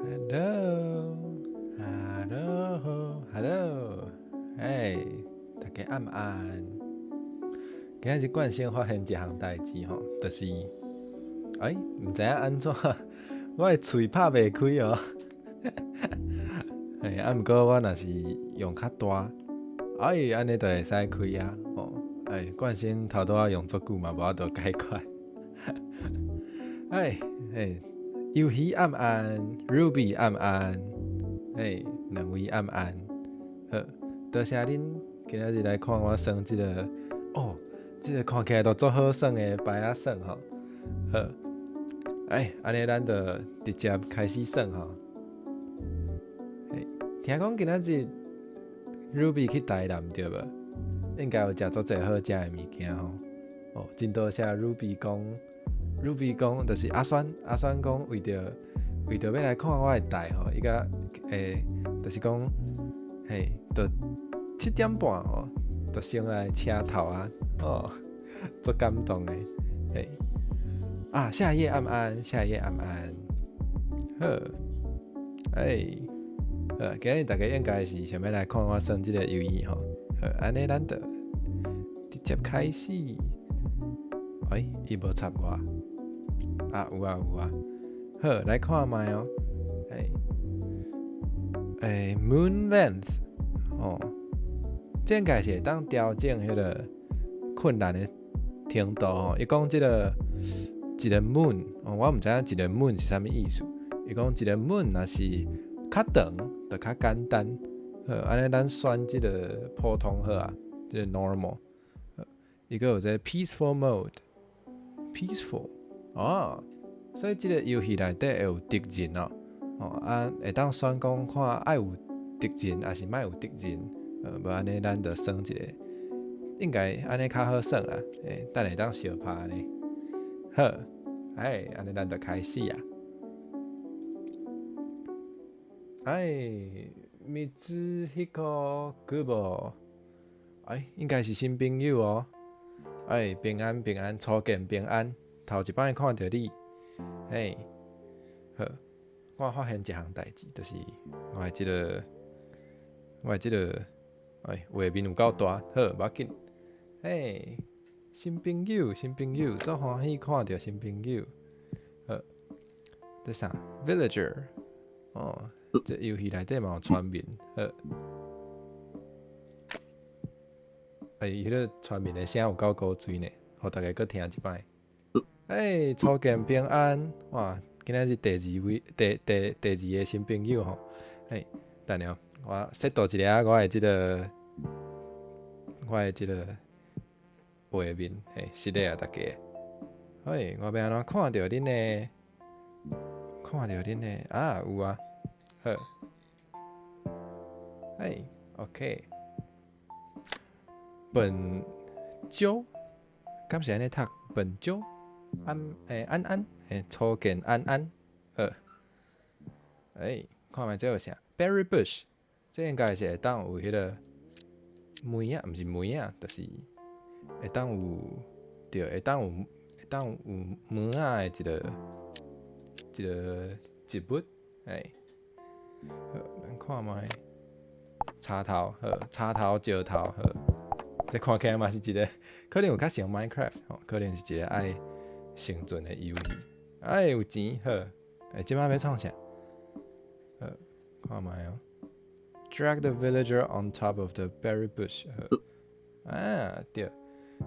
Hello，Hello，Hello，嘿，大家暗安。今仔日冠先發現一項代誌吼，就是，欸，毋知影按怎，我的喙拍袂開哦。嘿，啊，毋過我若是用較大，哎，按呢就會使開啊。吼，哎，冠先頭拄仔用足久嘛，無法度解決。哎，嘿，遊戲暗安，Ruby 暗安，嘿，兩位暗安。好，多謝恁今仔日來看我耍這個，哦，這個看起來都足好耍的牌仔耍吼。好，哎，按呢咱就直接開始耍吼。嘿，聽講今仔日 Ruby 去台南對無？應該有食足濟好食的物件吼。哦，真多謝 Ruby 講，Ruby 講就是阿酸，阿酸講為著欲來看我的台吼，伊共欸，就是講，嘿，就7點半吼，就先來車頭啊，哦，足感動的，嘿，啊，夏夜暗安，夏夜暗安，好，欸，好，今日大家應該是想欲來看我耍這個遊戲吼，好，按呢咱就直接開始。欸，伊無插我，啊，有啊有啊，好，來看覓哦，欸，欸，Moon Length，哦，這應該是會當調整彼個困難的程度吼。伊講這個一個 moon，哦，我毋知影一個 moon 是啥物意思。伊講一個 moon 若是較長，就較簡單。好，按呢咱選這個普通好啊，這個 normal。伊閣有這個 peaceful mode。peaceful 哦，所以這個遊戲內底會有敵人哦，哦啊，會當選講看愛有敵人，抑是莫有敵人，無按呢咱就耍一個，應該按呢較好耍啦，欸，等下當相拍呢。好，哎，按呢咱就開始啊。哎，米茲彼個久無？哎，應該是新朋友哦。哎，平安平安，初見平安，頭一擺看著你，嘿，好，我發現一項代誌，就是我的這個，哎，畫面有夠大，好，無要緊，嘿，新朋友，新朋友，足歡喜看著新朋友，好，這啥？Villager，哦，這遊戲內底嘛有村民，好。哎，彼個村民的聲有夠古錐呢，予大家閣聽一擺。欸，初見平安，哇，今仔是第二位，第二個新朋友吼。欸，等下，我設圖一下我的這個畫面，嘿，失禮啊大家。嘿，我欲按怎看著恁的？看著恁的啊，有啊，好。嘿，OK。本蕉，敢是按呢讀？本蕉，安欸安安，欸初見安安，好。欸，看覓這有啥？Berry bush，這應該是會當有彼個梅仔，毋是梅仔，就是會當有，對，會當有梅仔的一個植物，欸。好，咱看覓。插頭，好，插頭石頭，好。這看起來嘛是一個，可能有較像 Minecraft 吼，可能是一個愛生存的遊戲。哎，有錢好，欸，這擺欲創啥？好，看覓哦。Drag the villager on top of the berry bush。啊，對，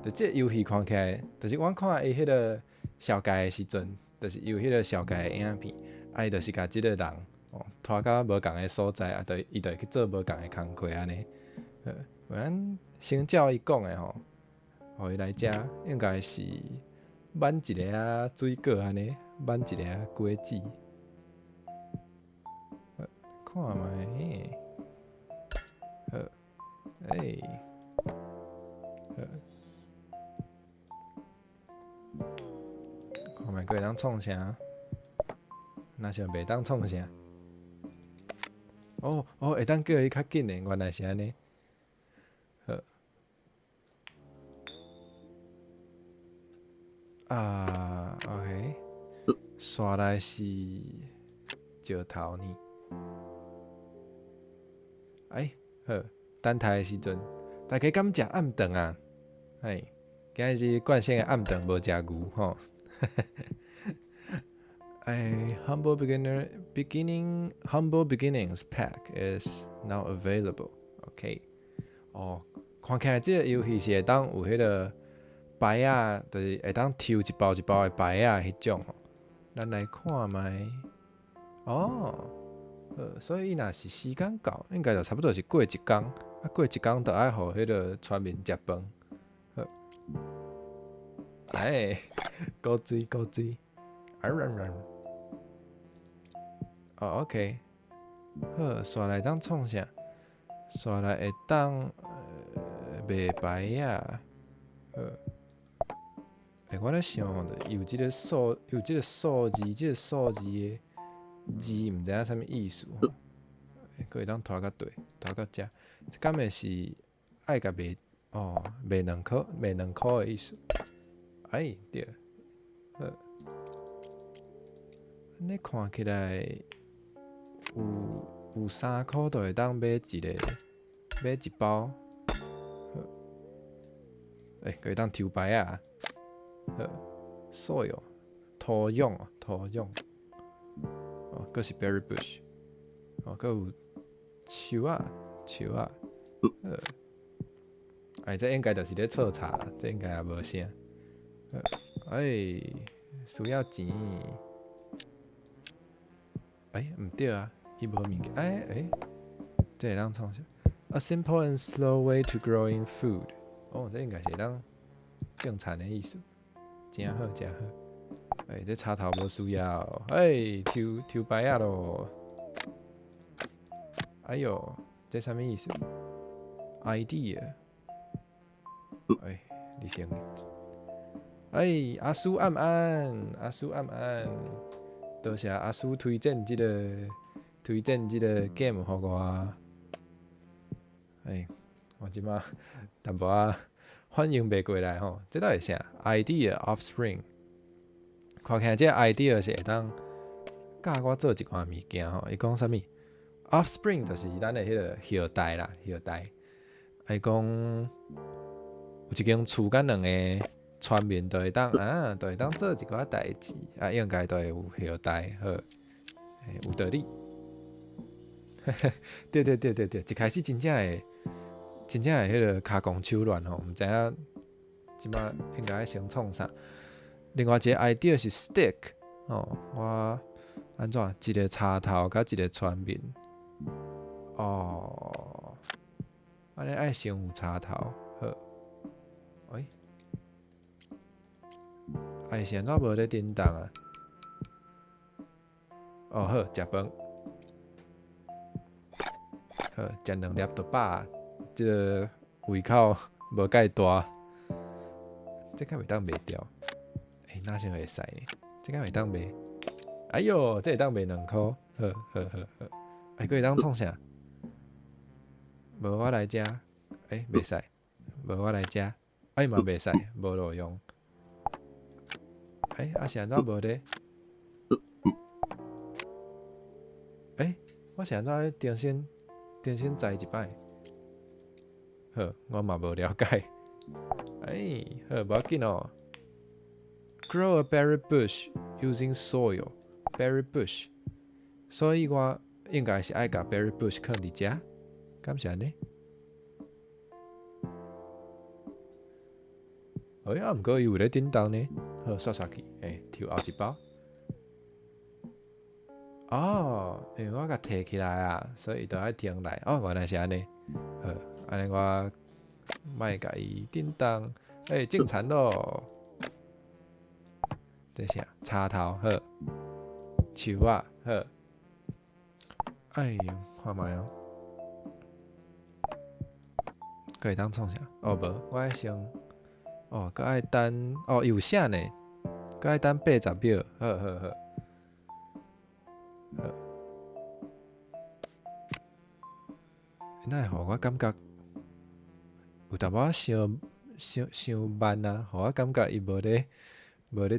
就這個遊戲看起來，就是我看伊彼個紹介的時陣，就是有彼個紹介的影片，啊，伊就是共這個人哦拖到無仝的所在，啊，就伊就會去做無仝的工課按呢。好，咱先照伊講的吼，予伊來遮應該是挽一个仔水果按呢，挽一个仔果子。看覓，好，欸，好，看覓閣會當創啥？若像袂當創啥？哦哦，會當叫伊較緊的，原來是按呢。好。啊，OK，煞來是石頭呢。哎，好，等待的時陣，大家敢食暗頓啊？哎，今仔日冠先的暗頓無食牛吼。哎，Humble Beginner Beginning Humble Beginnings Pack is now available. OK，哦，看起來這個遊戲是會當有彼個牌仔，就是會當抽一包一包的牌仔彼種吼。咱來看覓。哦，所以伊若是時間到，應該就差不多是過一工，啊過一工就愛予彼個村民食飯。好，哎，古錐古錐，啊軟軟。哦，OK，好，紲來當創啥？紲來會當賣牌仔。好，欸，我咧想吼，有這個數，有這個數字，這個數字的字，毋知影啥物意思吼。閣會當拖較對，拖到遮，這敢會是愛共賣？哦，賣兩箍，賣兩箍的意思。哎，對，好。按呢看起來有3箍就會當買一個，買一包。好，欸，閣會當抽牌仔。好，soil 土壤，土壤。哦，閣是 berry bush。哦，閣有樹仔，樹仔。好，哎，這應該就是咧錯查啦，這應該也無啥。哎，需要錢。哎，毋對啊，伊無物件。哎哎，這會當創啥？A simple and slow way to growing food。哦，這應該是會當種田的意思。真好，真好。哎，這插頭無需要。哎，抽抽牌仔囉。哎喲，這啥物意思？idea。哎，你先。哎，阿叔暗安，阿叔暗安，多謝阿叔推薦這個 game 予我。哎，我這馬淡薄仔反應袂過來吼，這到底啥？idea offspring，看起來這個 idea 是會當教我做一寡物件吼。伊講啥物？offspring 就是咱的彼個後代啦，後代。伊講有一間厝佮兩个村民就會當啊，就會當做一寡代誌啊，應該都會有後代，好，有道理。對對對對對，一開始真正會彼個跤狂手亂吼，毋知影這馬應該愛先創啥。另外一個 idea 是 stick 哦，我按怎一個插頭佮一個村民哦，按呢愛先有插頭，好，欸。哎，是按怎無咧振動啊？哦好，食飯，好，食兩粒就飽，這个胃口無蓋大，這敢會當賣掉？欸，哪像會使呢？這敢會當賣？哎喲，這會當賣2箍，好好好好。哎，閣會當創啥？無我來遮，欸，袂使，無我來遮，哎嘛袂使，無路用。欸，啊是按怎無咧？欸，我是按怎重新載一擺？好，我嘛無了解。欸，好，無要緊哦。Grow a berry bush using soil. Berry bush，所以我應該是愛共 berry bush 囥佇遮，敢是按呢？哎啊，毋過伊有咧振動呢。好，刷刷去，欸，抽後一包。哦，因為我共提起來啊，所以伊就愛停來。哦，原來是按呢。好，按呢我莫共伊振動。欸，種田囉。這啥？插頭好，樹仔好。哎喲，看覓哦。閣會當創啥？哦，無，我愛先。哦，閣愛等，哦，有寫呢，閣愛等80秒，好好好。好。哪會予我感覺有淡薄仔傷傷傷慢啊？予我感覺伊無咧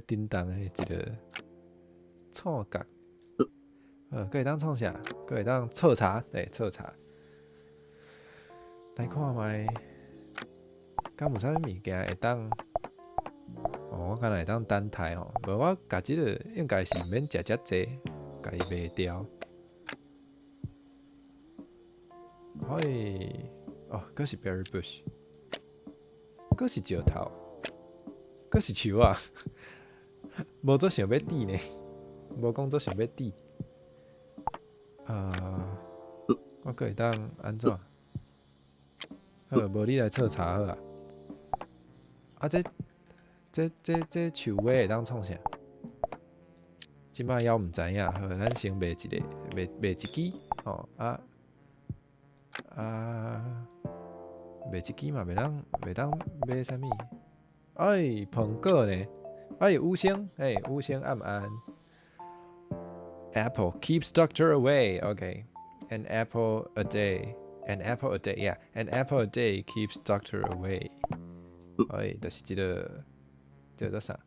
振動的一個錯覺。閣會當創啥？閣會當徹查，對，徹查。來看覓，敢有啥物物件會當？哦，我敢若會當等待吼，無我共這个應該是毋免食遮濟，共伊賣掉。嘿，哦，閣是 berry bush，閣是石頭，閣是樹仔，無做想欲佇呢，無講做想欲佇。啊，我閣會當按怎？好，無你來徹查好啊。啊，這樹尾會當創啥？這擺猶毋知影，好，咱先賣一个，賣一支，吼啊啊，賣一支嘛，袂當買啥物？哎，蘋果呢？哎，五星，哎，五星暗暗。Apple keeps doctor away. Okay, an apple a day. An apple a day. Yeah, an apple a day keeps doctor away. 哎，就是這个叫做啥？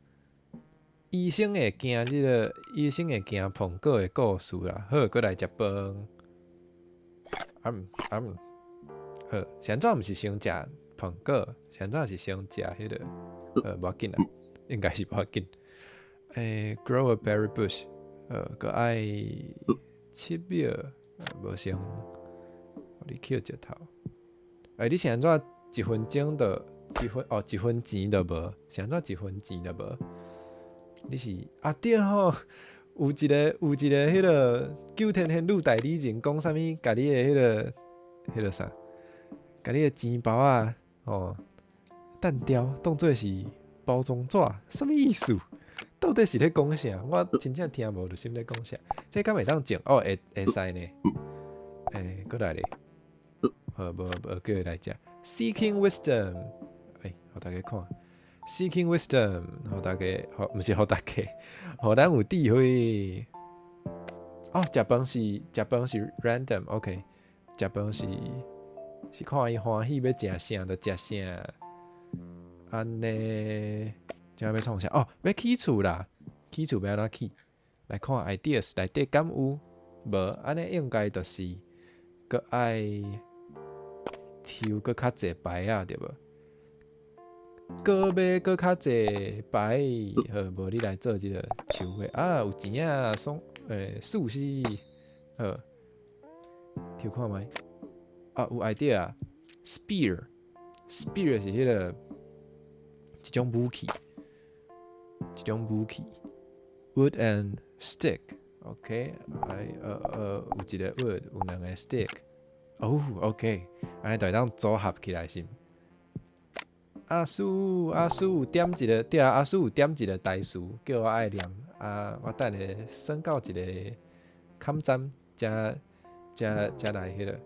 醫生會驚這个，醫生會驚蘋果的故事啦。好，閣來食飯。好，是按怎毋是先食蘋果？是按怎是先食彼个？無要緊啦，應該是無要緊。欸，grow a berry bush。閣愛7秒，無先，予你抾石頭。欸，你是按怎一分鐘就一分哦，一分錢都無？是按怎一分錢都無？你是啊對吼，有一个彼个九天玄女代理人講啥物？共你的彼个啥？共你的錢包仔哦，擲掉，當做是包裝紙，啥物意思？到底是咧講啥？我真正聽無入心咧講啥。這敢會當種？哦，會使呢。欸，閣來咧。好，無無叫伊來食。Seeking wisdom，欸，予大家看。Seeking wisdom，予大家，予毋是予大家，予咱有智慧。哦，食飯是 random，OK。食飯是看伊歡喜欲食啥就食啥。按呢，這欲創啥？哦，欲起厝啦！起厝欲按怎起？來看 ideas 內底敢有？無，按呢應該就是閣愛抽閣較濟牌仔對無？閣買閣較濟牌，好，無你來做這个樹的啊，有錢啊，爽，欸，舒適，好，抽看覓？啊，有 idea 啊，spear，spear 是彼个一種武器，一種武器，wood and stick，OK，哎，有一个 wood，有兩个 stick，哦，OK，按呢就會當組合起來是毋？阿叔，阿叔點一个，對啊，阿叔有點一个台詞，叫我愛念啊，我等下算到一个坎站，才來彼个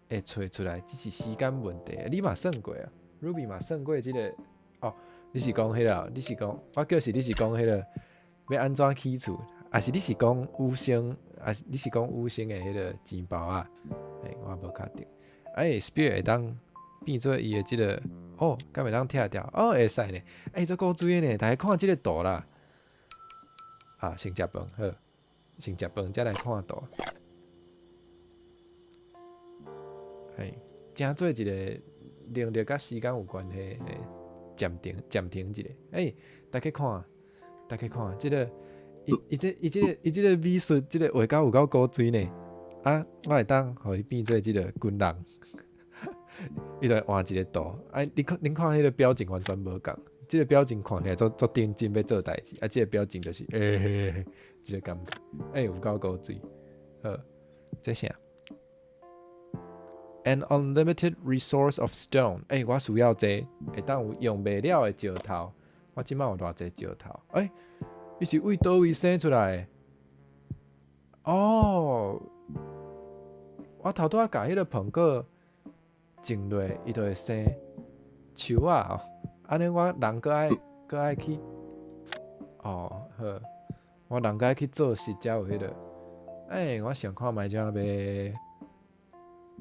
會揣出來，只是時間問題。你嘛算過啊？Ruby 嘛算過這个哦？你是講彼个？你是講我叫是你是講彼个欲按怎起厝？抑是你是講五星？抑是你是講五星的彼个錢包啊？欸，我無確定。欸，Spear 會當變做伊的這个哦，敢會當拆掉？哦，會使呢。欸，足古錐的呢，大家看這个圖啦。啊，先食飯好，先食飯才來看圖。嘿，誠做一个能力佮時間有關係，暫停暫停一下。欸，大家看，大家看，這个伊這个美術，這个畫甲有夠古錐呢。啊，我會當予伊變做這个軍人，伊就會換一个圖。啊，你看，恁看彼个表情完全無仝，這个表情看起來足認真欲做代誌，啊，這个表情就是，欸嘿嘿，這个感覺，欸，有夠古錐。好，這啥？An unlimited resource of stone。欸，我需要這個，會當有用袂了的石頭。我這擺有偌濟石頭？欸，伊是為佗位生出來的？哦，我頭拄仔共彼个蘋果種落，伊就會生樹仔哦。按呢我人閣愛去，哦好，我人閣愛去做實才有彼个。欸，我想看覓怎欲，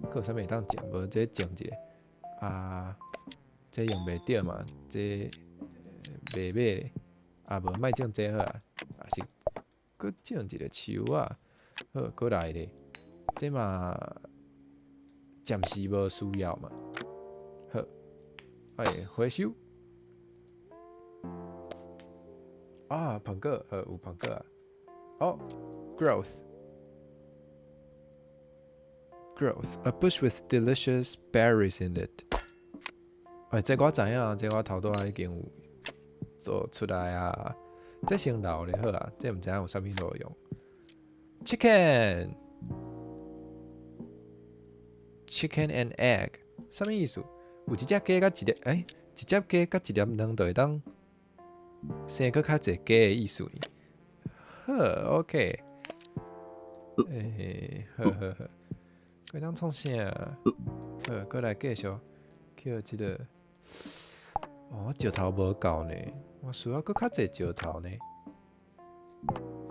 閣有啥物會當種無？這種一个啊，這用袂著嘛？這袂買咧，啊無莫種這好啊，抑是閣種一个樹仔。好，閣來咧，這嘛暫時無需要嘛。好，哎，回收。啊，蘋果，好，有蘋果啊。哦，growth。Growth, a bush with delicious berries in it。哎，這我知影，這我頭拄仔已經有做出來啊。這先留咧好啊，這毋知影有啥物路用。Chicken, chicken and egg，啥物意思？有一隻雞佮一粒，欸，一隻雞佮一粒卵就會當生閣較濟雞的意思呢？好，OK。欸，好好好。會當創啥？好，閣來繼續抾這个。哦，石頭無夠呢，我需要閣較濟石頭呢。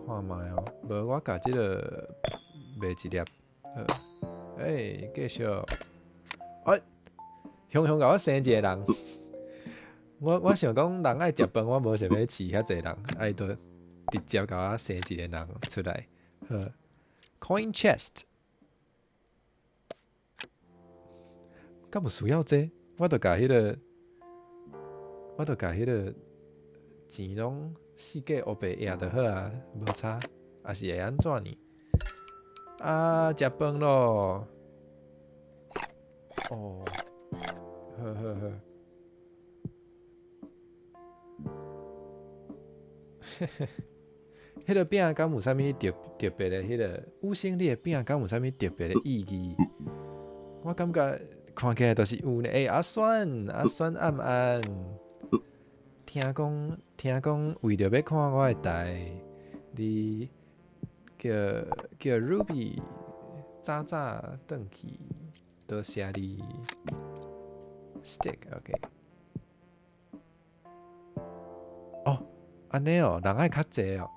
看覓哦，無我共這个賣一粒。好，欸，繼續。哎，雄雄共我生一个人。我想講人愛食飯，我無想欲飼遐濟人，啊伊就直接共我生一个人出來。好，Coin chest。敢有需要這個？我就共彼个錢攏四界烏白壓就好啊，無差。抑是會按怎呢？啊，食飯咯！哦，好好好。嘿嘿，彼个餅敢有啥物特別的？彼个五星你的餅敢有啥物特別的意義？我感覺看起來就是有呢。欸，阿酸阿酸暗暗，聽講為著欲看我的台，你叫 Ruby 早早轉去，多謝你。Stick，OK。哦，按呢哦，人愛較濟哦。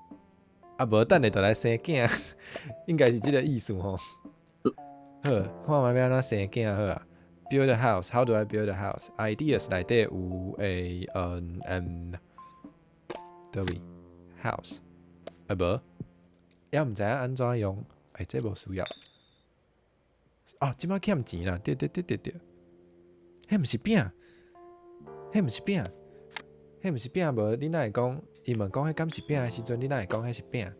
啊，無等下就來生囝，應該是這个意思吼。好，看覓欲按怎生囝好啊。Build a house. How do I build a house? Ideas 內底有 A N M 佗位 house 啊無，猶毋知影按怎用。欸，這無需要。哦，這擺欠錢啦！對對對對對，彼毋是餅，彼毋是餅，彼毋是餅無？你哪會講？伊問講彼敢是餅的時陣，你哪會講彼是餅？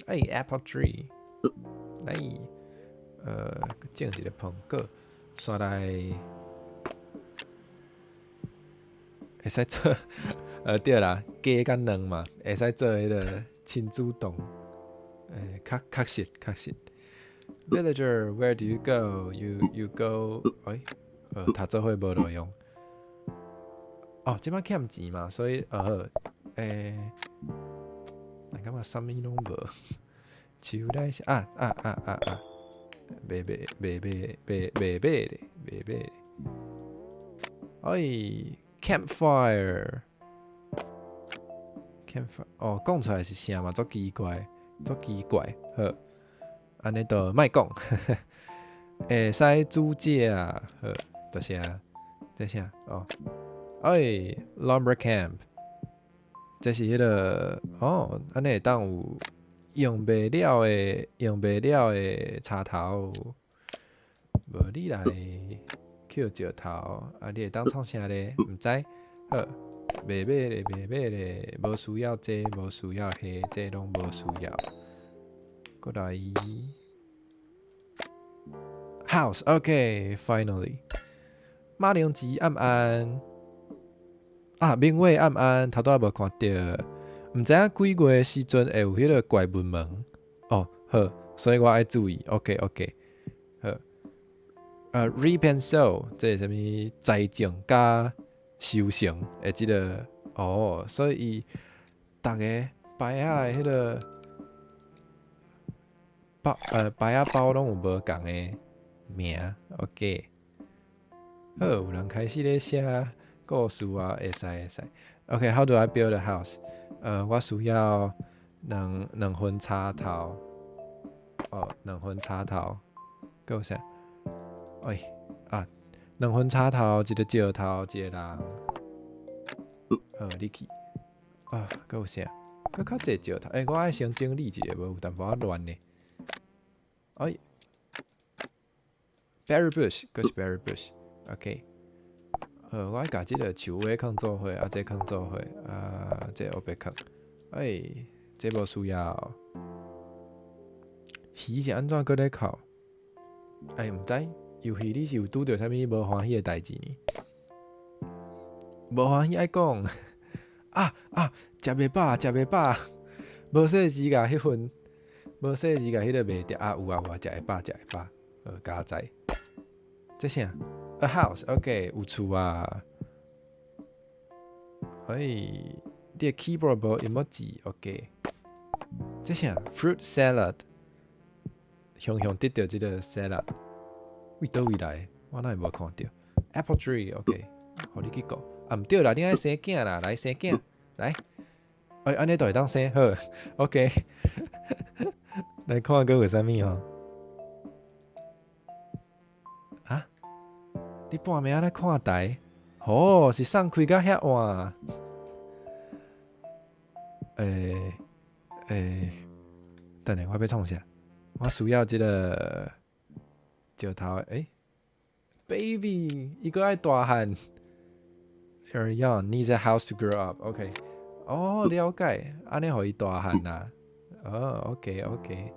欸，Apple tree，來，種一个蘋果，煞來會使做，對啦，雞佮卵嘛，會使做彼个親子丼，欸，確確實確實。Villager, where do you go? You go？欸，讀做伙無路用。哦，這擺欠錢嘛，所以好，欸，咱感覺啥物攏無。樹內是啊啊啊啊啊！袂袂袂袂袂袂買咧，袂買咧。哎，campfire，campfire，哦，講出來是啥嘛？足奇怪，足奇怪。好，按呢就莫講。會使煮食啊，好，多謝，多謝哦。哎，lumber camp，這是彼个哦，按呢會當有用袂了的，用袂了的柴頭，無你來抾石頭，啊，你會當創啥咧？毋知，好，袂買咧，袂買咧，無需要這，無需要彼，這攏無需要。過來，house，OK，finally，馬鈴薯暗暗，啊，明偉暗暗，頭拄仔無看著，毋知影幾月時陣會有彼个怪物門，哦，好，所以我愛注意，OK，OK，好，reap and sow，這是啥物栽種佮收成的這个，哦，所以逐个牌仔的彼个包，牌仔包攏有無仝的名，OK，好，有人開始咧寫故事啊，會使會使，OK，How do I build a house？我需要兩分柴頭，哦，兩分柴頭，閣有啥？哎，啊，兩分柴頭，一個石頭，一個人，好，你去，啊，閣有啥？閣較濟石頭，欸，我愛先整理一下，無有淡薄仔亂呢。哎，berry bush，閣是 berry bush，OK。我愛共這个樹尾囥做伙，啊，這囥做伙，啊，這烏白囥。欸，這無需要。魚是按怎閣咧哭？欸，毋知，遊戲你是有拄著啥物無歡喜的代誌呢？無歡喜愛講。啊啊！食袂飽，食袂飽，無細時共彼份，無細時共彼个賣掉啊！有啊有啊，食會飽，食會飽，佳哉。這啥？A house，OK，有厝啊。欸，你的 keyboard 無 emoji，OK。這啥？Fruit salad，雄雄得著這个 salad，為佗位來？我哪會無看著？Apple tree，OK，予你去顧。啊，毋對啦，你愛生囝啦，來生囝，來。欸，按呢就會當生，好，OK。來看閣有啥物吼？啊？你半暝仔咧看台？哦，是送開到遐晚。欸欸，等下我欲創啥？我需要這个石頭。欸，baby，伊閣愛大漢。You're young, needs a house to grow up. OK，哦，了解，按呢予伊大漢啦。哦，OK，OK。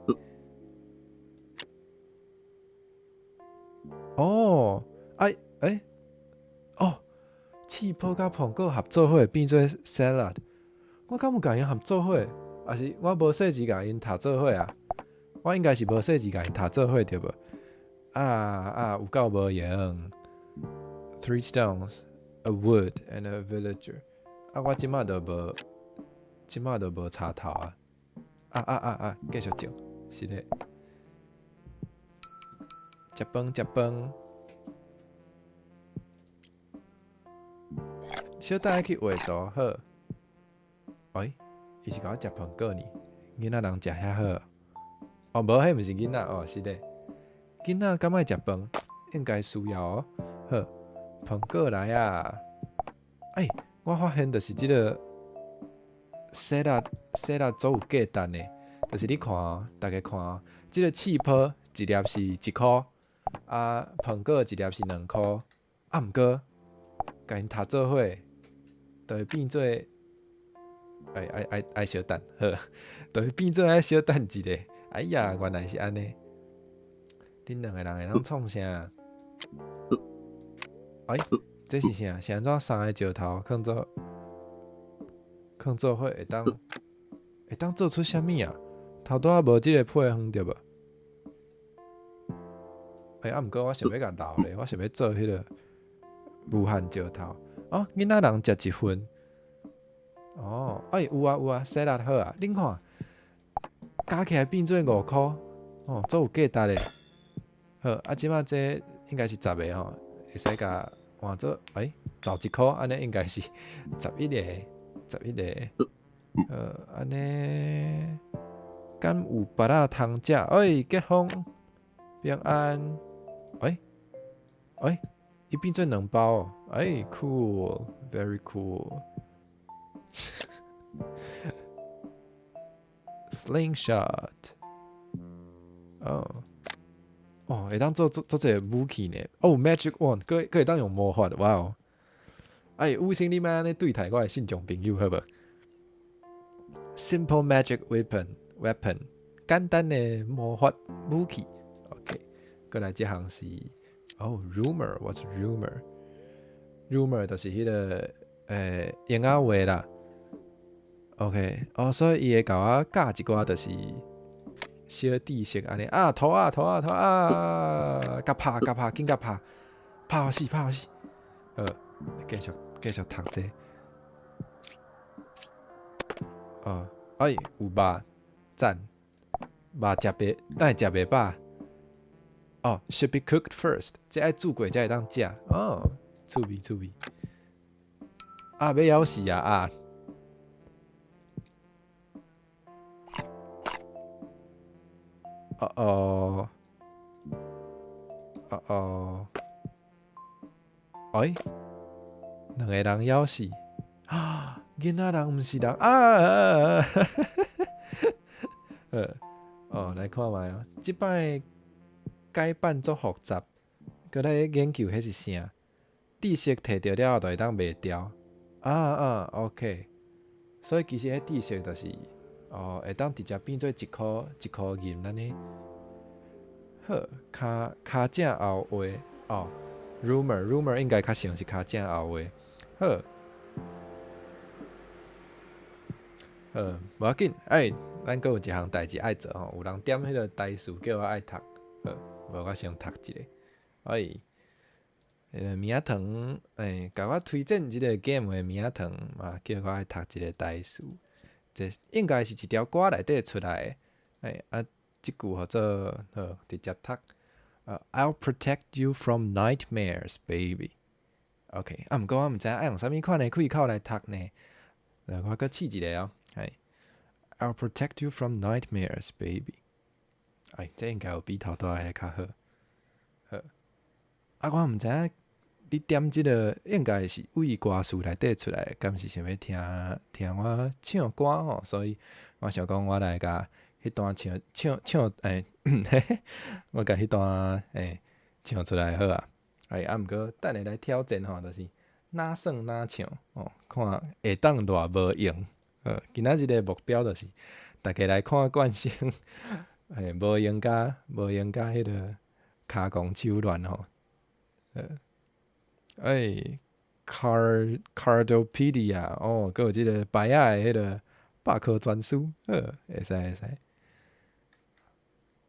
哦，哎欸，哦，刺泡佮蘋果合做伙變做 salad。我敢有共𪜶合做伙？抑是我無細字共𪜶讀做伙啊？我應該是無細字共𪜶讀做伙對無？啊啊，有夠無閒。Three stones, a wood and a villager。啊，我這馬都無，這馬都無柴頭啊！啊啊啊啊！繼續種，是的。食飯食飯。小等下去畫圖好。欸，伊是共我食蘋果呢？囡仔人食遐好。哦，無，彼毋是囡仔哦，是的。囡仔敢愛食飯？應該需要哦。好，蘋果來啊！欸，我發現就是這个 salad salad 足有價值的，就是你看哦，大家看哦，這个刺泡一粒是1箍，啊，蘋果一粒是2箍，啊，毋過，共𪜶讀做伙，就會變做，愛愛愛愛小等，好，就會變做愛小等一下。哎呀，原來是按呢。恁兩個人會當創啥？欸，這是啥？是按怎三个石頭囥做囥做伙會當會當做出啥物啊？頭拄仔無這个配方對無？欸，啊，毋過我想欲共留咧，我想欲做彼个無限石頭。哦，囡仔人食一份。哦，欸，有啊有啊，沙拉好啊，恁看，加起來變做5箍，哦，足有價值的。好，啊，這馬這應該是10個吼，會使共換做，欸，11箍，按呢應該是11個，11個。按呢，敢有芭樂通食？欸，結婚平安。欸，欸，伊變做兩包哦，欸，cool，very cool。Slingshot，哦，哦，會當做做做這個武器呢？哦，Magic Wand，閣閣會當用魔法，哇哦！哎，有星你莫按呢對待我的信眾朋友，好無？Simple magic weapon，weapon，簡單的魔法武器。OK，過來這項是哦，rumor，what's rumor？rumor 就是彼个閒仔話啦。OK，哦，所以伊會共我教一寡，就是小知識按呢啊，塗啊塗啊塗啊，共拍共拍，緊共拍，拍予死拍予死。好，繼續繼續讀這個。哦，欸，有肉，讚，肉食袂，等下食袂飽。哦，should be cooked first，這愛煮過才會當食。哦，趣味趣味。啊，欲枵死啊啊！哦哦，哦哦，欸，兩個人枵死啊！囡仔人毋是人啊！好，哦，來看覓哦，這擺改版足複雜，閣來研究彼是啥？知識摕著了後就會當賣掉。啊啊，OK。所以其實彼知識就是，哦，會當直接變做一箍一箍銀按呢。好，跤跤正後話，哦，rumor rumor 應該較像是跤正後話。好，好，無要緊，欸，咱閣有一項代誌愛做吼，有人點彼个台詞叫我愛讀，好，無我先讀一下。哎，彼个名糖，欸，共我推薦這个 game 的名糖嘛，叫我愛讀一个台詞，這應該是一條歌內底出來的，欸，啊，這句號做好直接讀。I'll protect you from nightmares, baby. OK，啊，毋過我毋知影愛用啥物款的開口來讀呢？我閣試一下哦。係，I'll protect you from nightmares, baby。哎，這應該有比頭拄仔彼較好。好，啊，我毋知影你點這个應該是為歌詞內底出來，敢是想欲聽聽我唱歌吼？所以我想講，我來共彼段唱唱唱，欸，我共彼段欸唱出來好啊。哎，啊，毋過等下來挑戰吼，就是哪算哪唱哦，看會當偌無閒。今仔日的目標就是逐家來看冠生，欸，無閒共無閒共彼个跤狂手亂吼。欸，Cardopedia 哦，閣有這个牌仔的彼个百科全書，好，會使會使。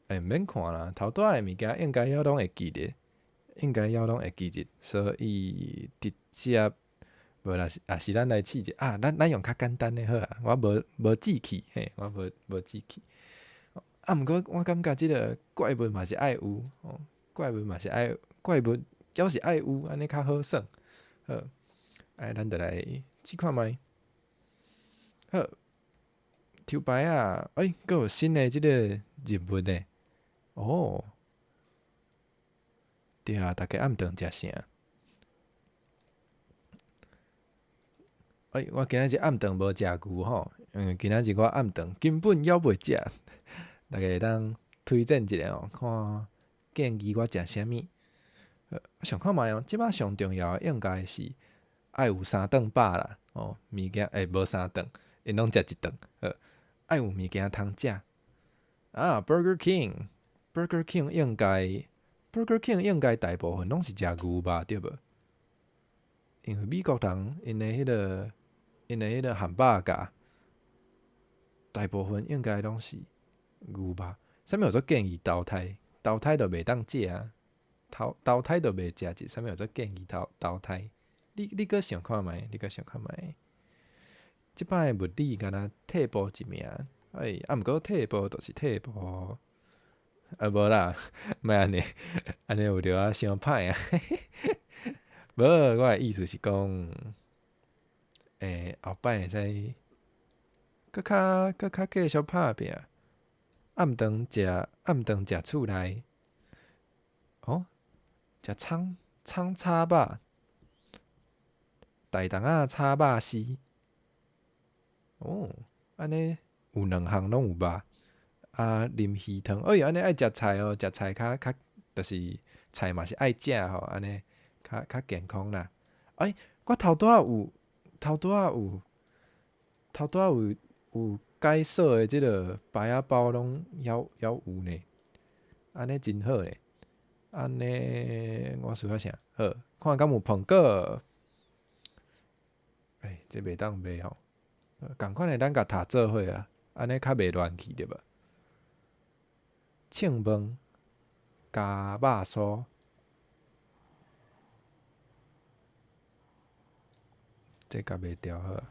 欸，毋免看啦，頭拄仔的物件應該猶攏會記得，應該猶攏會記得，所以直接無啦，啊是咱來試者啊，咱用較簡單的好啊，我無無志氣，嘿，我無無志氣。啊，毋過我感覺這个怪物嘛是愛有，哦，怪物嘛是愛怪物，猶是愛有，按呢較好耍。好，哎，咱就來試看覓。好，抽牌仔，欸，閣有新的這个任務呢。哦，對啊，逐家暗頓食啥？欸，我今仔日暗頓無食牛吼，因為今仔日我暗頓根本猶未食。逐家會當推薦一下哦，看建議我食啥物。想看覓哦，這擺上重要的應該是愛有三頓飽啦，哦，物件欸無三頓，𪜶攏食一頓，好，愛有物件通食。啊，Burger King，Burger King 應該，Burger King 應該大部分攏是食牛肉對無？因為美國人𪜶的彼个，𪜶的彼个漢堡鉸，大部分應該攏是牛肉。啥物叫做建議投胎？投胎就袂當食啊！投投胎就袂食，是啥物叫做建議投投胎？你閣想看覓？你閣想看覓？這擺物理敢若退步一名，哎，啊，毋過退步就是退步，啊無啦，莫按呢，按呢有著啊傷歹啊！無，我的意思是講，欸，後擺會使閣較閣較繼續拍拼。暗頓食暗頓食厝內，哦，食蔥蔥炒肉，大筒仔炒肉絲，哦，按呢有兩項攏有肉，啊，啉魚湯，欸，按呢愛食菜哦，食菜較較，就是菜嘛是愛食吼，按呢較較健康啦。欸，我頭拄仔有頭拄仔有頭拄仔有有解鎖的這个牌仔包攏猶猶有呢，按呢真好咧。按呢我需要啥？好，看敢有蘋果。欸，這袂當賣吼。仝款的，咱共讀做伙啊，按呢較袂亂去對無？銃飯加肉酥，這共賣掉好。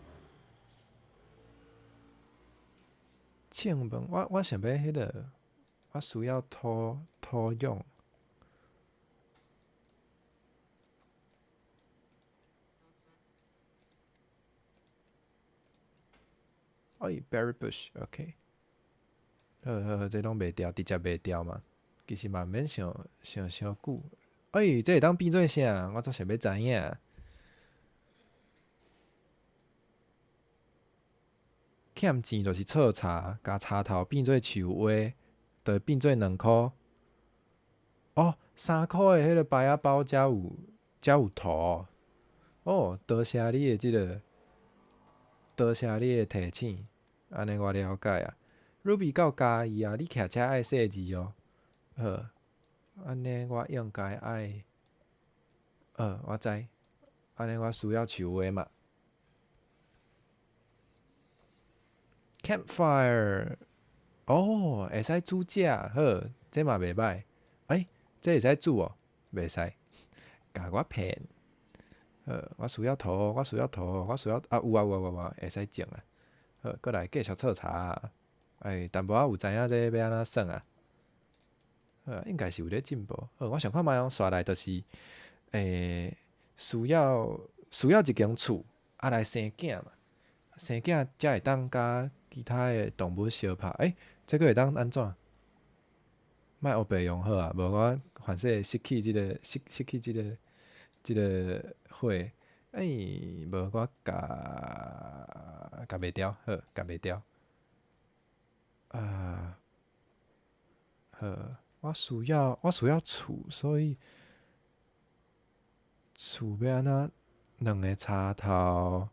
銃飯，我想欲彼个，我需要土土壤。哎，berry bush，OK。好好好，這攏賣掉，直接賣掉嘛。其實嘛毋免想想傷久。哎，這會當變做啥？我足想欲知影。欠錢就是剉柴，共柴頭變做樹蛙，就會變做2箍。哦，3箍的彼个牌仔包才有圖。哦，多謝你的這个，多謝你的提醒，按呢我了解啊。Ruby 到嘉義啊，你騎車愛細緻哦。好，按呢我應該愛，我知，按呢我需要樹蛙嘛。Campfire，哦，會使煮食，好，這嘛袂䆀。欸，這會使煮哦？袂使，共我騙。好，我需要土，我需要土，我需要啊，有啊有啊有啊，會使種啊。好，閣來繼續剉柴。欸，淡薄仔有知影這欲按怎耍啊？好，應該是有咧進步。好，我想看覓哦，紲來就是，欸，需要一間厝，啊來生囝嘛，生囝才會當佮其他的動物相拍。欸，這閣會當按怎？莫烏白用好啊，無我反正失去這个失去這个火。欸，無我共共袂牢，好，共袂牢。啊，好，我需要厝，所以厝欲按怎？兩个柴頭，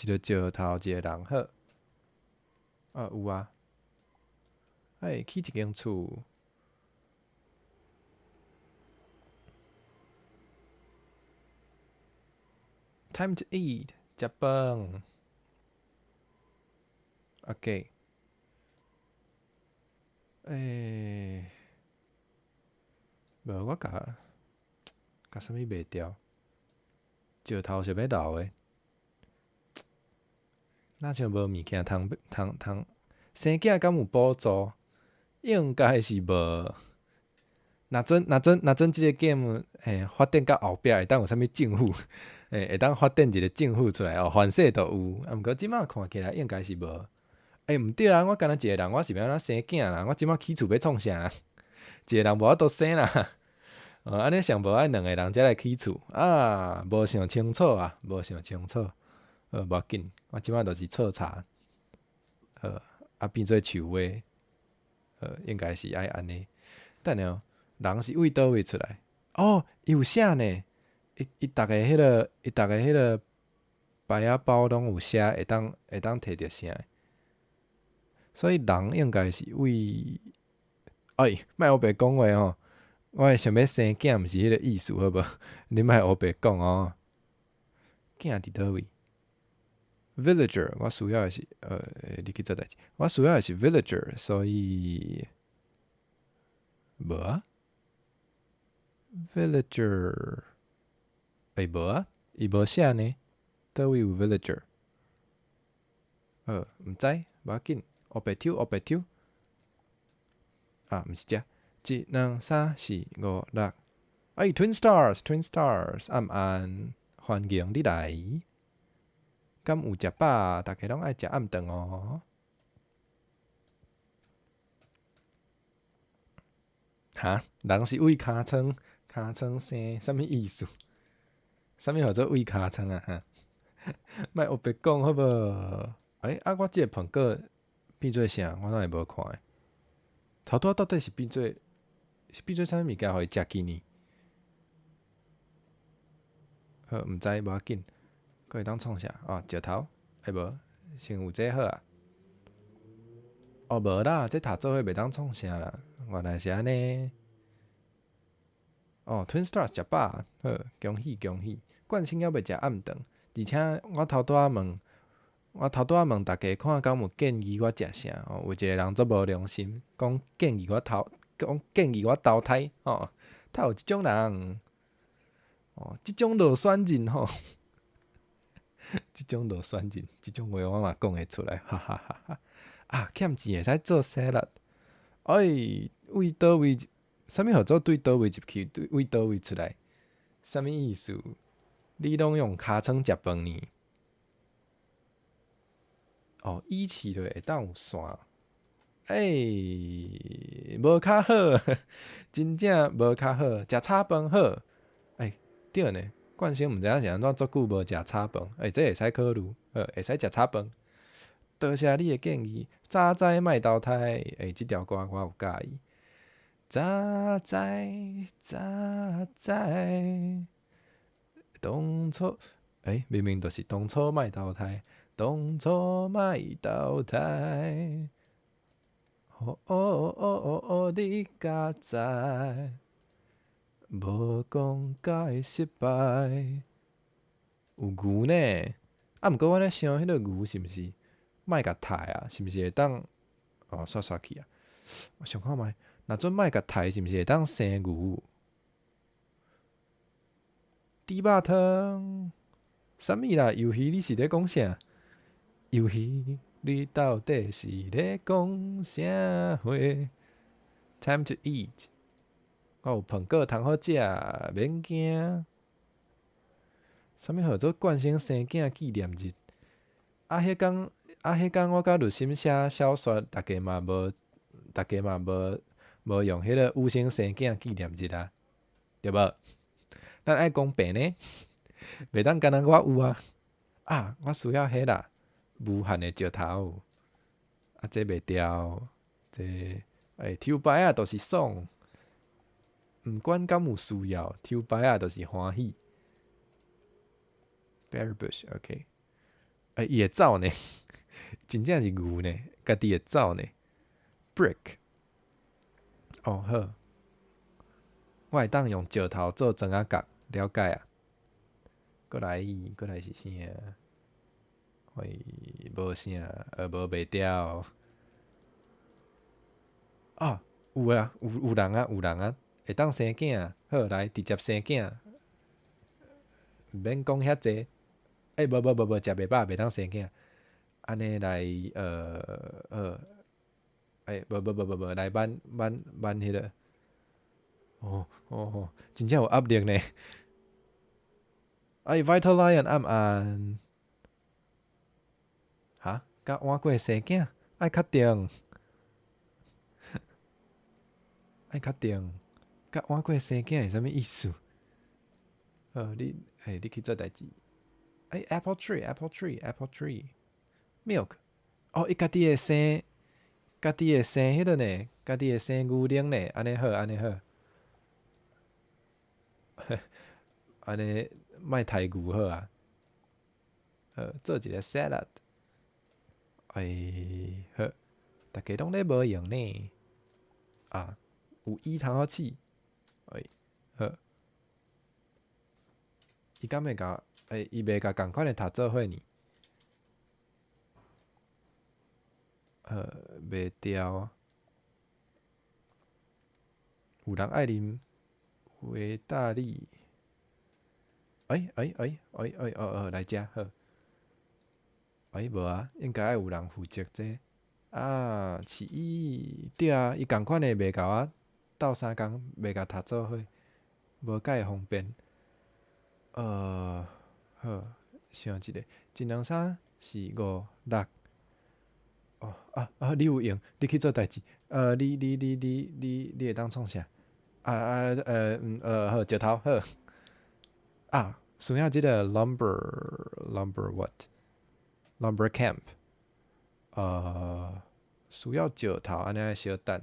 一个石頭，一个人，好。啊，有啊。欸，起一間厝。Time to eat，食飯。OK。欸，無我共共啥物袂牢？石頭是欲留的，若像無物件通通通生囝敢有補助？應該是無。若準這个 game 欸發展到後壁會當有啥物政府，欸會當發展一个政府出來哦，凡勢都有。啊，毋過這擺看起來應該是無。欸，毋對啊！我干焦一个人，我是欲按怎生囝啦？我這擺起厝欲創啥？一个人無法度生啦。哦，按呢上無愛兩个人才來起厝啊！無想清楚啊，無想清楚。無要緊，我這擺就是剉柴。啊變做樹蛙，應該是愛按呢。等下哦，人是對佗位出來？哦，伊有寫呢。伊逐个彼个牌仔包攏有寫，會當提著啥。所以人應該是對，哎，莫烏白講話吼！我想欲生囝，毋是彼个意思，好無？你莫烏白講哦。囝佇佗位？Villager，我需要的是，你去做代誌。我需要的是 Villager，所以無啊。Villager，欸，無啊，伊無寫呢。佗位有 Villager？毋知，無要緊，烏白抽，烏白抽。啊，毋是這，一、兩、三、四、五、六。哎，Twin Stars，Twin Stars，暗暗，歡迎你來。敢有食飽？逐家攏愛食暗頓哦。哈？人是對尻川尻川生，啥物意思？啥物號做對尻川啊？哈？莫烏白講好無？欸，啊，我這个蘋果變做啥？我哪會無看？頭拄仔到底是變做啥物物件，予伊食去呢？好，毋知，無要緊。閣會當創啥？哦，石頭，欸無，先有這好啊。哦，無啦，這塔做伙袂當創啥啦，原來是按呢。哦，Twin Stars 食飽，好，恭喜恭喜。冠星猶未食暗頓，而且我頭拄仔問大家看敢有建議我食啥？哦，有一個人足無良心，講建議我投，講建議我投胎，吼，哪有這種人？哦，這種落選人吼，這種落選人，這種話我嘛講會出來，哈哈哈哈！啊，欠錢會使做 salad，哎，對佗位？啥物號做對佗位入去？對佗位出來？啥物意思？你攏用尻川食飯呢？哦，伊飼落會當有線，欸，無較好，真正無較好，食炒飯好。欸，對呢，冠星毋知影是按怎足久無食炒飯，欸，這會使考慮，好，會使食炒飯。多謝你的建議。早知莫投胎，欸，這條歌我有佮意。早知早知，當初，欸，明明就是當初莫投胎，當初莫投胎。哦哦哦哦，你敢知？無講敢會失敗。有牛呢，啊，毋過我咧想，彼個牛是毋是莫共刣啊？是毋是會當哦煞煞去啊？我想看覓，若準莫共刣，是毋是會當生牛？豬肉湯，啥物啦？魷魚你是咧講啥？魷魚你到底是咧講啥話？Time to eat。我有飯粿通好食，免驚。啥物號做慣性生囝紀念日？啊，彼工啊，彼工我佮律心寫小說，逐家嘛無，逐家嘛無無用彼個五星生囝紀念日啊，對無？咱愛公平呢，袂當干焦我有啊！啊，我需要彼啦，無限的石頭。啊，這袂掉，這欸，抽牌仔就是爽，毋管敢有需要，抽牌仔就是歡喜。Berry bush，OK。欸，伊會走呢，真正是牛呢，家己會走呢。Brick，哦好，我會當用石頭做磚仔角，了解啊。閣來，閣來是啥？喂，無啥，無袂掉。啊，有啊，有人啊，有人啊，會當生囝，好來直接生囝，毋免講遐濟。欸，無無無無，食袂飽袂當生囝。按呢來，欸，無無無無無，來挽挽挽彼個。哦哦哦，真正有壓力呢。哎，Vital Lion 暗暗。哈？佮換過生囝？愛確定？愛確定？佮換過生囝是啥物意思？你，欸，你去做代誌。欸，Apple tree，Apple tree，Apple tree，milk。哦，伊家己會生，家己會生彼個呢？家己會生牛奶呢？按呢好，按呢好。按呢莫刣牛好啊。做一個 salad。哎，好，逐家攏咧無閒呢。啊，有椅通好試。哎，好。伊敢會共？欸，伊袂共仝款的讀做伙呢？袂掉。有人愛啉維大利。欸欸欸欸欸哦哦，來遮好。欸，無啊，應該愛有人負責這。啊，是伊，對啊，伊仝款的袂共我鬥相共，袂共讀做伙，無介方便。好，想一下，一兩三四五六。哦啊啊！你有閒，你去做代誌。你你你你你你會當創啥？啊啊嗯好，石頭好。啊，需要這個 lumber lumber what lumber camp。需要石頭，按呢愛小等。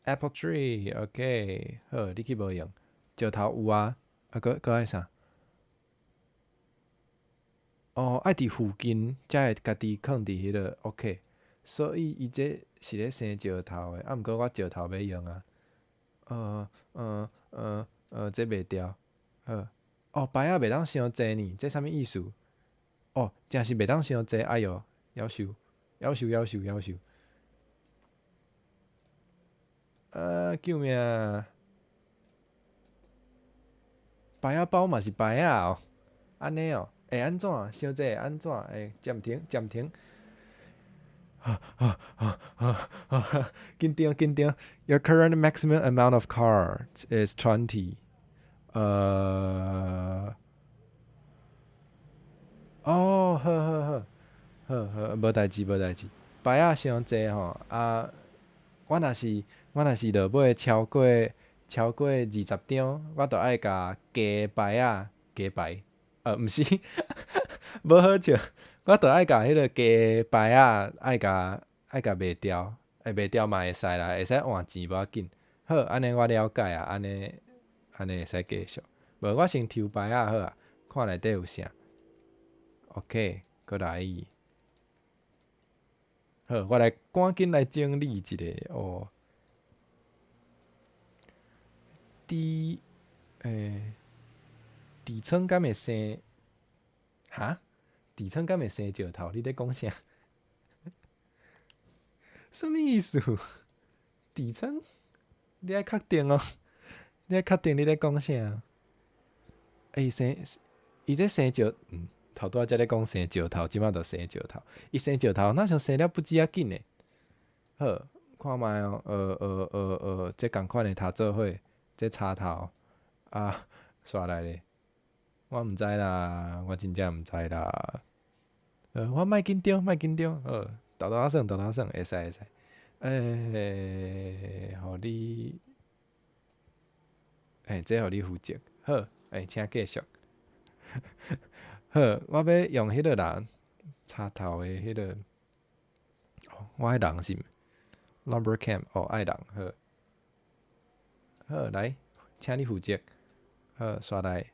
Apple tree，OK，好，你去無閒。石頭有啊，啊，閣閣愛啥？哦，愛佇附近才會家己囥佇彼個 OK，所以伊這是咧生石頭的，啊，毋過我石頭欲用啊。這袂掉，好。哦，牌仔袂當傷濟呢，這啥物意思？哦，誠是袂當傷濟，哎喲，夭壽，夭壽，夭壽，夭壽。啊！救命！牌仔包嘛是牌仔哦，按呢哦，會按怎？傷濟會按怎？會暫停，暫停。啊啊啊啊啊！緊張緊張。Your current maximum amount of cards is 20。哦，好好好，好好，無代誌無代誌。牌仔傷濟吼，啊，我若是落尾超過20張，我就愛共加牌仔加牌，毋是，無好笑，我著愛共彼个雞排仔愛共賣掉，欸賣掉嘛會使啦，會使換錢無要緊。好，按呢我了解啊，按呢會使繼續。無，我先抽牌仔好啊，看內底有啥。OK，閣來。好，我來趕緊來整理一下哦。痔欸，痔瘡敢會生？哈？痔瘡敢會生石頭？你咧講啥？啥物意思？痔瘡？你愛確定哦，你愛確定你咧講啥？欸，生伊這生石，頭拄仔才咧講生石頭，這擺就生石頭。伊生石頭，若像生了不止仔緊的。好，看覓哦，這仝款的頭做伙，這插頭啊，煞來咧，我毋知啦，我真正毋知啦。我莫緊張，莫緊張，好，沓沓仔耍，沓沓仔耍，會使會使。欸，予你，欸，這予你負責，好，欸，請繼續。好，我欲用彼个啦，插頭的彼个，哦，我愛人是毋？Lumber camp，哦，愛人，好，好，來，請你負責，好，煞來，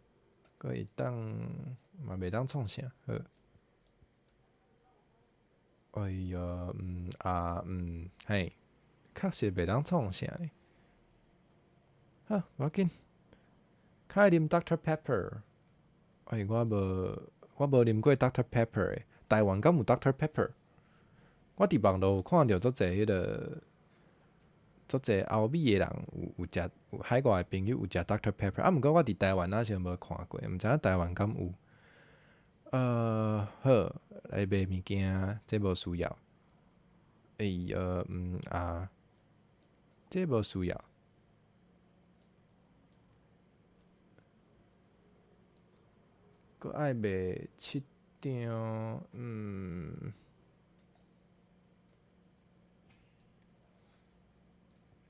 閣會當嘛袂當創啥，好。哎喲，嗯啊嗯，嘿，確實袂當創啥呢。好，無要緊。較愛啉 Doctor Pepper。哎，我無啉過 Doctor Pepper 的。台灣敢有 Doctor Pepper？我佇網路有看著足濟彼个，足濟歐美的人有食，有海外的朋友有食 Doctor Pepper。啊，毋過我佇台灣若像無看過，毋知影台灣敢有。好，來賣物件，這無需要。欸，嗯啊，這無需要。閣愛賣七張，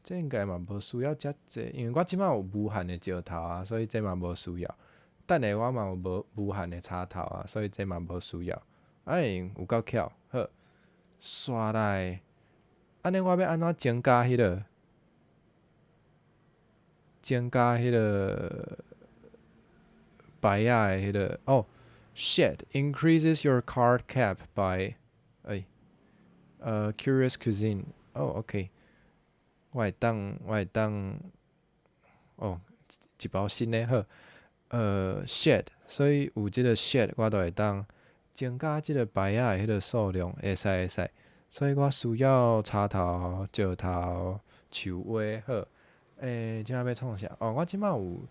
這應該嘛無需要遮濟，因為我這擺有無限的石頭啊，所以這嘛無需要。等下我嘛有無限的插頭啊，所以這嘛無需要。哎，有夠巧，好，煞來，按呢我欲按怎增加彼个？增加彼个牌仔的彼个？哦，shed increases your card cap by，欸，curious cuisine，哦，OK，我會當，哦，一包新的好。Shed，所以有這個 shed，我就會當增加這個牌仔的彼個數量，會使會使。所以我需要插頭、石頭、樹蛙，好。欸，這擺欲創啥？哦，我這擺有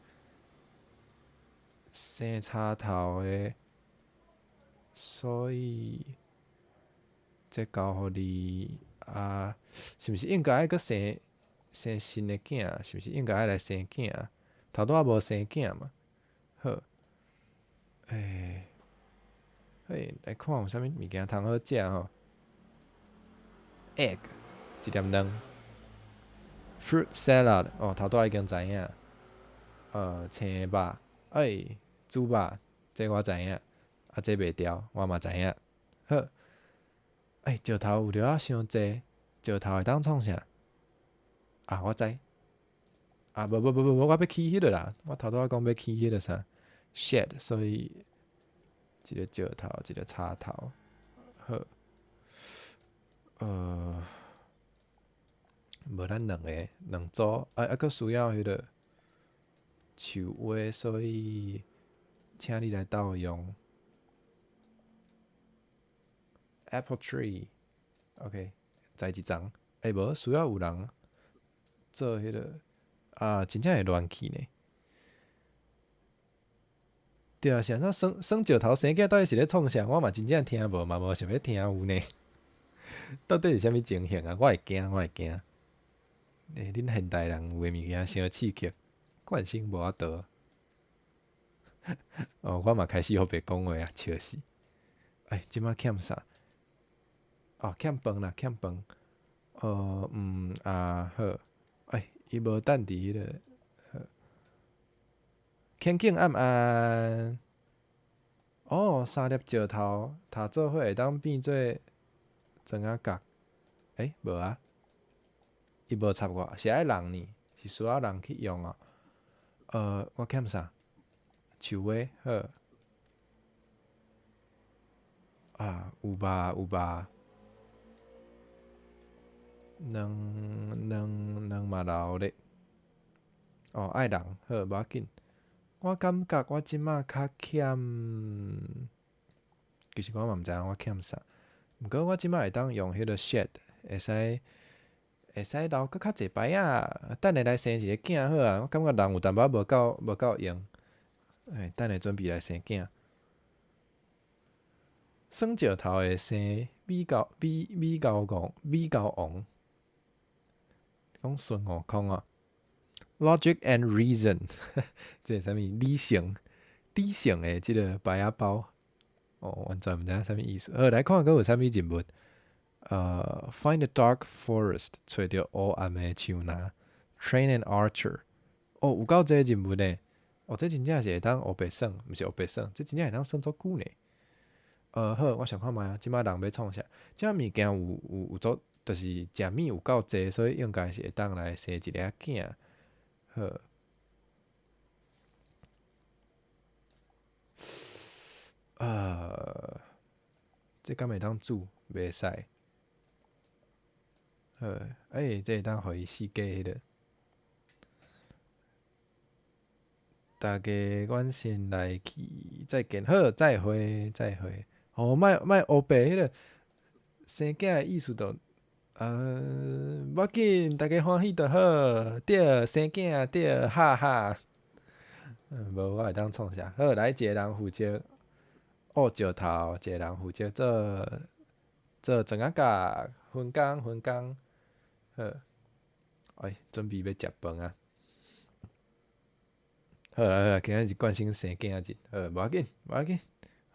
生插頭的，所以這交予你啊，是毋是應該愛閣生新的囝？是毋是應該愛來生囝？頭拄仔無生囝嘛？好，欸，嘿，來看有啥物物件通好食吼。Egg，一粒卵。Fruit salad，哦，頭拄仔已經知影。青肉，欸，豬肉，這我知影。啊，這袂掉，我嘛知影。好，欸，石頭有著愛傷濟，石頭會當創啥？啊，我知。啊，無無無無無，我欲起彼个啦！我頭拄仔講欲起彼个啥，shed，所以一個石頭，一個插頭，好。無咱兩个兩組，啊啊，閣需要彼个樹蛙，所以請你來鬥用 apple tree，OK，栽一叢。欸，無需要有人做彼个。啊，真正會亂去呢。對啊，是按怎耍耍石頭生囝到底是咧創啥？我嘛真正聽無，嘛無想欲聽有呢。到底是啥物情形啊？我會驚，我會驚。欸，恁現代人有的物件傷刺激，慣性無法度。哦，我嘛開始予白講話啊，笑死！哎，這擺欠啥？哦，欠飯啦，欠飯。啊，好。哎，伊無等佇彼个，好。天境暗暗。哦，三粒石頭疊做伙會當變做庄仔角。欸，無啊，伊無插我，是愛人呢，是需要人去用哦。我欠啥？樹尾好。啊，有吧有吧。兩兩兩嘛留咧。哦，愛人好，無要緊。我感覺我這馬較欠，其實我嘛毋知影我欠啥。毋過我這馬會當用彼個 shed，會使會使留閣較濟擺仔。等下來生一个囝好啊，我感覺人有淡薄仔無夠無夠用。欸，等下準備來生囝。耍石頭會生米高米米高王米高王，講孫悟空啊。Logic and reason，這是啥物？理性理性的這个白仔包。哦，完全毋知影啥物意思。好，來看閣有啥物任務。Find a dark forest，揣著烏暗的樹林。Train an archer。哦，有夠濟任務呢。哦，這真正是會當烏白耍，毋是烏白耍，這真正會當耍足久呢。好，我想看覓啊，這擺人欲創啥？這物件有有有足，就是食物有夠濟，所以應該是會當來生一个囝。好。這敢會當煮？袂使。好，欸，這會當予伊四界彼个。大家，阮先來去，再見。好，再會，再會。哦，莫莫烏白彼个生囝的意思就，無要緊，大家歡喜就好。對，生囝對，哈哈。無，我會當創啥？好，來一个人負責挖石頭，一个人負責做做庄仔角，分工分工。好，哎，準備欲食飯啊！好啦好啦，今仔日慣性生囝日，好，無要緊，無要緊，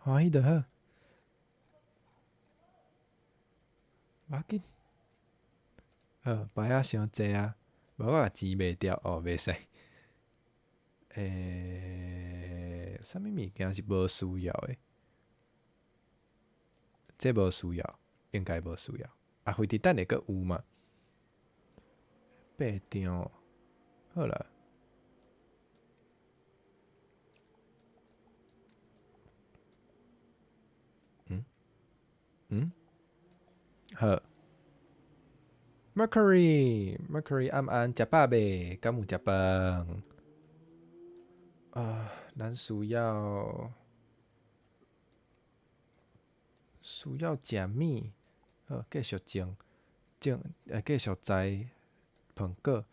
歡喜就好。無要緊，好，牌仔傷濟啊，無我共錢賣掉，哦，袂使。欸，啥物物件是無需要的？這無需要，應該無需要。啊，反正等下閣有嘛。八張，好啦。嗯？嗯？好。Mercury，Mercury 暗暗食飽未？敢有食飯？啊，咱需要需要食物。好，繼續種種，繼續栽蘋果。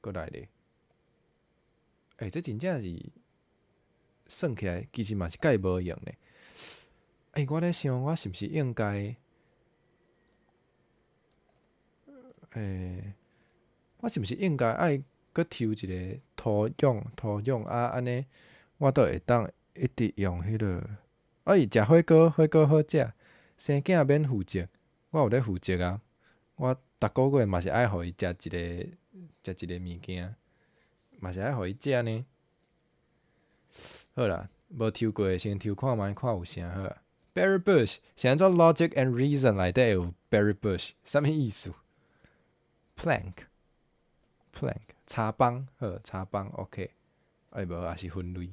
閣來咧。欸，這真正是算起來，其實嘛是蓋無用咧。欸，我咧想，我是毋是應該？欸，我是毋是應該愛閣抽一个土壤？土壤啊，按呢，我都會當一直用彼个。欸，食火鍋，火鍋好食。生囝免負責，我有咧負責啊。我逐个月嘛是愛予伊食一个，食一个物件，嘛是愛予伊食呢。好啦，無抽過的先抽看覓，看有啥好啊。Berry bush 是按怎 logic and reason 內底有 berry bush，啥物意思？Plank，plank，柴枋，好，柴枋，OK。欸無，也是分類。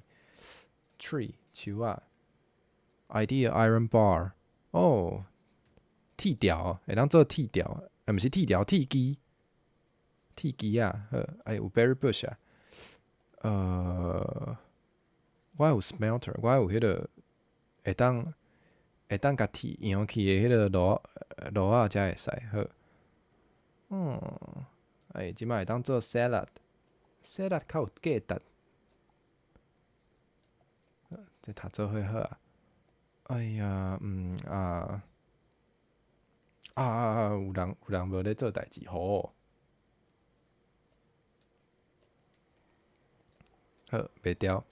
Tree，樹仔。Idea iron bar，哦，鐵條，會當做鐵條，欸，毋是鐵條，鐵枝，鐵枝仔，好，欸，有 berry bush 啊。我有 smelter，我有彼个會當會當共鐵揚起的彼个爐爐仔才會使，好。欸，這擺會當做 salad，salad 較有價值。這讀做伙好啊。哎呀，嗯啊，啊啊啊！有人有人無咧做代誌，吼。好，袂掉。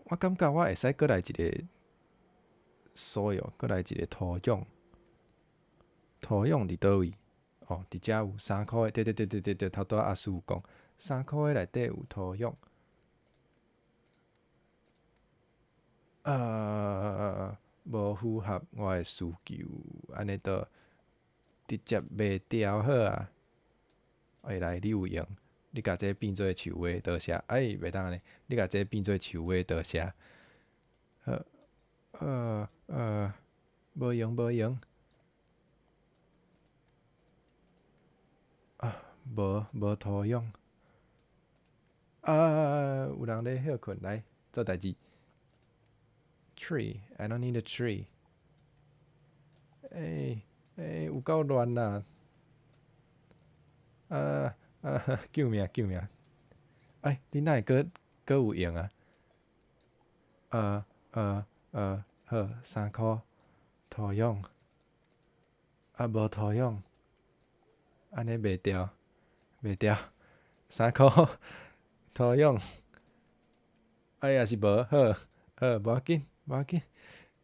我感覺我會使閣來一个 soil，閣來一个土壤。土壤佇佗位？哦，佇遮有三箍的，對對對對對對，頭拄仔阿叔有講，三箍的內底有土壤。無符合我的需求，按呢就直接賣掉好啊。欸，來，你有閒，你共這變做樹尾，多謝。欸，袂當按呢，你共這變做樹尾，多謝。好，無閒無閒。啊，無土壤。啊，有人咧歇睏，來做代誌。Tree, I don't need a tree。欸欸，有夠亂啦！啊啊！救命救命！欸，你哪會閣有閒啊？好，3箍土壤。啊，無土壤，按呢袂著，袂著，3箍土壤。哎，也是無，好，好，無要緊，無要緊。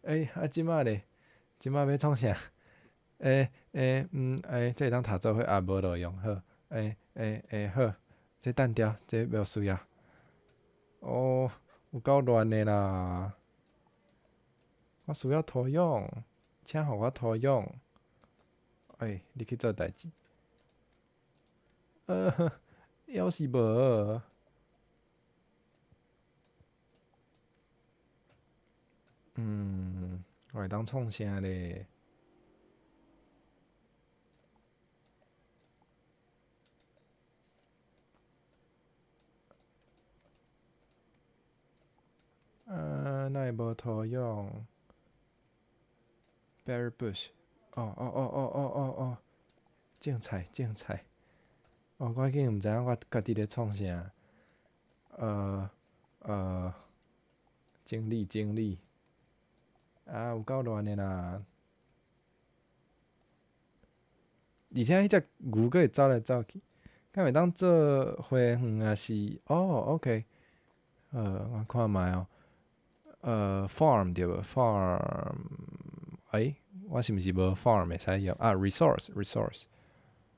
欸，啊，這馬咧，這馬欲創啥？欸欸嗯欸，這會當讀做伙啊，無路用，好，欸欸欸好，這等著，這無需要。哦，有夠亂的啦！我需要土壤，請予我土壤。欸，你去做代誌。猶是無。嗯，我會當創啥咧？哪會無土壤？Berry bush，哦哦哦哦哦哦哦，種菜種菜。哦，我已經毋知影我家己咧創啥。整理整理。啊，有夠亂的啦！而且彼隻牛閣會走來走去，敢會當做花園抑是？哦，OK，我看覓哦。Farm 對無？Farm，欸，我是毋是無 farm 會使用？啊，resource，resource，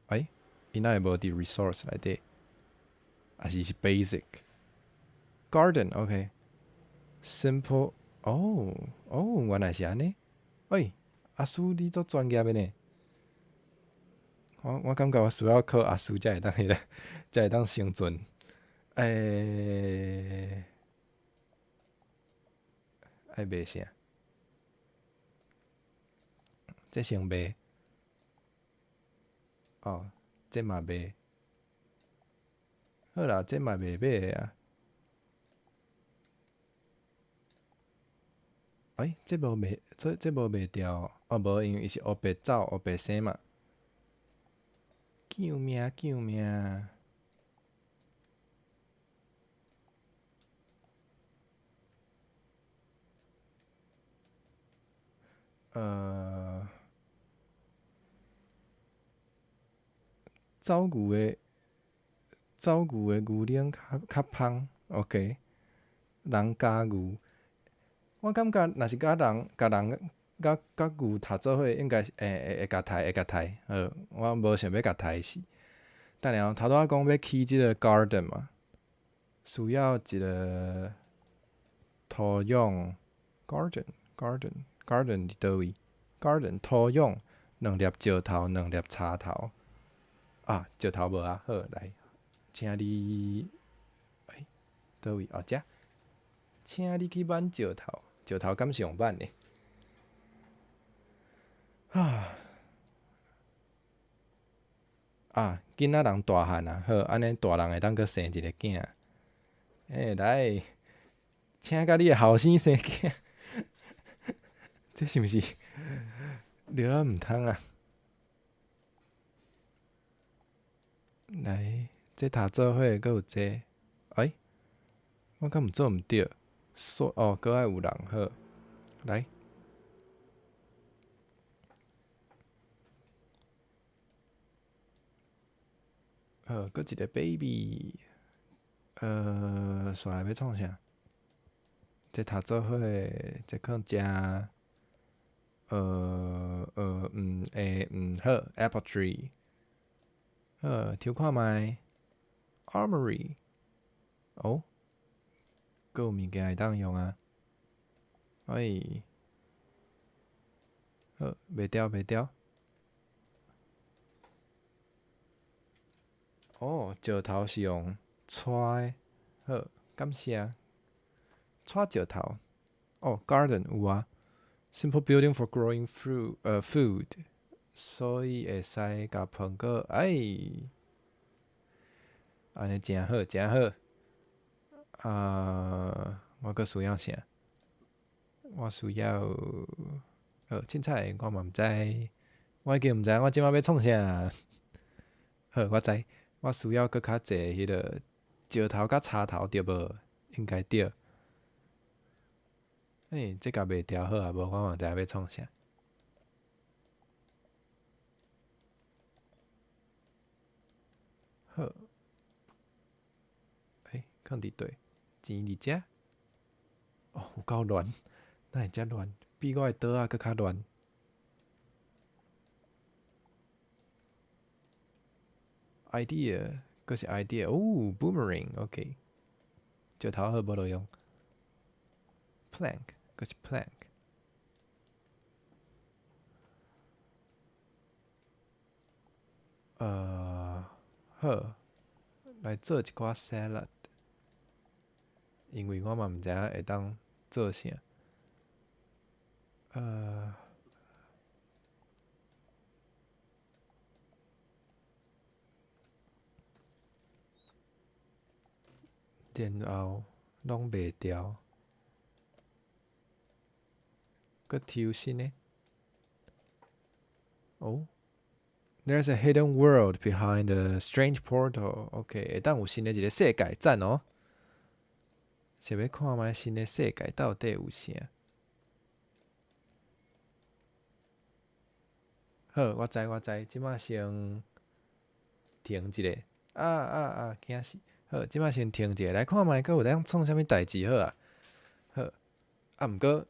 欸，伊哪會無佇 resource 內底？抑是是 basic？Garden，OK，simple，哦哦，原來是按呢。欸，阿叔你足專業的呢。我感覺我需要靠阿叔才會當彼个，才會當生存。欸，愛賣啥？這先賣。哦，這嘛賣。好啦，這嘛袂歹啊。欸，這無賣，這無賣掉，哦無，因為伊是烏白走烏白生嘛。救命！救命！走牛的牛奶較芳，OK。人咬牛，我感覺若是佮人共人佮牛讀做伙，應該是會共刣會共刣。好，我無想欲共刣死。等下哦，頭拄仔講欲起這个 garden 嘛，需要一个土壤 garden，garden，garden 佇佗位？garden 土壤，兩粒石頭，兩粒柴頭。啊，石頭無啊，好，來，請你，欸，佗位？哦，遮，請你去挽石頭，石頭敢是用挽的？啊，啊，囡仔人大漢啊，好，按呢大人會當閣生一个囝。欸，來，請佮你的後生生囝，這是毋是著啊毋通啊？來，這讀做伙閣有這，欸，我敢毋做毋著？說哦，閣愛有人好，來。好，閣一个 baby，煞來欲創啥？這讀做伙，這囥遮，欸，好，apple tree，好，抽看覓，armory，哦，閣有物件會當用啊？哎，好，袂掉袂掉。哦，石頭是用搓的，好，感謝。搓石頭。哦，garden 有啊，simple building for growing fruit，food，所以會使共蘋果，哎，按呢誠好，誠好。啊，我閣需要啥？我需要，凊彩我嘛毋知，我已經毋知我這擺欲創啥。好，我知，我需要閣較濟彼个石頭佮柴頭對無？應該對。欸，這共賣掉好啊，無我嘛毋知欲創啥。好。欸，囥佇佗？錢佇遮？哦，有夠亂，哪會遮亂？比我的桌仔閣較亂。idea，閣是 idea，哦，boomerang，OK。石頭好無路用。plank，閣是 plank。好，來做一寡 salad，因為我嘛毋知影會當做啥。然後攏賣掉，閣抽新的。哦，There's a hidden world behind the strange portal. OK，會當有新的一个世界，讚哦！想欲看覓新的世界到底有啥？好，我知我知，這擺先停一下。啊啊啊！驚死！好，這擺先停一下，來看覓閣有當創啥物代誌好啊？好，啊，毋過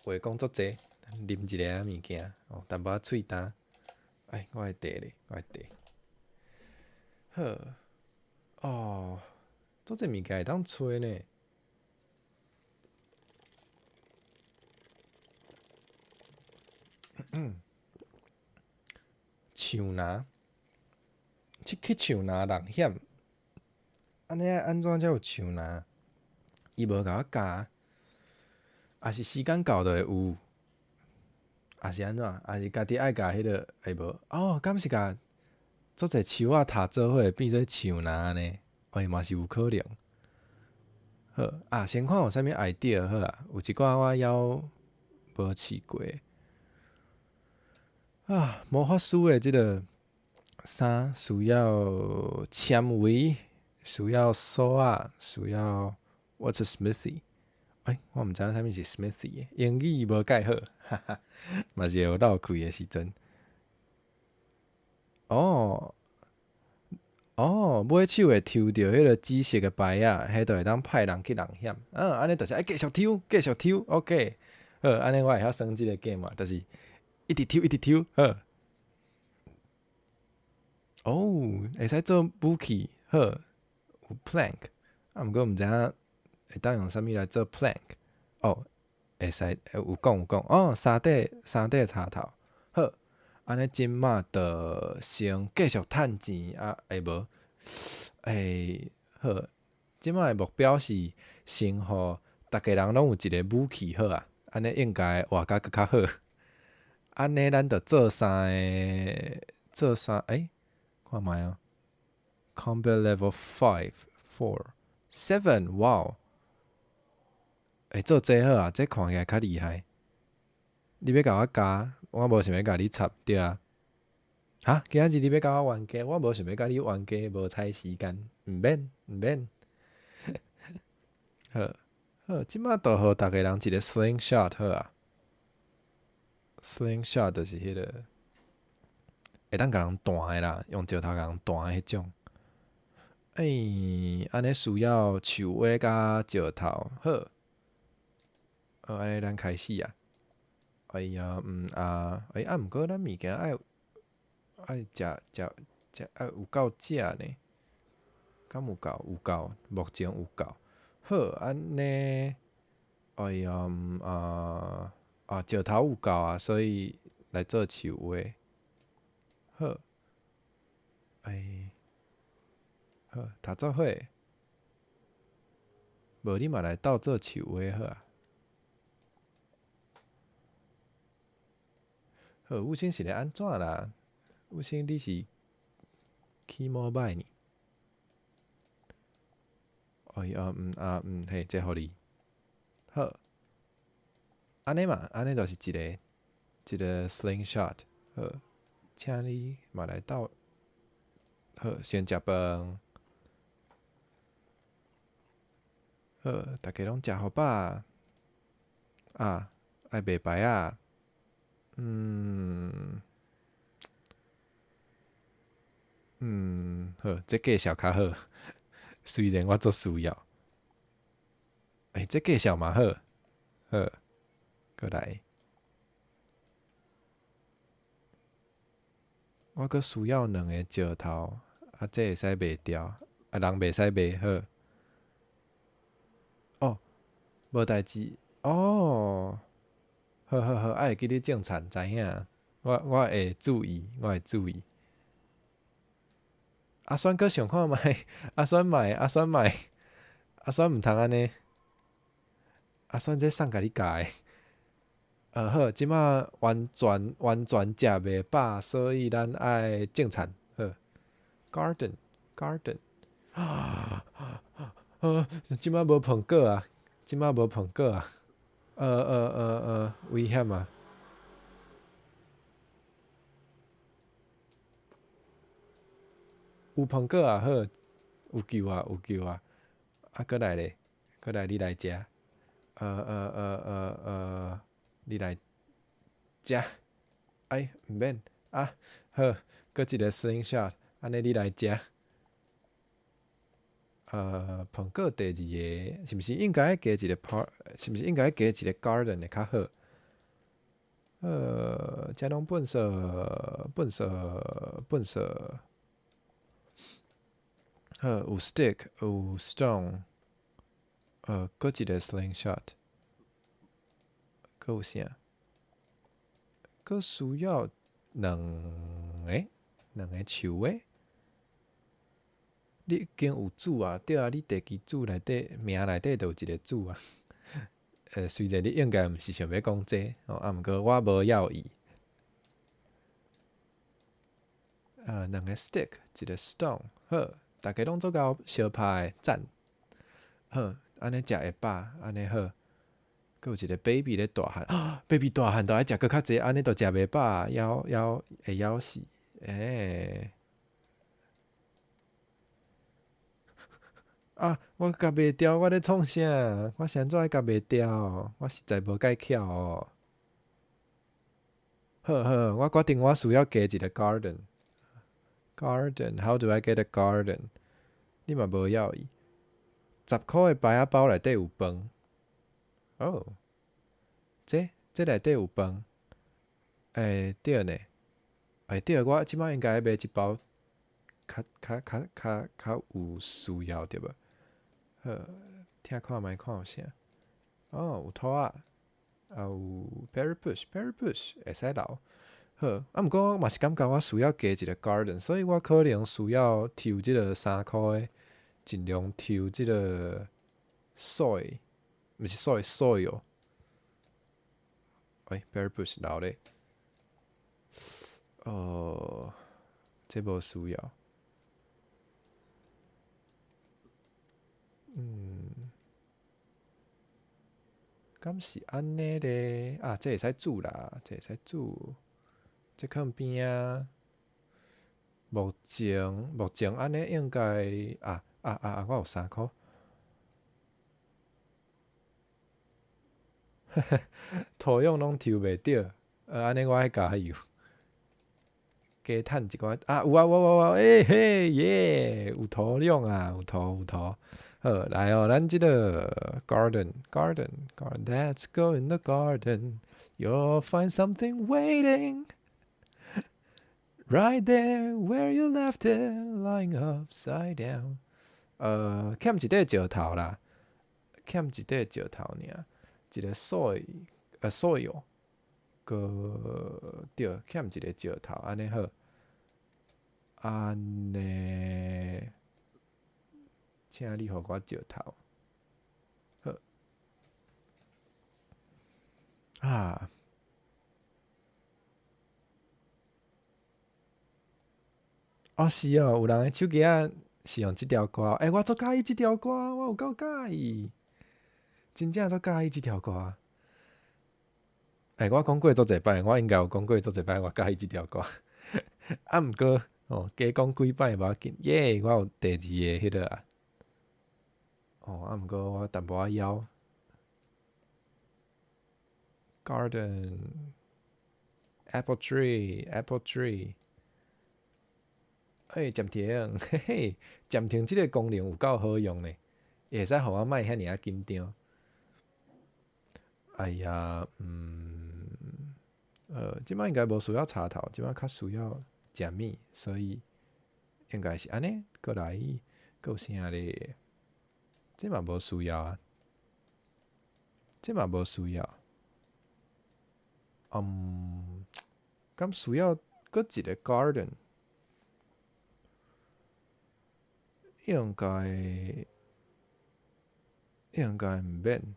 話講足濟，啉一下仔物件，哦，淡薄仔喙焦。哎，我的茶咧，我的茶。好，哦，足濟物件會當揣呢。樹林，去樹林人險，按呢按怎才有樹林？伊無共我教，抑是時間到就會有，抑是按怎？抑是家己愛共彼个會無？哦，敢是共足濟樹仔疊做伙變做樹林按呢？欸，嘛是有可能。好啊，先看有啥物 idea 好啊？有一寡我猶無試過。啊，魔法師的這个衫需要纖維，需要索仔，需要 What's a smithy？欸，我毋知影啥物是 smithy，英語無蓋好，哈哈，嘛是會有漏氣的時陣。哦，哦，尾手會抽著彼个紫色的牌仔，彼就會當派人去人險。啊，按呢就是愛繼續抽，繼續抽，OK。好，按呢我會曉耍這个 game 啊，就是一直抽，一直抽，好。哦，會使做武器，好，有 plank，啊，毋過毋知影會當用啥物來做 plank。哦，會使有講有講，哦，三塊柴頭，好，按呢這馬就先繼續趁錢啊，會無？欸，好，這馬的目標是先予逐家人攏有一个武器好啊，按呢應該活甲閣較好。按呢咱就做三个，做三，欸，看覓啊？Combat level five, four, seven，哇！欸，做這好啊，這看起來較厲害。你欲共我加，我無想欲共你插，對啊。哈，今仔日你欲共我冤家，我無想欲共你冤家，無彩時間，毋免毋免。好，好，這馬就予逐家人一个 slingshot 好啊。slingshot 就是彼个會當共人彈的啦，用石頭共人彈的彼種。欸，按呢需要樹葉佮石頭，好。好，按呢咱開始啊。哎呀，啊，欸，啊，毋過咱物件愛愛食食食愛有夠食呢。敢有夠？有夠，目前有夠。好，按呢，哎呀，啊啊，石頭有夠啊，所以來做樹的。好，哎，好，讀做伙。無你嘛來鬥做樹的好啊。好，宇生是咧按怎啦？宇生你是起毛歹呢？哎呀，嗯啊嗯，嘿，這予你。好，按呢嘛，按呢就是一個一個 slingshot。好，請你嘛來鬥。好，先食飯。好，逐家攏食予飽。啊，愛賣牌仔。嗯，嗯，好，這介紹較好。雖然我足需要。欸，這介紹嘛好，好，閣來。我閣需要兩个石頭，啊，這會使賣掉，啊，人袂使賣，好。哦，無代誌，哦，好好好，愛會記你種田，知影。我會注意，我會注意。阿選閣想看覓，阿選莫，阿選莫，阿選毋通按呢。阿選這送共你教的。好，這馬完全完全食袂飽，所以咱愛種田。好，garden，garden，啊，這馬無蘋果啊，這馬無蘋果啊，危險啊！有蘋果啊，好，有救啊，有救啊！啊，閣來咧，閣來你來食。你來食。哎，毋免啊，好，閣一个 slingshot，按呢你來食。蘋果第二个，是毋是應該加一个 part？是毋是應該加一个 garden 會較好？遮攏糞埽，糞埽，糞埽。好，有 stick，有 stone，閣一个 slingshot，閣有啥？閣需要兩个，兩个樹的。你已經有煮啊？對啊，你地基主內底名內底就有一个煮啊。雖然你應該毋是想欲講這，哦，啊，毋過我無要伊。兩个 stick，一个 stone，好，逐家攏足𠢕相拍的，讚。好，按呢食會飽，按呢好。閣有一个 baby 咧大漢，baby 大漢就愛食閣較濟，按呢就食袂飽，枵枵會枵死，欸。啊！我共賣掉，我咧創啥？我是按怎愛共賣掉？我實在無蓋巧哦。好好，我決定我需要加一个 garden。Garden，how do I get a garden？你嘛無要伊。10箍的牌仔包內底有飯。哦，這內底有飯。欸，對呢。欸，對，我這擺應該買一包較較較較較有需要對無？好，聽看覓看有啥？哦，有土仔，啊有 berry bush，berry bush 會使留。好，啊，毋過我嘛是感覺我需要加一个 garden，所以我可能需要抽這个3箍的，盡量抽這个 soil，毋是 soil，soil。欸，berry bush 留咧。哦，這無需要。嗯，敢是按呢咧？啊，這會使煮啦，這會使煮。這囥邊仔。目前目前按呢應該啊啊啊！我有3箍。土壤攏抽袂著，按呢我愛加油。加趁一寡啊！有啊有有有，欸嘿耶！有土壤啊，有土有土。好，來哦，咱這个 garden garden garden Let's go in the garden. You'll find something waiting right there where you left it, lying upside down. 欠一塊石頭啦，欠一塊石頭爾。一个 soil，soil，閣對，欠一個石頭，按呢好。按呢，請你予我石頭。好。啊。哦，是哦，有人的手機仔是用這條歌。欸，我足佮意這條歌，我有夠佮意，真正足佮意這條歌。欸，我講過足濟擺，我應該有講過足濟擺，我佮意這條歌。啊，毋過哦，加講幾擺無要緊。耶，我有第二個彼個啊。哦，啊，毋過我淡薄仔枵。Garden, apple tree, apple tree。欸，暫停，嘿嘿，暫停這個功能有夠好用呢，會使予我莫遐爾仔緊張。哎呀，這擺應該無需要插頭，這擺較需要食物，所以應該是按呢。過來，閣有啥咧？這嘛無需要啊，這嘛無需要。敢需要閣一個 garden？應該毋免。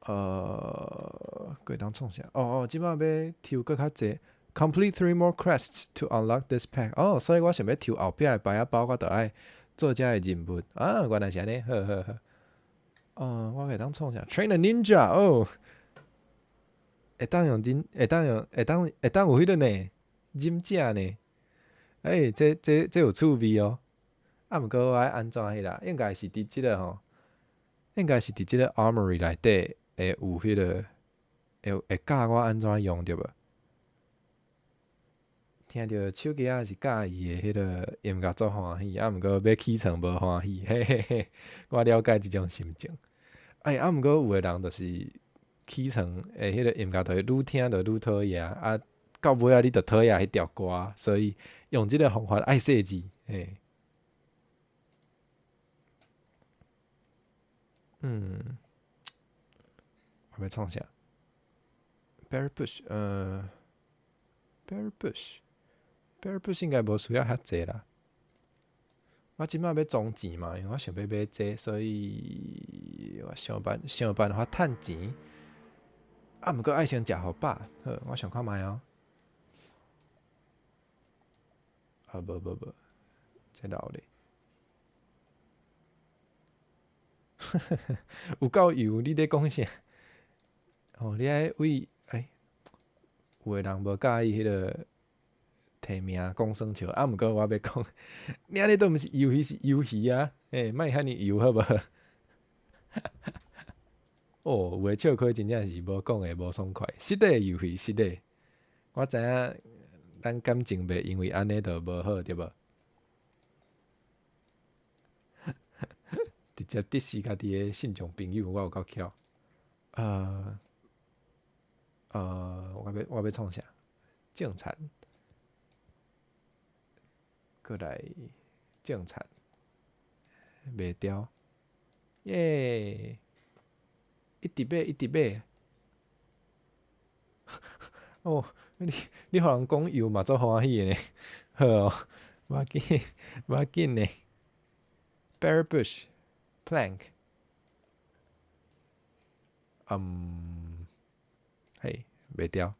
閣會當創啥？哦哦，這擺欲抽閣較濟，Complete three more quests to unlock this pack。哦，所以我想欲抽後壁的牌仔包，我著愛做這个任務。啊，原來是按呢，好好好。哦，我會當創啥？Train a ninja。哦，會當用忍，會當用，會當有彼個呢，忍者呢。欸，這有趣味哦。啊，毋過我愛按怎彼啦？應該是佇這個吼，應該是佇這個 armory 內底會有彼個，會教我按怎用對無？聽著手機仔是佮意的彼個音樂足歡喜，啊，毋過欲起床無歡喜，嘿嘿嘿，我了解這種心情。哎，啊，毋過有的人就是起床的彼個音樂，就會愈聽就愈討厭，啊，到尾仔你就討厭彼條歌，所以用這個方法愛細緻，嘿。我欲創啥？Berry bush，Berry bush，Berry bush 應該無需要遐濟啦。我這擺欲裝錢嘛，因為我想欲買這個，所以我想辦法趁錢。啊，毋過愛先食予飽，好，我想看覓哦。啊，無無無，這老咧。有夠油，你咧講啥？哦，你愛為欸，有的人無佮意彼個提名講耍笑，啊，毋過我欲講，你按呢都毋是魷魚，是魷魚啊！欸，莫遐爾油好無？哦，有的笑開真正是無講的無爽快，實的魷魚，實的。我知影咱感情袂因為按呢就無好，對無？直接敵視家己的信眾朋友，我有夠巧。我欲創啥？種田，過來種田，賣掉，耶！一直買，一直買。哦，你予人講油嘛足歡喜的呢，好哦，無要緊，無要緊呢。Berry bush plank，嘿，賣掉，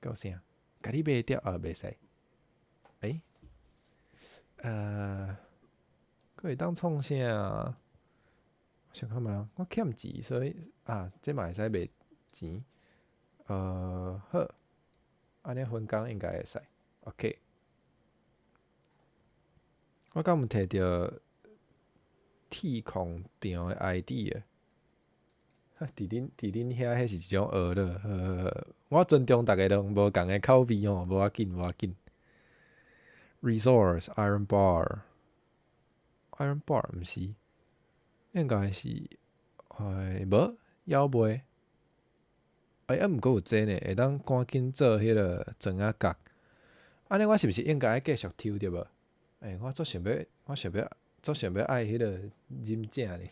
夠啥？共你賣掉啊，袂使。欸，閣會當創啥？我想看覓，我欠錢，所以啊，這嘛會使賣錢。好，按呢分工應該會使。OK，我敢有提著鐵礦場的 idea？佇恁遐，彼是一種娛樂。好好好，我尊重逐家攏無仝的口味吼，無要緊，無要緊。Resource iron bar，iron bar 毋是，應該是，哎，無，猶未。欸，啊，毋過有這呢，會當趕緊做彼個磚仔角。按呢，我是毋是應該愛繼續抽對無？欸，我足想欲，我想欲，足想欲愛彼個忍者呢。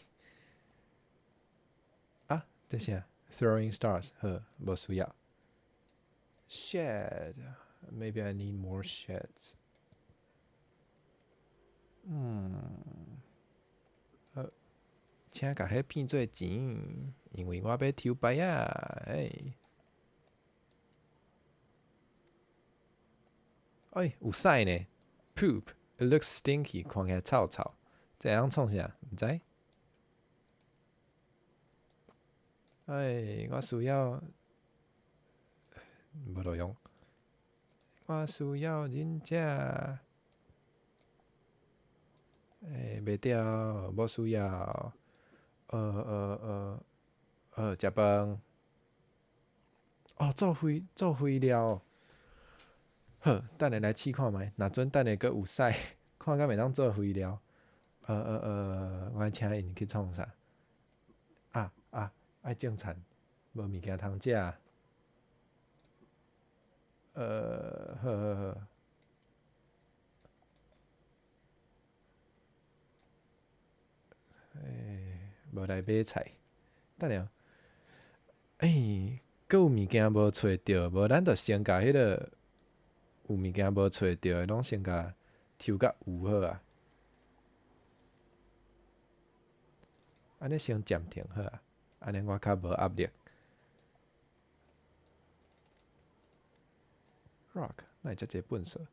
這啥？Throwing stars，好，無需要。Shed, maybe I need more sheds. 嗯，好，請共彼變做錢，因為我欲抽牌仔，欸。哎，有屎呢！Poop, it looks stinky，看起來臭臭。這會當創啥？毋知。哎，我需要，無路用。我需要忍者。欸，袂著，無需要。食飯。哦，做肥料。好，等下來試看覓。若準等下閣有屎，看敢會當做肥料。我愛請𪜶去創啥？啊啊，愛種田，無物件通食。好好好。欸，無來買菜。等下，欸，閣有物件無揣著，無咱就先共彼个有物件無揣著的，攏先共抽甲有好啊。按呢先暫停好啊，按呢我較無壓力。Rock，哪會遮濟糞埽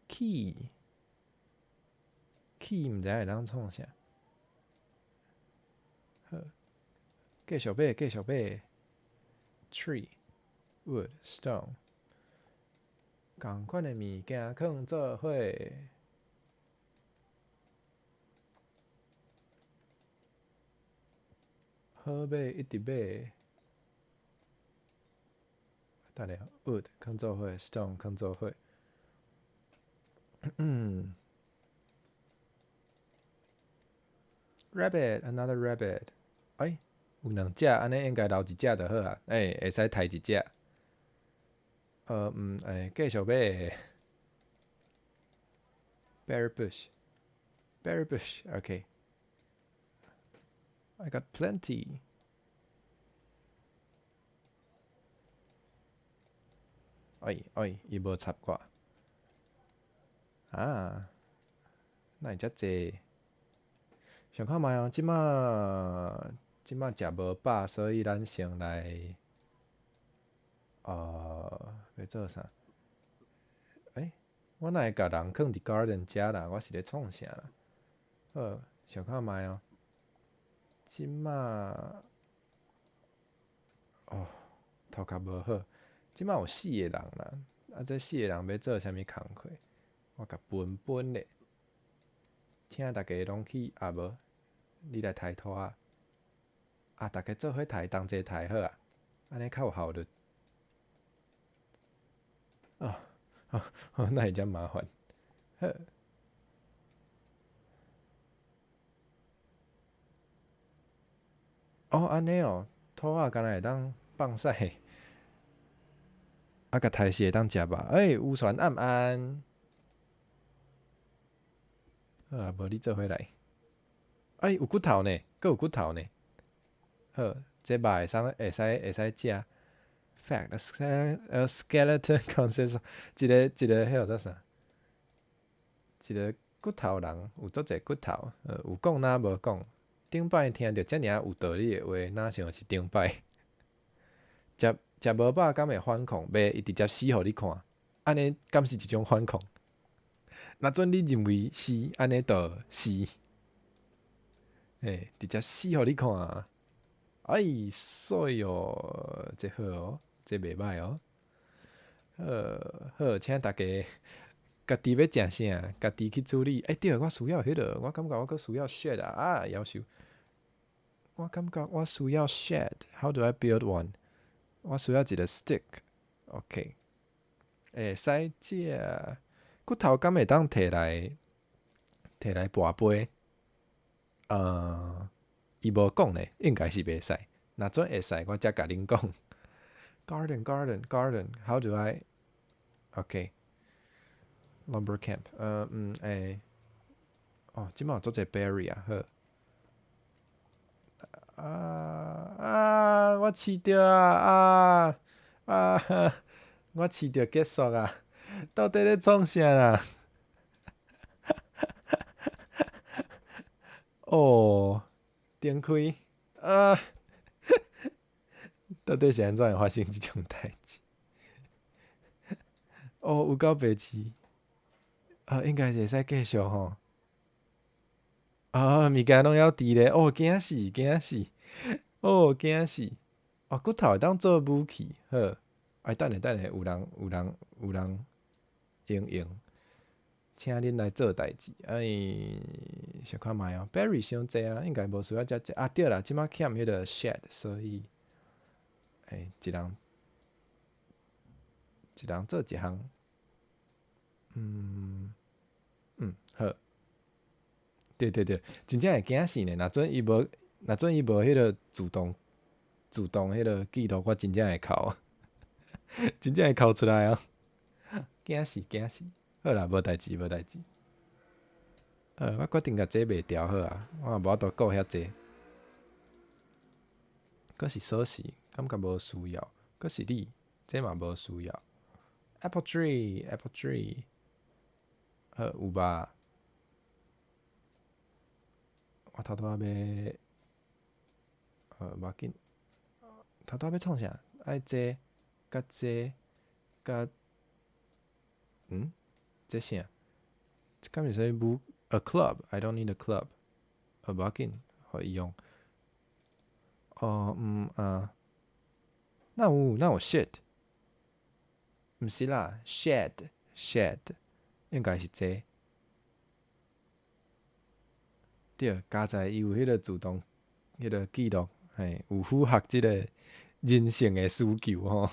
？Key，Key 毋知影會當創啥？好，繼續買，繼續買。Tree，wood， stone，仝款的物件囥做伙。好買，一直買。等下，wood 囥做伙，stone 囥做伙。嗯。Rabbit，another rabbit。哎，有兩隻，按呢應該留一隻就好啊。欸，會使刣一隻。欸，繼續買。Berry bush，berry bush，OK。I got plenty。哎哎，伊無插我。啊，哪會遮濟？想看覓哦，這馬食無飽，所以咱先來，欲做啥？欸，我哪會共人囥佇 garden 遮啦？我是咧創啥啦？好，想看覓哦。這馬，哦，頭殼無好。這馬有四个人啦，啊，這四個人欲做啥物工課？我共分分咧，請逐家攏去啊無？你來刣土仔，啊，逐家做伙刣，同齊刣好啊，按呢較有效率。啊，哪會遮麻煩？好。哦，按呢哦，土仔敢若會當放屎，啊，共刣死會當食吧？欸，有船暗暗。好啊，無你做伙來。欸，有骨頭呢，閣有骨頭呢。好，這肉會使食。Fact, a skeleton consists 一个一个彼個叫啥？一个骨頭人有足濟骨頭，有講若無講。頂擺聽著遮爾有道理的話，哪像是頂擺？食無飽敢會反抗？袂，伊直接死予你看。按呢敢是一種反抗？若準你認為是，按呢就是。欸，直接死予你看。哎，媠哦，這好哦，這袂䆀哦。好，好，請大家家己欲食啥，家己去處理。欸，對，我需要彼个，我感覺我閣需要 shed 啊，啊，夭壽。我感覺我需要 shed。How do I build one？我需要一個 stick。OK。會使食骨頭，敢會當摕來跋杯？伊無講咧，應該是袂使。若準會使，我才共恁講。Garden, garden, garden. How do I? OK. Lumber camp. 欸，哦，這馬有足濟 berry 啊，好。啊啊！我飼著啊啊啊！我飼著結束啊！到底咧創啥啦？哦，燈開啊！到底是按怎會發生這種代誌？哦，有夠白痴！啊，應該是會使繼續吼。啊，物件攏猶佇咧，哦，驚死驚死！哦，驚死！哦，骨頭會當做武器，好。哎，等下等下，有人有人有人用用，請恁來做代誌。哎，小看覓哦，Berry 傷濟啊，應該無需要遮濟。啊，對啦，這擺欠彼個 shed，所以，欸，一人一人做一項。嗯嗯，好。對對對，真正會驚死呢。若準伊無，若準伊無彼個自動自動彼個記錄，我真正會哭，真正會哭出來哦。驚死驚死！好啦，無代誌無代誌。我決定共這賣掉好啊，我也無法度顧遐濟。閣是鎖匙，感覺無需要。閣是你，這嘛無需要。Apple tree，Apple tree，好有吧？我頭拄仔欲，無要緊。頭拄仔欲創啥？愛這，佮這，佮，嗯？這啥？這敢是啥物？A club？I don't need a club。無要緊，予伊用。哦，嗯啊。那有那有 shit？毋是啦，shed，shed，應該是這。對，佳哉伊有彼個自動彼個記錄，嘿，有符合這個人性的需求吼。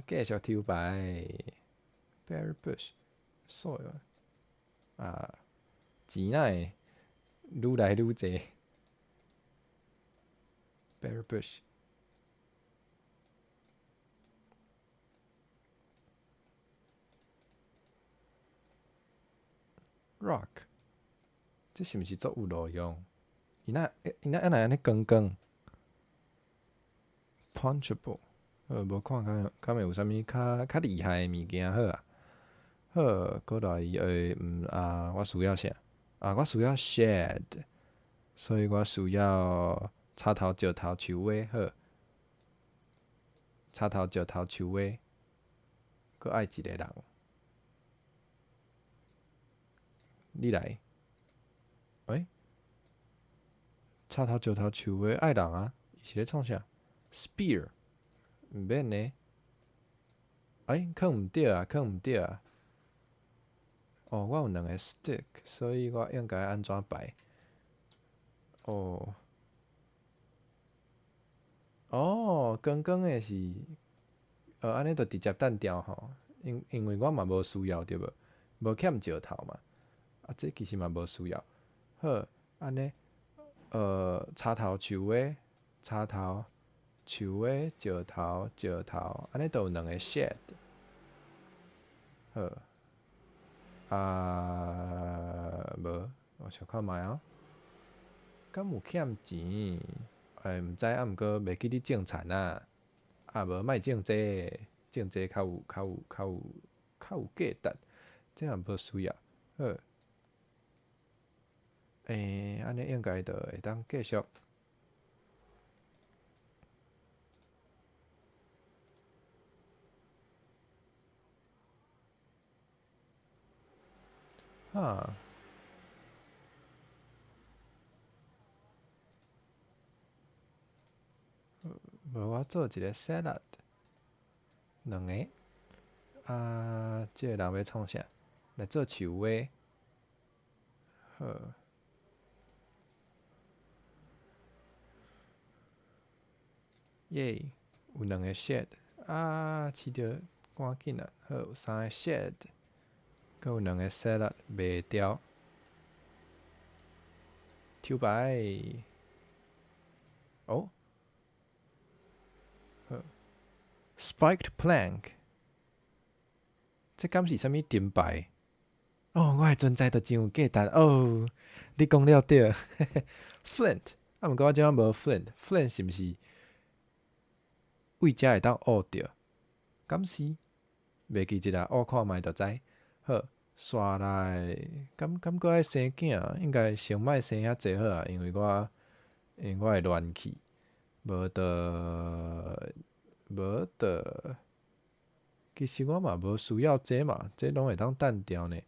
繼續抽牌，Berry bush，soil，啊，錢哪會愈來愈濟？Berry bush。Rock，這是毋是足有路用？伊若伊若按來按呢光光？Punchable，無看敢敢會有啥物較較厲害的物件好啊？好，過來嗯啊，我需要啥？啊，我需要 shed，所以我需要插頭、石頭、樹尾好。插頭、石頭、樹尾，閣愛一個人。你來，欸？插頭、石頭、樹尾愛人啊？伊是咧創啥？Spear，毋免呢。欸，囥毋著啊，囥毋著啊。哦，我有兩個 stick，所以我應該按怎排？哦，哦，剛剛的是，按呢就直接擲掉吼，因因為我嘛無需要對無？無欠石頭嘛。啊，這其實嘛無需要。好，按呢，插頭樹尾，插頭樹尾，石頭石頭，按呢就有兩個 shed。好，啊，無，我小看覓哦。敢有欠錢？欸，毋知啊，毋過袂記得種田啊。啊，無莫種這個，種這個較有較有較有較有價值。這也無需要。好。欸，按呢應該就會當繼續。啊。無，我做一個 salad，兩個。啊，這個人欲創啥？來做樹尾。好。耶，有兩個 shed，啊，飼著趕緊啊！好，有三個 shed，閣有兩個 salad 賣掉。抽牌。哦。好。Spiked plank，這敢是啥物燈牌？哦，我的存在就真有價值哦！你講了對，Flint，啊，毋過我這擺無 Flint，Flint 是毋是為遮會當挖著？敢是？袂記得啦，挖看覓就知。好，紲來，敢閣愛生囝？應該先莫生遐濟好啊，因為我會亂去，無得無得。其實我嘛無需要這嘛，這攏會當擲掉呢。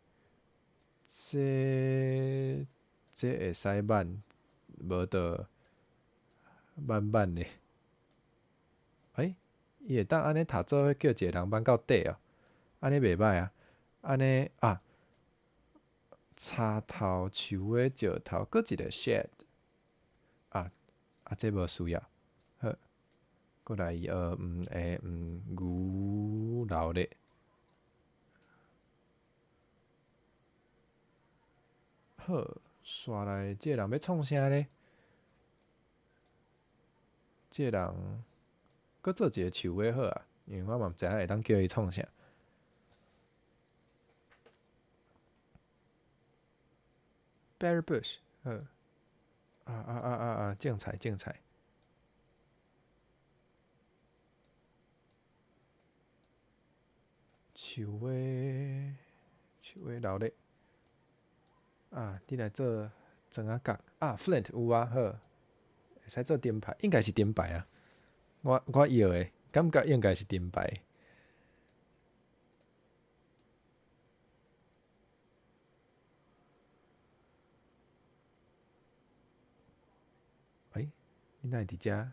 這會使挽，無就挽挽的。欸，伊會當按呢讀做伙叫一個人挽到底哦，按呢袂䆀啊，按呢啊，柴頭樹尾石頭，閣一個 shed，啊啊，這無需要，好，閣來欸牛留咧。好，紲來，這個人欲創啥咧？這個人閣做一個樹尾好啊，因為我嘛毋知影會當叫伊創啥。Berry bush，好，啊啊啊啊啊！種菜種菜。樹尾樹尾留咧。啊，你來做磚仔角啊，Flint 有啊，好，會使做燈牌，應該是燈牌啊。我搖的，感覺應該是燈牌。欸，你哪會佇遮？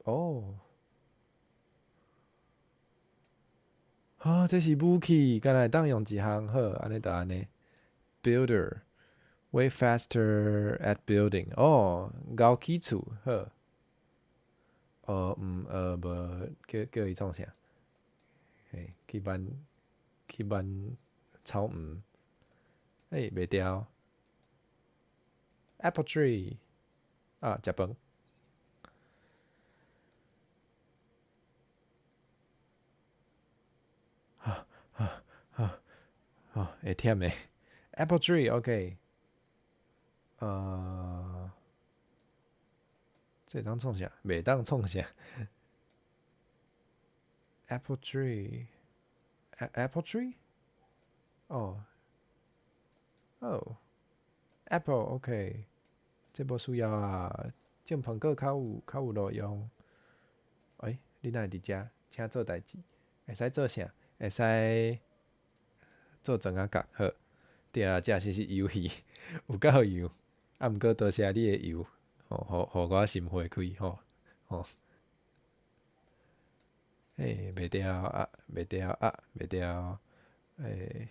哦。啊，這是武器，敢若會當用一項好，按呢就按呢。Builder, way faster at building。哦，𠢕起厝好。無叫伊創啥？嘿，去挽草黃。欸，袂牢。Apple tree，啊，食飯。啊啊啊啊！會忝的。Apple tree，OK。這會當創啥？袂當創啥？Apple tree，Apple tree？哦，哦，Apple，OK。這無需要啊，種蘋果較有路用。欸，你哪會佇遮？請做代誌，會使做啥？會使做磚仔角，好。對啊，這是遊戲，有夠油。啊，毋過多謝你的油，吼，予我心花開，吼，吼。欸，袂牢啊，袂牢啊，袂牢，欸。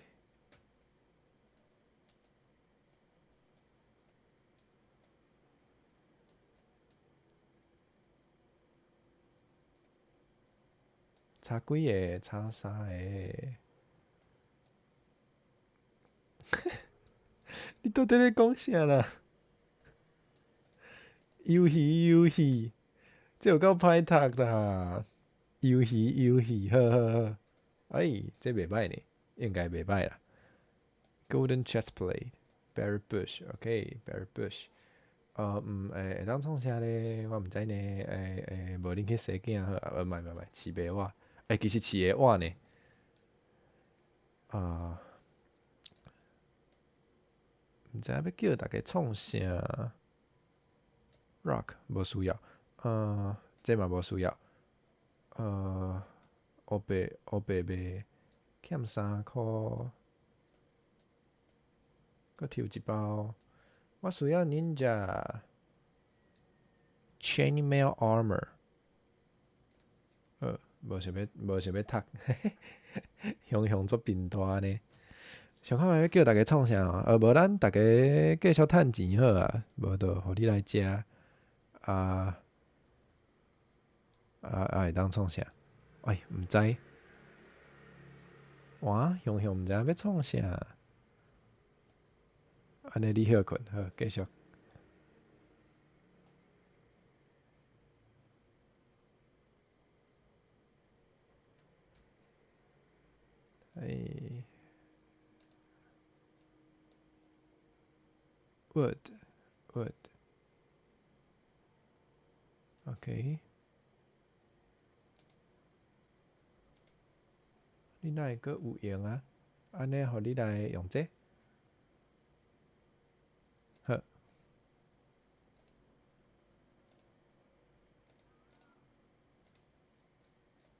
差幾个？差三个。你到底咧講啥啦？遊戲遊戲，這有夠歹讀啦！遊戲遊戲，好好好。欸，這袂䆀呢，應該袂䆀啦。Golden chest plate, berry bush, OK, berry bush。會當創啥咧？我毋知呢。欸欸，無恁去生囝好啊？莫莫莫，飼袂活。欸，其實飼會活呢。啊，毋知影欲叫逐家創啥？Rock 無需要，這嘛無需要。烏白賣，欠3箍，閣抽一包。我需要 Ninja Chainmail Armor。無想欲讀，雄雄足貧惰呢。想看覓欲叫逐家創啥？無咱逐家繼續趁錢好啊，無就予你來食。啊啊啊！會當創啥？哎，毋知。哇，雄雄毋知影欲創啥。按呢你歇睏，好，繼續。欸，wood，wood，OK。你哪會閣有閒啊？按呢，予你來用這個。好。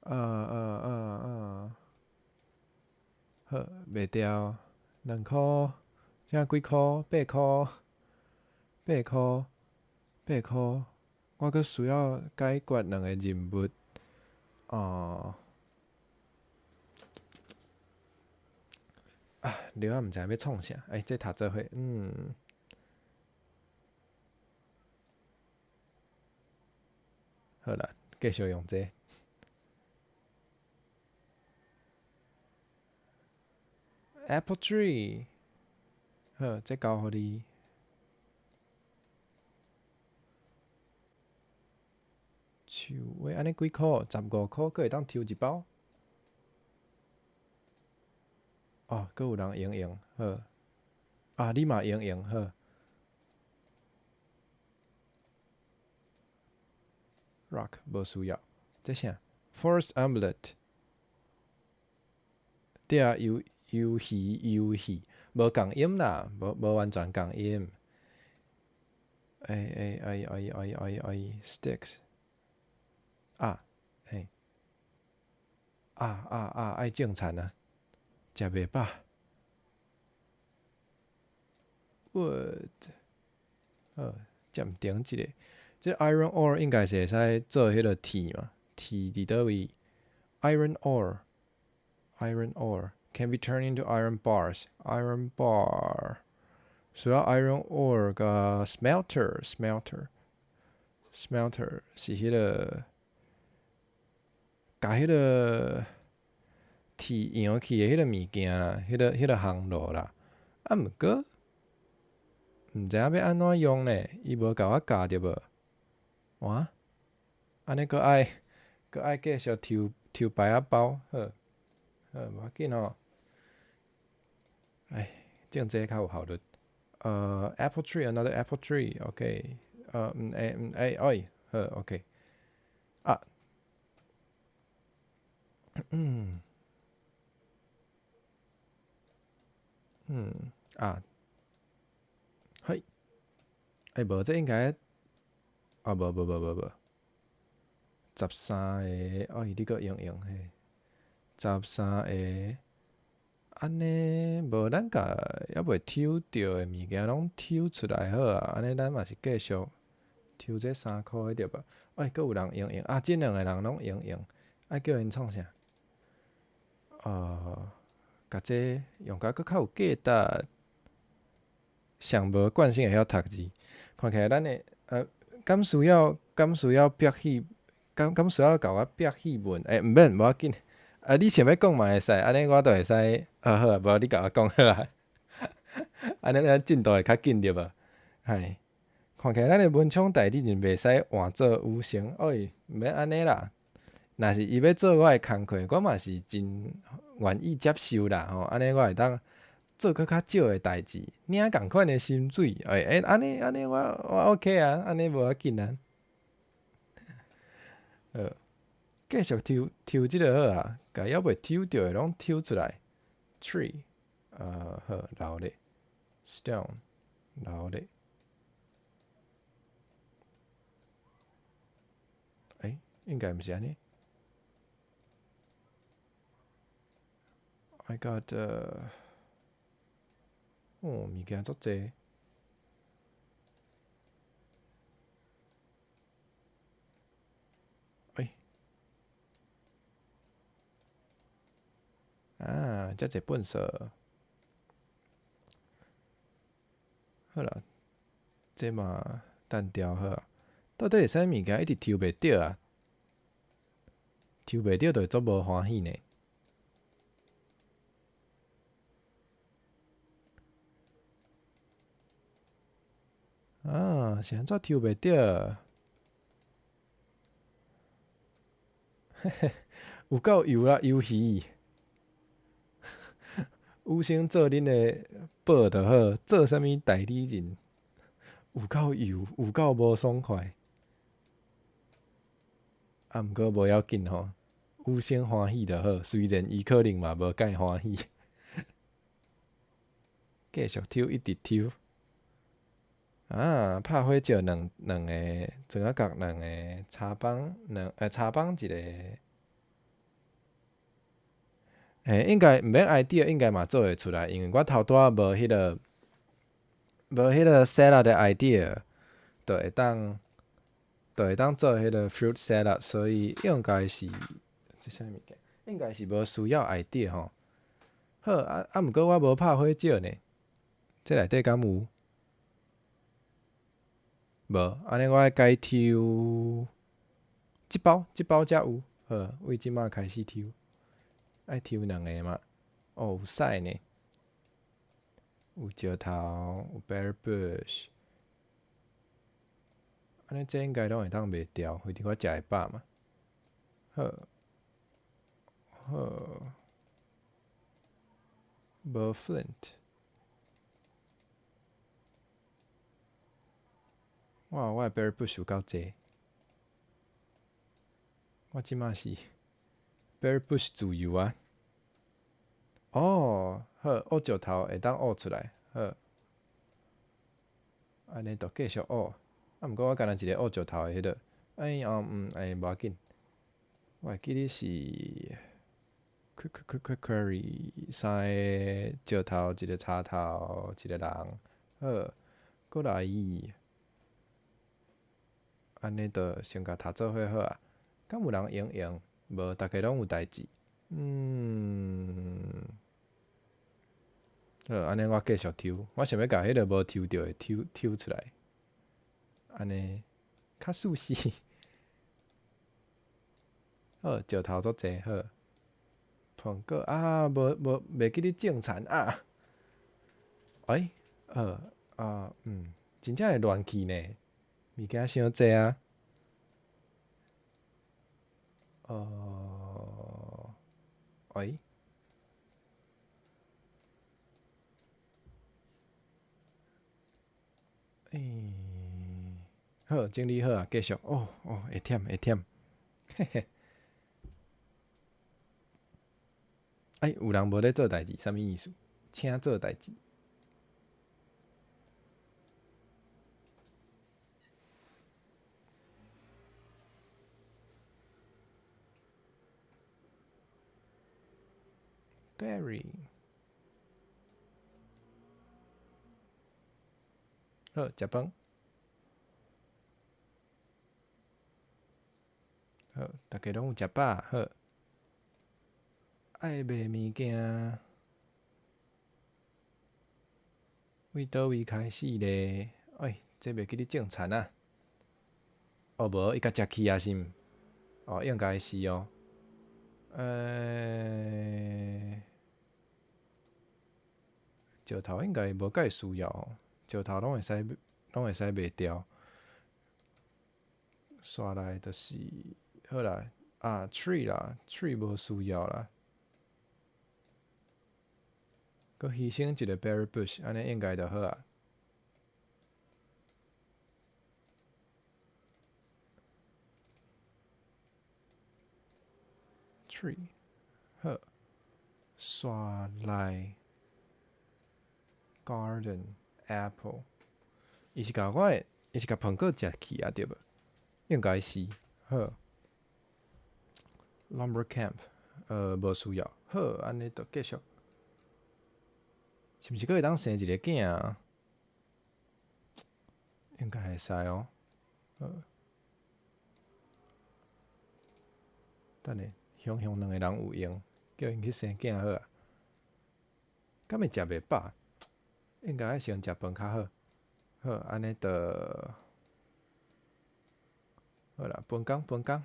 啊啊啊啊！好，袂掉，2箍，這幾箍？八箍，八箍，八箍。我閣需要解決兩個任務。哦。啊，了仔毋知影欲創啥，欸，這讀做伙，嗯。好啦，繼續用這個。Apple tree，好，這交予你。樹尾按呢幾箍？15箍，閣會當抽一包。哦，閣有人用用，好。啊，你嘛用用，好。Rock 無需要，這啥？Forest amulet。對啊，魷魷魚魷魚，無仝音啦，無無完全仝音。欸欸哎哎哎哎哎，sticks。啊，嘿。啊啊啊！愛種田啊，食袂飽。Wood。好，暫停一下。這 iron ore 應該是會使做彼個鐵嘛？鐵佇佗位？Iron ore，iron ore can be turned into iron bars. Iron bar 需要 iron ore 佮 smelter，smelter，smelter 是彼個，共彼個鐵溶去的彼個物件啦，彼個彼個烘爐啦。啊，毋過毋知影欲按怎用呢？伊無共我教著無？哇！按呢閣愛閣愛繼續抽抽牌仔包，好，好，無要緊吼。哎，種這較有效率。Apple tree，another apple tree，OK。毋會毋會愛，好，OK。啊。嗯。嗯，啊。嘿。欸，無，這應該。啊，無無無無無。13個，哦，你閣用用嘿。13個，按呢無咱共猶未抽著的物件攏抽出來好啊，按呢咱嘛是繼續抽這3箍的對無？欸，閣有人用用，啊，這兩個人攏用用，愛叫𪜶創啥？共這用甲閣較有價值，上無慣性會曉讀字，看起來咱的敢需要敢需要逼戲？敢敢需要共我逼戲文？欸，毋免，無要緊。啊，你想欲講嘛會使，按呢我就會使。好好啊，無你共我講好啊。按呢咱進度會較緊對無？嘿，看起來咱的文昌代理人袂使換做女性，欸，毋免按呢啦。若是伊欲做我的工課，我嘛是真願意接受啦吼。按呢我會當做閣較少的代誌，領仝款的薪水。欸欸，按呢按呢我我 OK 啊，按呢無要緊啊。好，繼續抽抽這个好啊，共猶未抽著的攏抽出來。Tree，好，留咧。Stone，留咧。欸，應該毋是按呢。I got，哦，物件足濟。欸，啊，遮濟糞埽。好啦，這嘛單調好啊。到底是啥物件一直抽袂著啊？抽袂著就會足無歡喜呢。啊，是按怎抽袂著？嘿嘿，有夠油啦，魷魚。雨生做恁的宝就好，做啥物代理人？有夠油，有夠無爽快。啊，毋過無要緊吼，雨生歡喜就好。雖然伊可能嘛無介歡喜。繼續抽，一直抽。啊，拍火石兩兩个，庄仔角兩个，柴枋兩，柴枋一個。嘿，應該毋免 idea，應該嘛做會出來，因為我頭拄仔無彼個 salad 的 idea，就會當做彼個 fruit salad，所以應該是這啥物件？應該是無需要 idea 吼。好，啊啊，毋過我無拍火石呢，這內底敢有？無，按呢我愛改抽這包，這包才有。好，為這馬開始抽，愛抽兩个嘛。哦，有屎呢，有石頭，有 berry bush。按呢這應該攏會當賣掉，反正我食會飽嘛。好，好，無 flint。哇！我的 berry bush 有夠濟，我這馬是 berry bush 自由啊。哦，好，挖石頭會當挖出來，好。按呢就繼續挖。啊，毋過我干焦一个挖石頭的彼个，哎哦嗯，哎無要緊。我會記得是 quick quick quick query 三个石頭，一个柴頭，一个人，好，閣來。按呢就先共讀做伙好啊。敢有人閒閒？無，逐家攏有代誌。好，按呢我繼續抽，我想欲共彼个無抽著的抽抽出來，按呢較舒適。好，石頭足濟，好。蘋果啊，無無袂記得種田啊。欸，好啊，真正會亂去呢，物件傷濟啊。欸？欸，好，整理好啊，繼續。哦哦，會忝會忝，嘿嘿。欸，有人無咧做代誌，啥物意思？請做代誌。Berry，好，食飯。好，逐家攏有食飽，好。愛賣物件，為佗位開始咧？欸，這袂記得種田啊？哦，無，伊共食去啊，是毋？哦，應該是哦。石頭應該無介需要，石頭攏會使賣掉。煞來就是好啦，啊，tree 啦，tree 無需要啦。閣犧牲一個 berry bush，按呢應該就好啊。Tree，好，煞來 garden apple，伊是共蘋果食去啊，對無？應該是，好。Lumber camp，無需要，好，按呢就繼續。是毋是閣會當生一个囝啊？應該會使哦。好，等下，雄雄兩个人有閒，叫𪜶去生囝好啊。敢會食袂飽？應該愛先食飯較好。好，按呢就好啦，分工分工。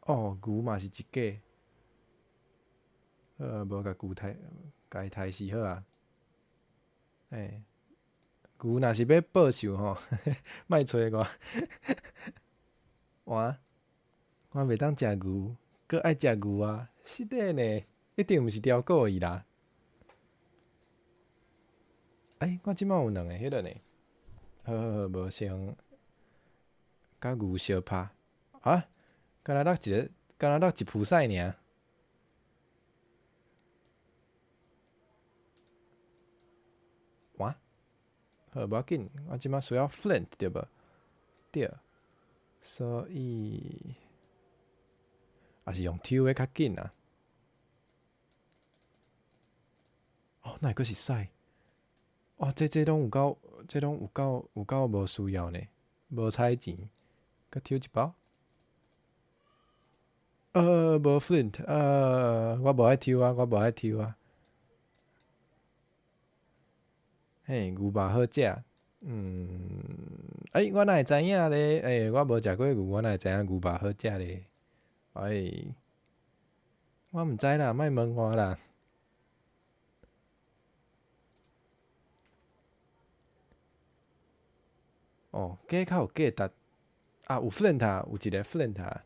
哦，牛嘛是一个。好啊，無共牛刣，共伊刣死好啊。欸，牛若是欲報仇吼，莫揣我。我袂當食牛，閣愛食牛啊？是的呢，一定毋是刁故意啦。欸，我這擺有兩个彼个呢。好好好，無先佮牛相拍。啊？敢若落一个，敢若落一浮屎爾。哇？好，無要緊，我這擺需要 flint 對無？對，所以抑是用抽的較緊啊。哦，哪會閣是屎？哇，這攏有夠，這攏有夠有夠無需要呢，無彩錢，閣抽一包。無 flint，我無愛抽啊，我無愛抽啊。嘿，牛肉好食，欸，我哪會知影咧？欸，我無食過牛，我哪會知影牛肉好食咧？哎，我毋知啦，莫問我啦。哦，雞較有價值，啊，有 flint 啊，有一个 flint 啊。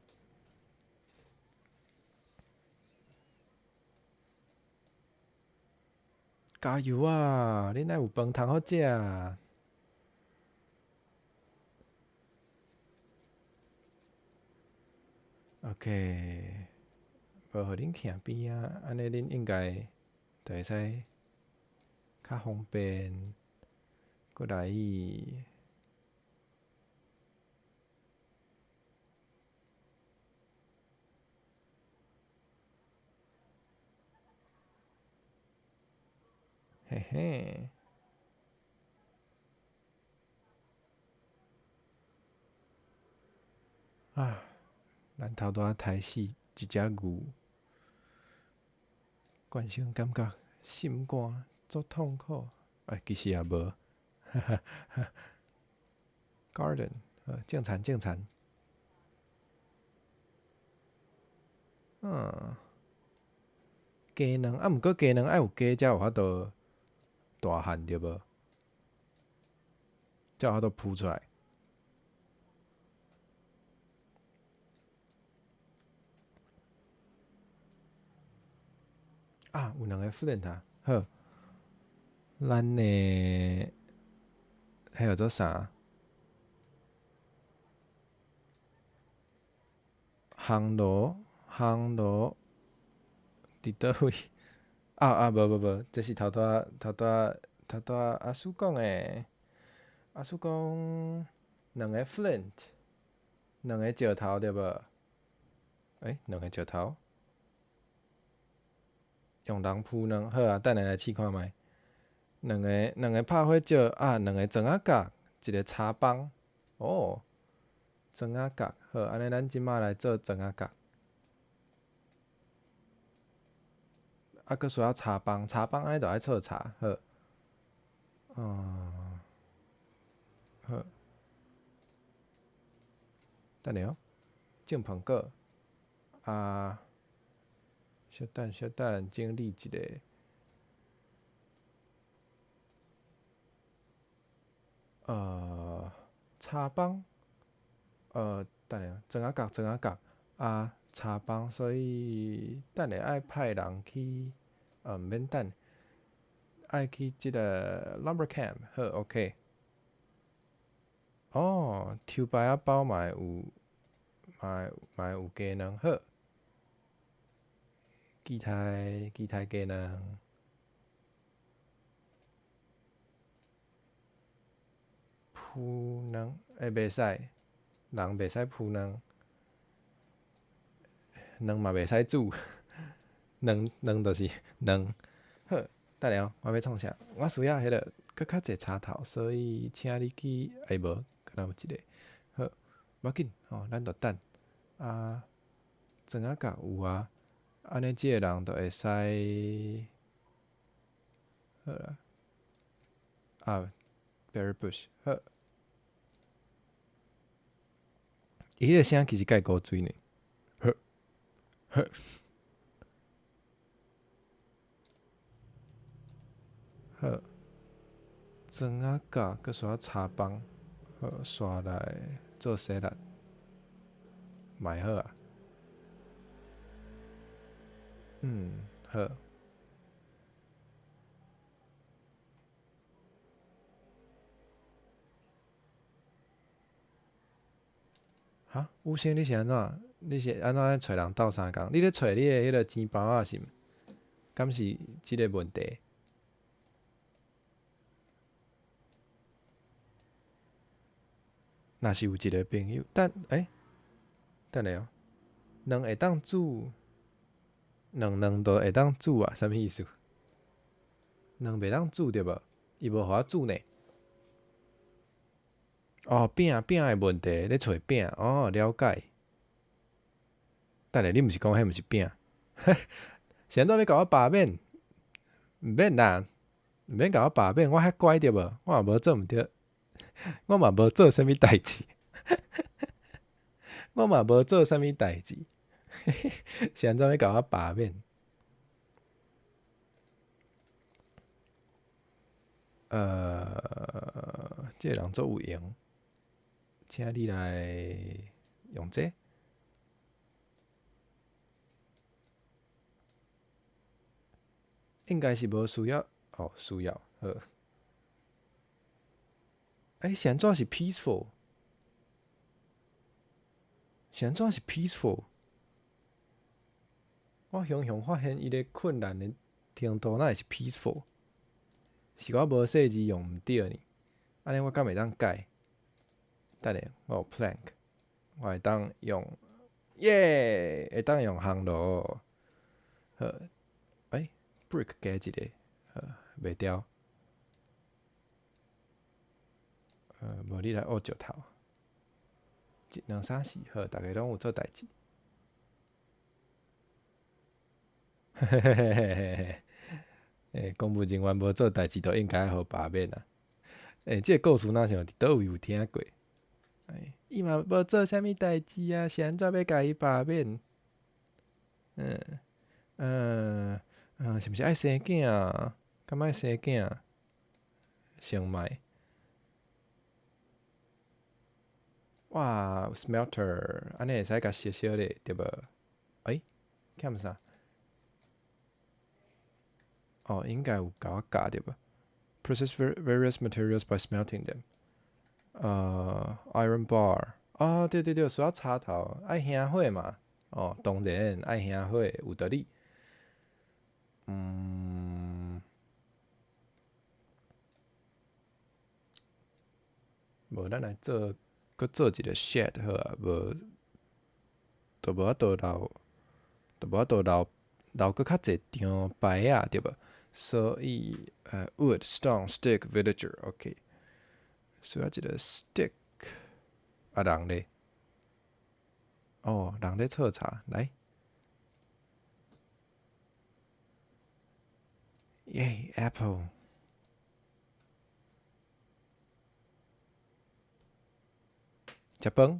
加油啊！恁愛有飯通好食啊！OK，無予恁徛邊仔，按呢恁應該就會使較方便。過來，嘿嘿。啊，咱頭拄仔刣死一隻牛，全身感覺心肝足痛苦。哎，其實也無。哈哈哈。Garden，種田種田。雞卵啊，毋過雞卵愛有雞才有法度大漢對無？才有法度孵出來。啊，有兩个 flint 啊，好。咱的彼叫做啥？烘爐，烘爐佇佗位？啊啊，無無無，這是頭拄仔頭拄仔頭拄仔阿叔講的。阿叔講兩个 flint，兩个石頭對無？欸，兩个石頭？用人孵卵，好啊，等下來試看覓。兩个拍火石啊，兩个磚仔角，一个柴枋。哦，磚仔角，好，按呢咱這擺來做磚仔角。啊，閣需要柴枋，柴枋按呢就愛採柴，好。好。等下哦，種蘋果。啊，小等小等，整理一下。柴枋，等下，磚仔角，磚仔角，啊，柴枋，所以等下愛派人去，毋免等，愛去這个 lumber camp，好，OK。哦，抽白仔包嘛會有，嘛會有雞卵，好。期待雞卵。孵卵，欸，袂使，人袂使孵卵，卵嘛袂使煮，卵卵就是卵。好，等下哦，我欲創啥？我需要彼个閣較濟柴頭，所以請你去，欸無，敢若有一个。好，無要緊，吼，咱就等。啊，磚仔角有啊，按呢這个人就會使，好啦，啊，berry bush，好。伊彼个聲其實蓋古錐呢，呵，呵，好，磚仔角閣需要柴枋，好，煞來做洗力，嘛會好啊。嗯，好。哈，五星你是按怎？你是按怎咧揣人鬥相共？你咧揣你的彼个錢包仔是毋？敢是這个問題？若是有一個朋友，等，欸，等下哦，卵會當煮，卵卵都會當煮啊？啥物意思？卵袂當煮對無？伊無予我煮呢。哦，餅餅的問題，咧揣餅，哦，了解。等下，你毋是講彼毋是餅？是按怎欲共我罷免？毋免啦，毋免共我罷免，我遐乖對無？我嘛無做毋著，我嘛無做啥物代誌，我嘛無做啥物代誌，是按怎欲共我罷免？這个人足有閒，請你來用這個。應該是無需要，哦，需要，好。欸，是按怎是 peaceful？是按怎是 peaceful？我雄雄發現伊个困難的程度，哪會是 peaceful？是我無細字用毋著呢？按呢我敢會當改？等下，我有 plank，我會當用，耶！會當用烘爐。好，欸，brick 加一个，好，袂掉。無你來挖石頭。一、兩、三、四，好，逐家攏有做代誌。嘿嘿嘿嘿嘿嘿。欸，公務人員無做代誌，都應該予罷免啊！欸，這个故事若像佇佗位有聽過？欸，伊嘛無做啥物代誌啊，是按怎欲共伊罷免？嗯嗯嗯，是毋是愛生囝啊？敢愛生囝？先莫。哇，smelter，按呢會使共燒燒咧，對無？欸，欠啥？哦，應該有共我教對無？Process various materials by smelting them。Iron bar。哦，對對對，需要插頭，愛生火嘛。哦，當然愛生火，有道理。嗯，無，咱來做，閣做一个 shed 好啊，無，都無法度留，都無法度留，留閣較濟張牌仔，對無？所以，wood、stone、stick、villager，OK。需要一个 stick。啊，人咧？哦，人咧剉柴，來。耶，apple。食飯。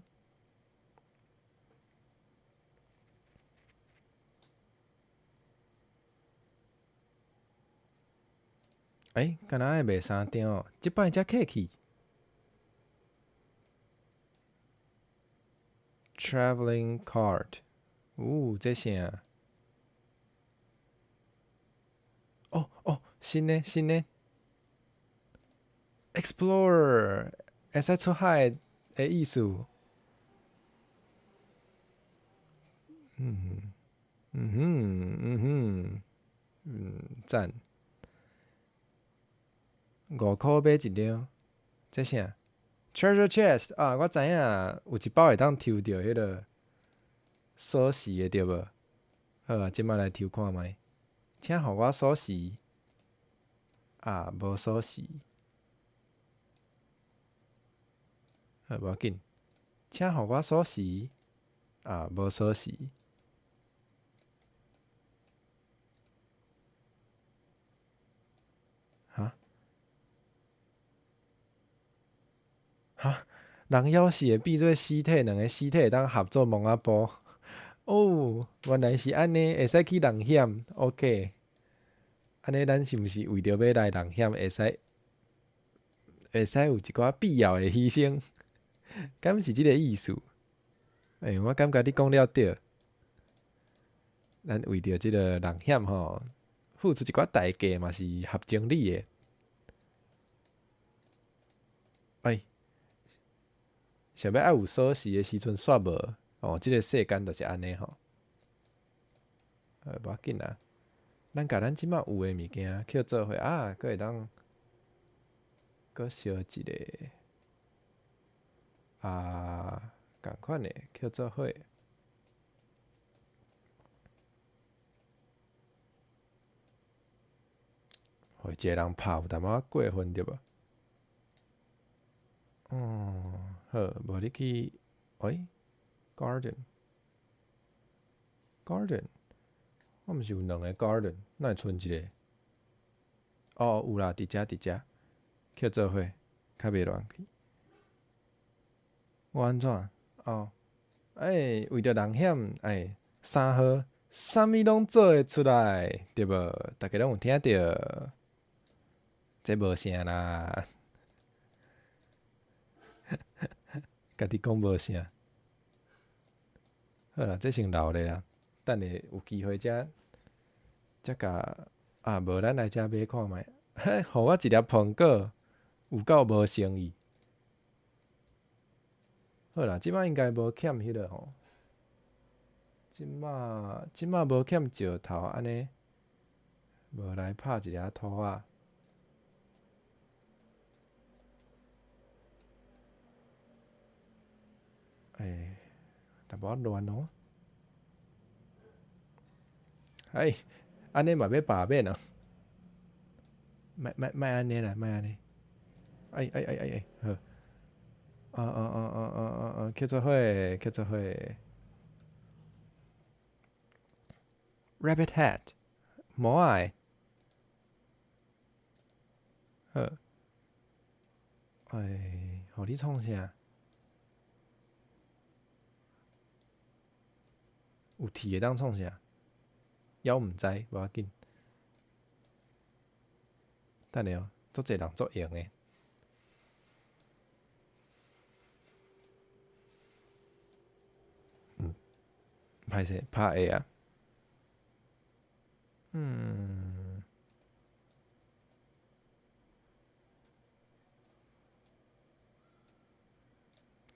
欸，敢若愛賣三張哦，這擺才客氣。Traveling cart，哦，這啥？哦哦，新的新的。Explorer，會使出海的意思。嗯嗯哼嗯哼嗯，讚。5箍買一張，這啥？Treasure chest 啊，我知影有一包會當抽著彼个鎖匙的對無？好啊，這擺來抽看覓，請予我鎖匙。啊，無鎖匙。好，無要緊，請予我鎖匙。啊，無鎖匙。哈？哈？人枵死會變做屍體，兩个屍體會當合做墓仔埔。哦，原來是按呢，會使去人險。OK，按呢，咱是毋是為著欲來人險，會使有一寡必要的犧牲？敢是這个意思？欸，我感覺你講了對。咱為著這个人險吼，付出一寡代價嘛是合情理的。哎，想欲愛有鎖匙的時陣煞無，哦，這个世間就是按呢吼。無要緊啦，咱共咱這馬有的物件抾做伙啊，閣會當閣燒一个啊，仝款的抾做伙。予一个人拍有淡薄仔過分對無？哦，好，無你去，欸，garden，garden，我毋是有兩个 garden，哪會賰一个？哦，有啦，佇遮佇遮，抾做伙，較袂亂去。我按怎？哦，欸，為著人險，欸，3號，啥物攏做會出來，對無？逐家攏有聽著，這無啥啦。家己講無啥。好啦，這先留咧啦，等下有機會才才共啊，無咱來遮買看覓，嘿，予我一粒蘋果，有夠無誠意。好啦，這擺應該無欠彼个吼，這擺無欠石頭，按呢，無來拍一下土仔。欸，淡薄仔亂哦。哎，按呢嘛欲罷免啊？莫莫莫按呢啦，莫按呢。哎哎哎哎哎，好。啊啊啊啊啊啊啊！抾做伙，抾做伙。Rabbit hat，帽仔。好。哎，予你創啥？有鐵會當創啥？猶毋知，無要緊。等下哦，足濟人足閒的。嗯，歹勢，拍下啊。嗯。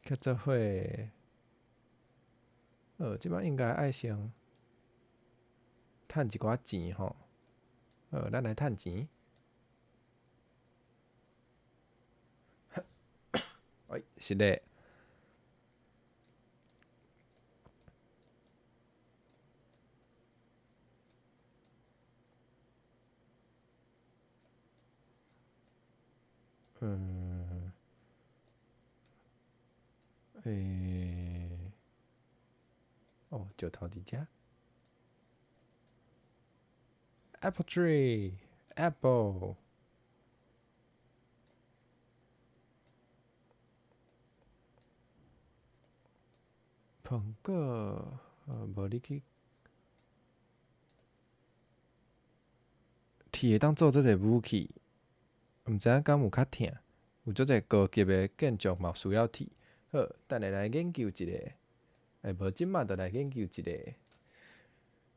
抾做伙。這擺應該愛先趁一寡錢吼。咱來趁錢。哎，是的。嗯。欸。哦，石頭佇遮。Apple tree, apple。蘋果，無你去，鐵會當做這個武器，毋知影敢有較疼，有足濟高級的建築嘛需要鐵。好，等下來研究一下。欸，無這擺就來研究一下。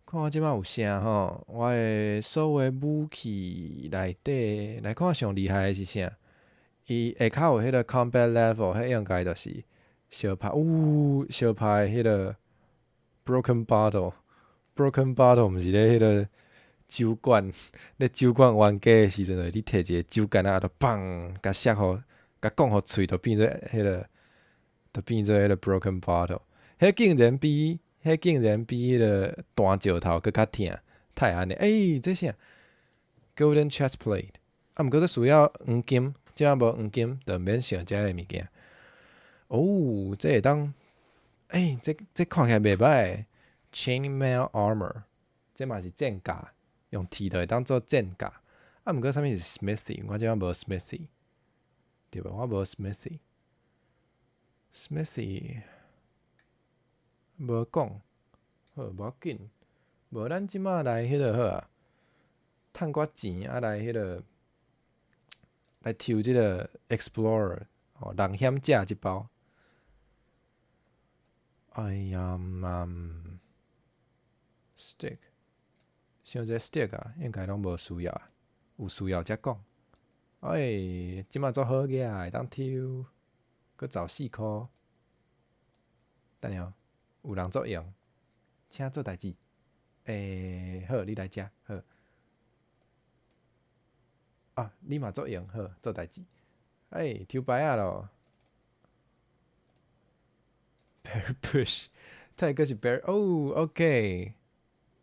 看我這擺有啥吼？我的所有武器內底來看上厲害的是啥？伊下跤有彼个 combat level，彼應該就是相拍，有相拍的彼个 broken bottle，broken bottle 毋是咧彼个酒館，咧酒館冤家的時陣，就你提一个酒罐仔，就砰，共摔予，共講予碎，就變做彼个，就變做彼个 broken bottle。彼竟然比彼个彈石頭閣較疼，太按呢？欸，這啥？Golden chest plate，啊，毋過這需要黃金，這擺無黃金，就毋免想這个物件。哦，這會當，欸，這看起來袂䆀。Chainmail armor，這嘛是戰甲，用鐵就會當做戰甲。啊，毋過啥物是 smithy？我這擺無 smithy，對無？我無 smithy，smithy。無講，好，無要緊，無咱這擺來彼个好啊，趁寡錢啊來彼个來抽這个 Explorer 吼，人險者這包。哎呀媽， Stick，像這 stick 啊，應該攏無需要啊，有需要才講。哎，這馬做好額，會當抽，閣找4箍。等下，有人作用，請做代誌。欸，好，你來遮，好。啊，你嘛作用，好，做代誌。哎，抽牌仔咯。Berry bush，這個是 berry，哦，OK。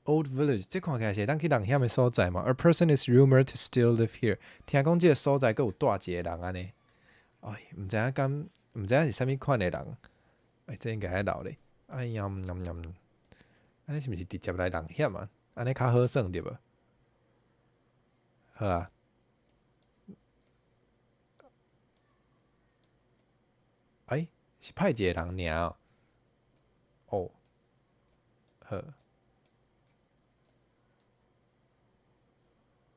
Old village，這看起來是會當去人險的所在嘛？A person is rumored to still live here。聽講這個所在閣有住一個人按呢。哎，毋知影敢，毋知影是啥物款的人。哎，這應該愛留咧。哎呀，嗯嗯，按呢是毋是直接來人險啊？按呢較好耍對無？好啊。哎，是派一個人爾哦。好。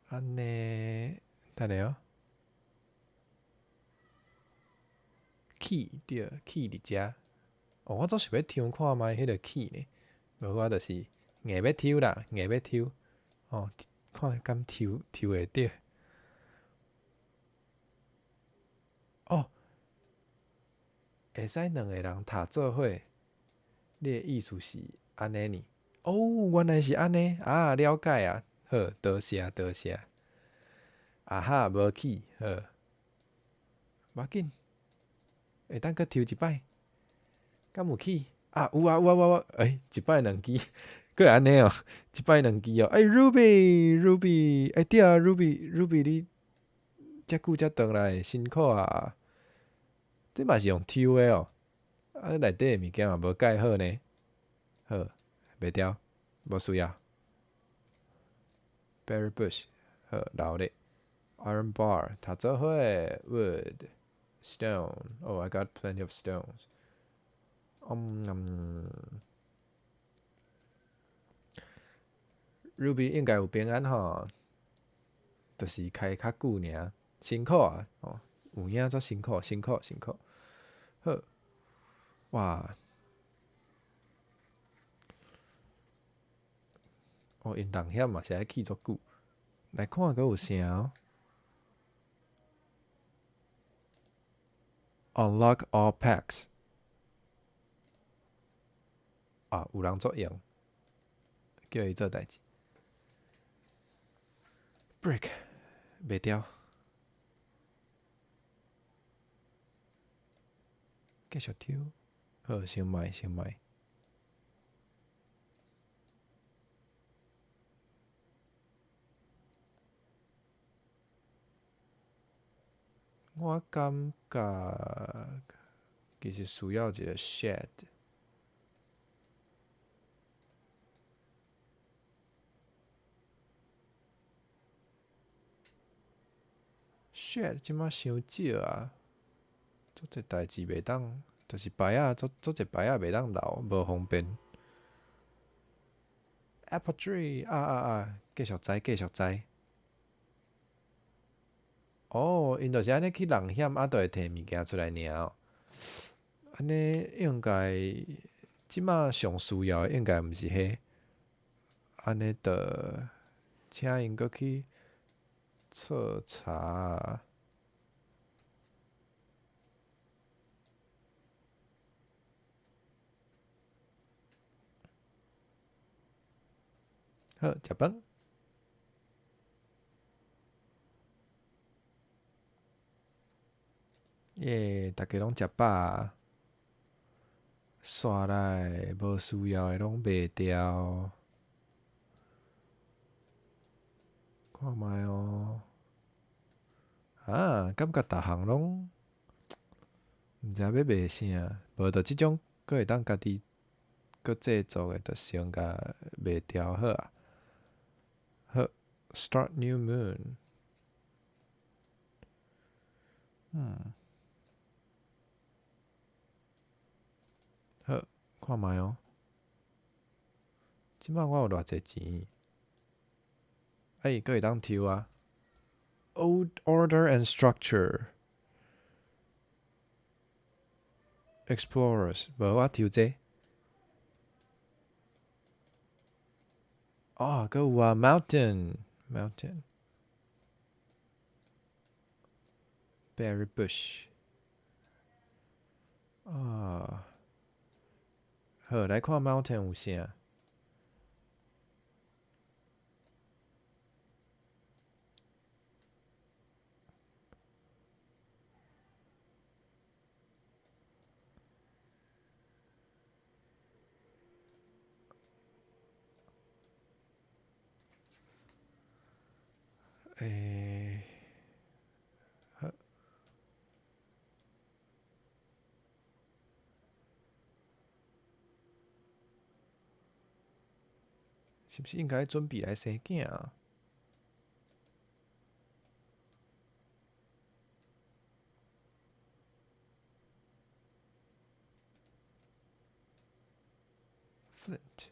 按呢，等下哦。Key 對，key 佇遮。哦，我總是欲抽看覓彼個 key 呢，無我就是硬欲抽啦，硬欲抽。哦，看敢抽抽會著。哦，會使兩个人讀做伙，你的意思是按呢呢？哦，原來是按呢，啊，了解啊。好，多謝多謝。啊哈，無去，好，無要緊，會當閣抽一擺，敢有去？啊，有啊有啊有啊！欸，一擺兩支，閣會按呢哦，一擺兩支哦。欸，Ruby，Ruby，欸對啊，Ruby，Ruby，你遮久才轉來，辛苦啊！這嘛是用抽的哦，啊，內底的物件嘛無蓋好呢。好，袂掉，無需要。Berry bush，好，留咧。Iron bar，讀做伙，Wood，stone。Oh, I got plenty of stones. 嗯，Ruby 應該有平安吼，就是開較久爾，辛苦啊！哦，有影足辛苦，辛苦，辛苦。好，哇！哦，𪜶人險嘛是愛去足久，來看閣有啥哦？Unlock all packs。啊，有人作用，叫伊做代誌。Brick，袂掉。繼續抽，好，先賣，先賣。我感覺其實需要一個 shed。shed 這馬傷少啊，足濟代誌袂當，就是牌仔，足足濟牌仔袂當留，無方便。Apple tree，啊啊啊！繼續栽，繼續栽。哦，𪜶就是按呢去人險，啊，就會提物件出來爾哦。按呢應該這馬上需要的應該毋是彼，按呢就請𪜶閣去徹查。好，食飯。耶！逐家攏食飽，煞來無需要的攏賣掉。看覓哦。啊，感覺逐項攏毋知影欲賣啥，無就這種閣會當家己閣製作的，就先共賣掉好啊。好，Start new moon。嗯。好，看覓哦。這擺我有偌濟錢？欸，閣會當抽啊。Old order and structure. Explorers，無我抽這個。哦，閣有啊，mountain，mountain，berry bush。啊，好，來看 mountain 有啥？欸，好。是毋是應該準備來生囝啊？Flint。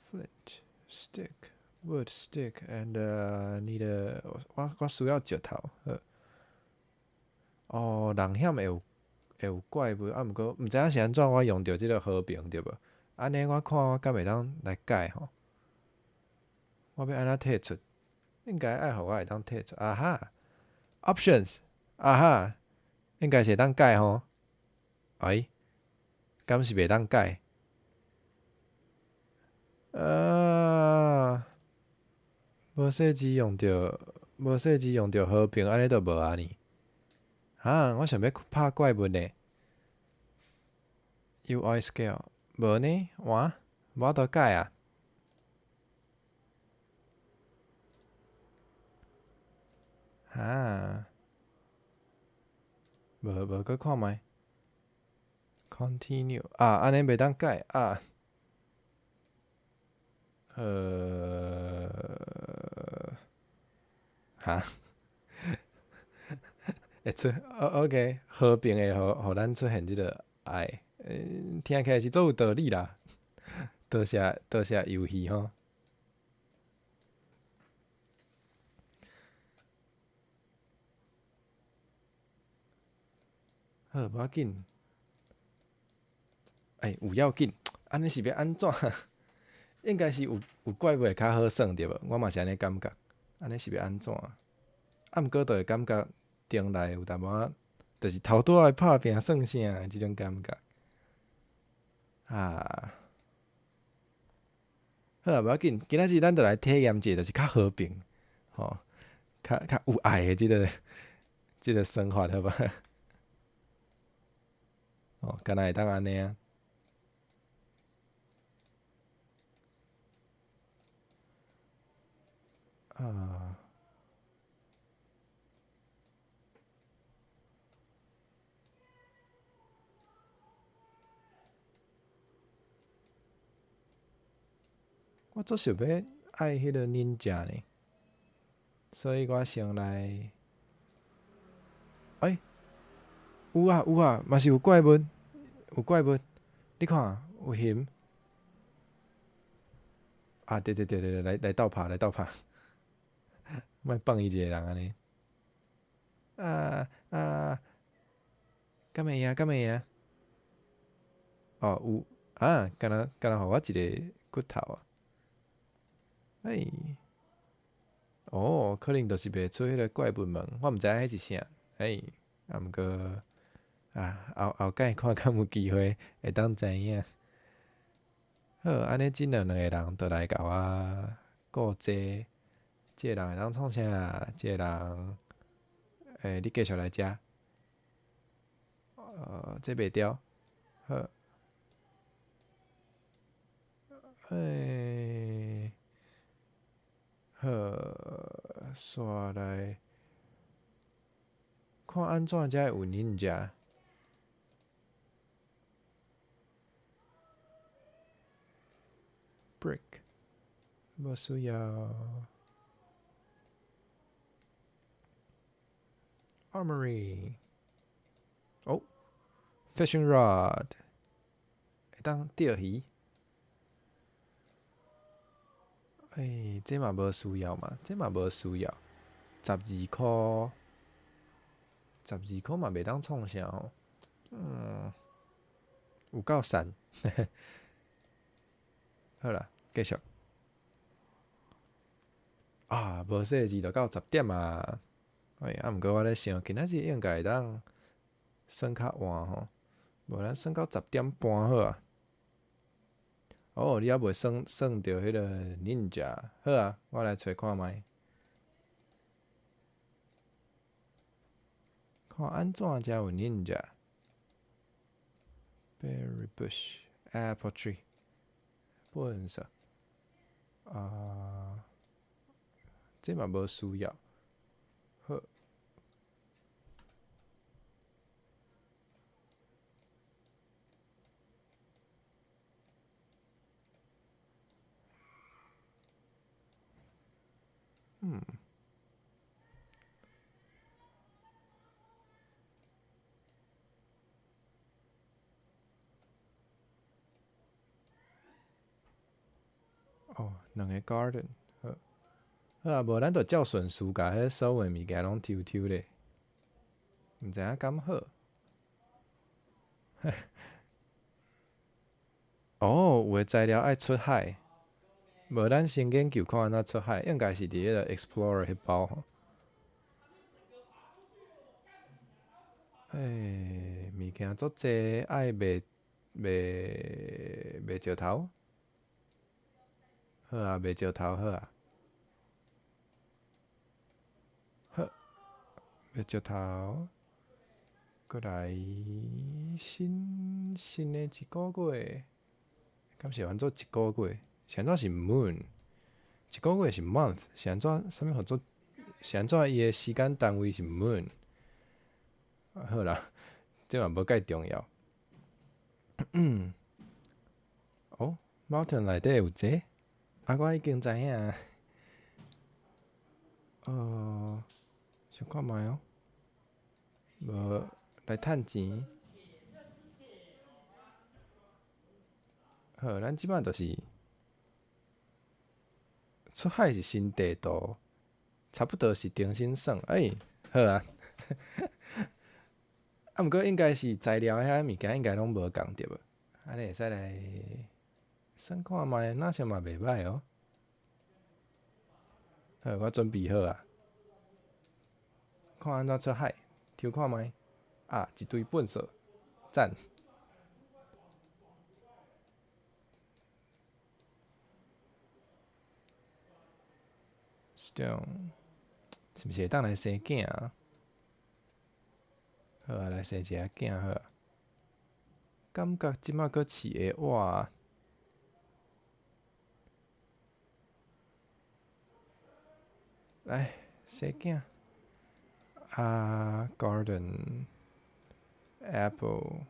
Flint, stick, wood, stick, and need a 我需要石頭。好。哦，人險會有怪物，啊，毋過毋知影是按怎我用著這个和平對無？按呢我看我敢會當來改吼？我欲按怎退出？應該愛予我會當退出。啊哈，Options，啊哈，應該是會當改吼？欸，敢是袂當改？啊！無細緻用著，無細緻用著和平，按呢就無啊呢？哈！我想欲拍怪物呢。UI scale 無呢？哇！無法度改啊！哈！無無閣看覓。Continue 啊，按呢袂當改啊。哈？會出，OK，和平會予咱出現這个愛，聽起來是足有道理啦。多謝多謝遊戲吼。好，無要緊。欸，有要緊，按呢是欲按怎？應該是有怪物會較好耍對無？我嘛是按呢感覺。按呢是欲按怎？啊，毋過就會感覺頂內有淡薄仔，就是頭拄仔的拍拚算啥的這種感覺。啊，好啊，無要緊，今仔日咱就來體驗一下，就是較和平，吼，較有愛的這个生活，好無？哦，敢若會當按呢啊？啊。我足想欲愛彼个忍者呢，所以我先來。欸，有啊有啊，嘛是有怪物，有怪物，你看有熊。啊對對對對，來鬥拍來鬥拍，莫放伊一个人按呢。啊啊，敢會贏？敢會贏？哦，有啊，敢若予我一个骨頭啊。欸，哦，可能就是袂出彼个怪物門，我毋知影彼是啥。欸，啊毋過啊，後後蓋看敢有機會會當知影。好，按呢這兩個人就來共我顧這，這个人會當創啥？這个人，欸，你繼續來遮。這袂著，好。欸，好，煞來看按怎才會有忍者。Brick，無需要。Armory，哦，Fishing rod，會當釣魚。欸，這嘛無需要嘛，這嘛無需要。12箍，12箍嘛袂當創啥吼。嗯，有夠散。好啦，繼續。啊，無細字就到10點啊！哎，啊，毋過我咧想，今仔日應該會當耍較晚吼，無咱耍到10點半好啊。哦，你猶未耍耍著彼個 Ninja，好啊，我來揣看覓，看按怎才有 Ninja。Berry bush, apple tree，笨色。啊，這嘛無需要。好。嗯。哦，兩个 garden，好，好啊，無咱就照順序共彼所有物件攏抽抽咧，毋知影敢好。哦，有的材料愛出海，無咱先研究看按怎出海，應該是佇彼个 Explorer 彼包吼。欸，物件足濟，愛賣賣賣石頭。好啊，賣石頭好啊。好，賣石頭，閣來新新的一个月，敢是按做一个月？是按怎是 moon？一个月是 month？是按怎？啥物号做？是按怎？伊的時間單位是 moon？好啦，這嘛無蓋重要。哦，mountain 內底有這個？啊，我已經知影。想看覓哦。無來趁錢。好，咱這擺就是出海是新地圖，差不多是重新算。欸，好啊。啊，毋過應該是材料遐物件應該攏無仝對無？按呢會使來算看覓，若是嘛袂䆀哦。好，我準備好啊。看按怎出海，抽看覓。啊，一堆糞掃，讚。Stone，是毋是會當來生囝啊？好啊，來生一个囝好啊。感覺這擺閣飼會活。來，生囝。啊，garden apple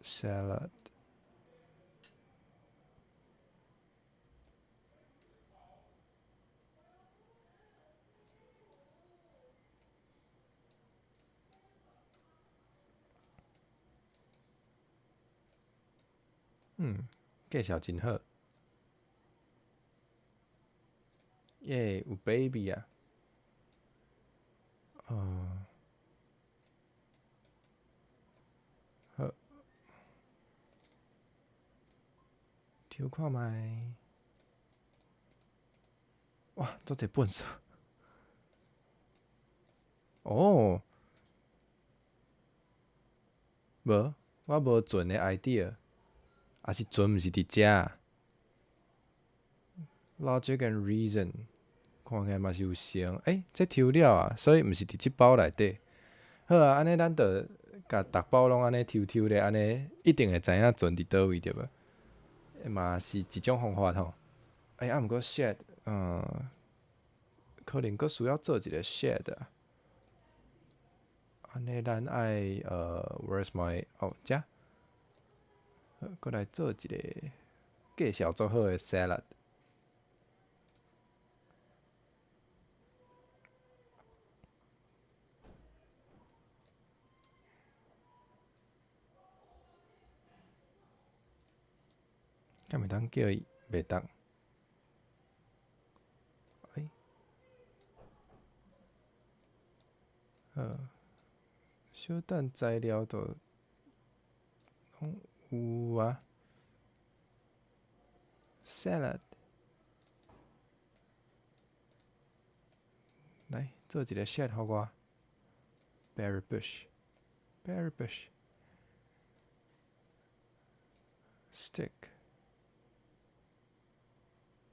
salad。嗯，介紹真好。耶，有 baby 啊！哦，好，抽看覓。哇，足濟糞掃。哦，無，我無船的 idea，抑是船毋是佇遮？Logic and reason，看起來嘛是有成。欸，這抽了啊，所以毋是佇這包內底。好啊，按呢咱就共逐包攏按呢抽抽咧，按呢一定會知影船佇佗位對無？嘛是一種方法吼。欸，啊毋過 shed，可能閣需要做一个 shed 啊。按呢咱愛where's my 哦，遮，好，閣來做一个介紹足好的 salad。敢會當叫伊？袂當。欸？好，小等材料就攏有啊。Salad，來做一个 shed 予我。Berry bush，berry bush。Stick，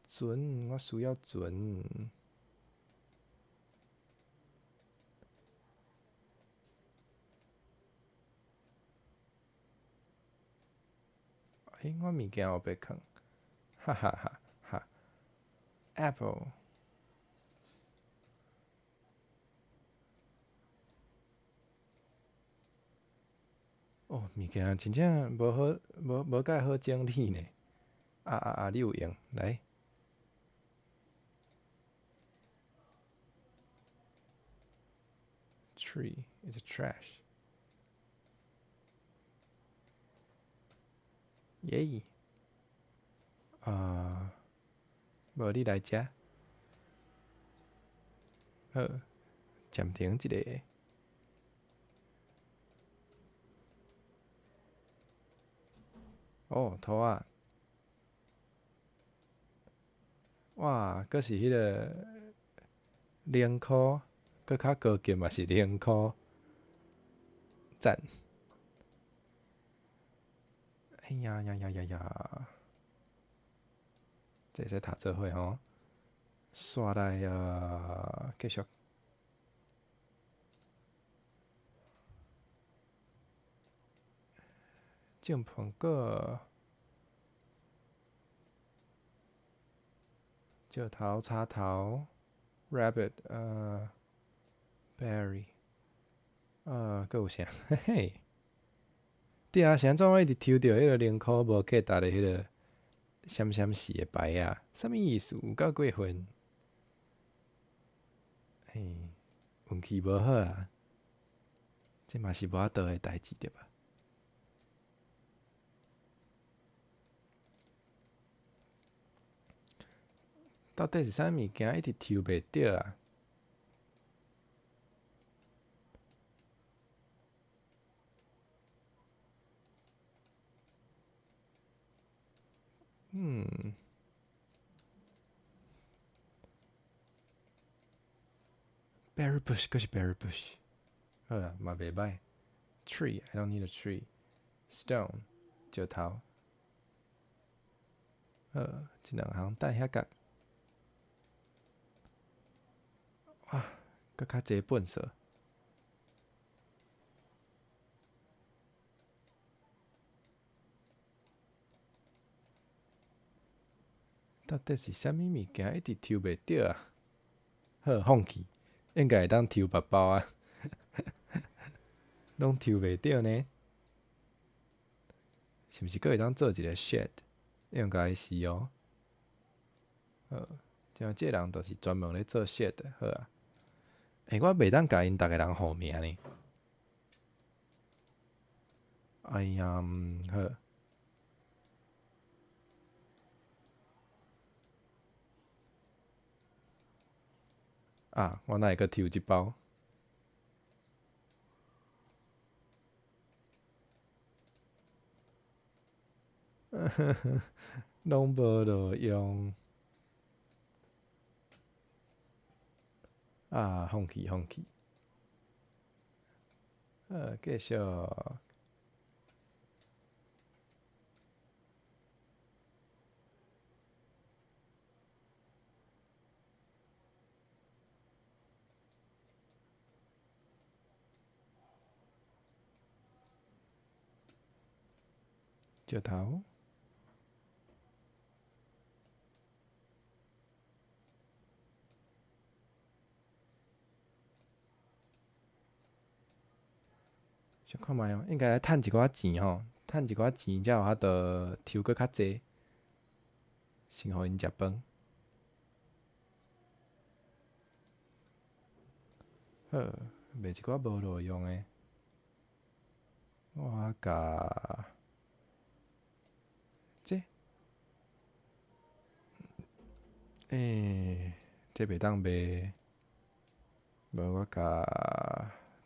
船，我需要船。欸，我物件有白囥，哈哈哈哈。Apple，哦，物件真正無好，無蓋好整理呢。啊啊啊！你有閒來。Tree is a trash. 耶！啊，無你來遮。好，暫停一下。哦，桃仔。哇，閣是彼个零箍，閣較高級嘛是零箍，讚！哎呀呀呀呀呀！這會使讀做伙吼，煞來啊，繼續。種蘋果。石頭、插頭，rabbit，berry，閣有啥？嘿嘿。對啊，是按怎我一直抽著彼个零箍無價值的彼个閃閃爍的牌仔，啥物意思？有夠過分！嘿，運氣無好啊，這嘛是無法度的代誌對吧？到底是啥物件一直抽袂著啊？嗯。Berry bush，閣是 berry bush。好啦，嘛袂䆀。Tree，I don't need a tree。Stone，石頭。好，這兩項等遐角。哇，閣較濟糞埽。到底是啥物物件一直抽袂著啊？好，放棄，應該會當抽別包啊，攏抽袂著呢？是毋是閣會當做一个 shed？應該是哦。好，像這个人就是專門咧做 shed 的，好啊。欸，我袂當共𪜶逐个人號名呢。哎呀，好。啊，我哪會閣抽這包？攏無路用。啊，放棄放棄。好，繼續。石頭。小看覓哦，應該來趁一寡錢吼，趁一寡錢才有法度抽閣較濟，先予𪜶食飯。好，賣一寡無路用的，我共這，欸，這袂當賣，無我共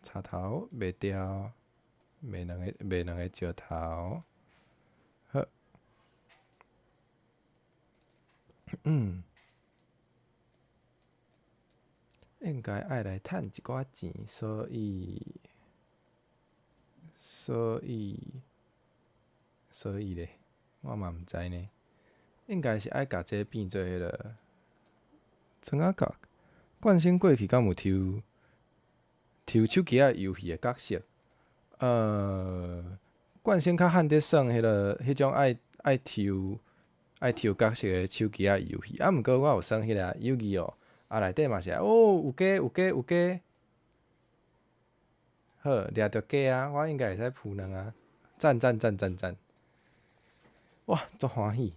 柴頭賣掉，賣兩个石頭。嗯，應該愛來趁一寡錢，所以咧，我嘛毋知呢。應該是愛共這變做彼个庄仔角。慣生過去敢有抽抽手機仔遊戲的角色？慣生較罕佇耍彼个彼種愛抽角色的手機仔遊戲。啊，毋過我有耍彼个遊戲哦，啊內底嘛是哦，有雞有雞有雞，好，掠著雞啊，我應該會使孵卵啊！讚讚讚讚讚！哇，足歡喜，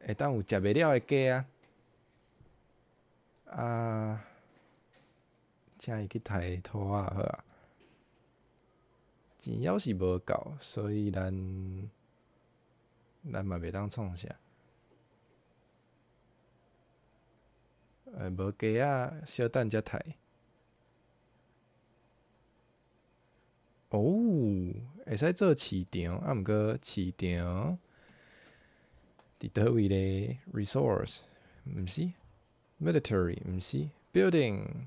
會當有食袂了的雞啊！啊，請伊去刣兔仔好啊。錢猶是無夠，所以咱嘛袂當創啥。無雞仔，小等才刣。哦，會使做市場，啊，毋過市場佇佗位咧？Resource 毋是，Military 毋是，Building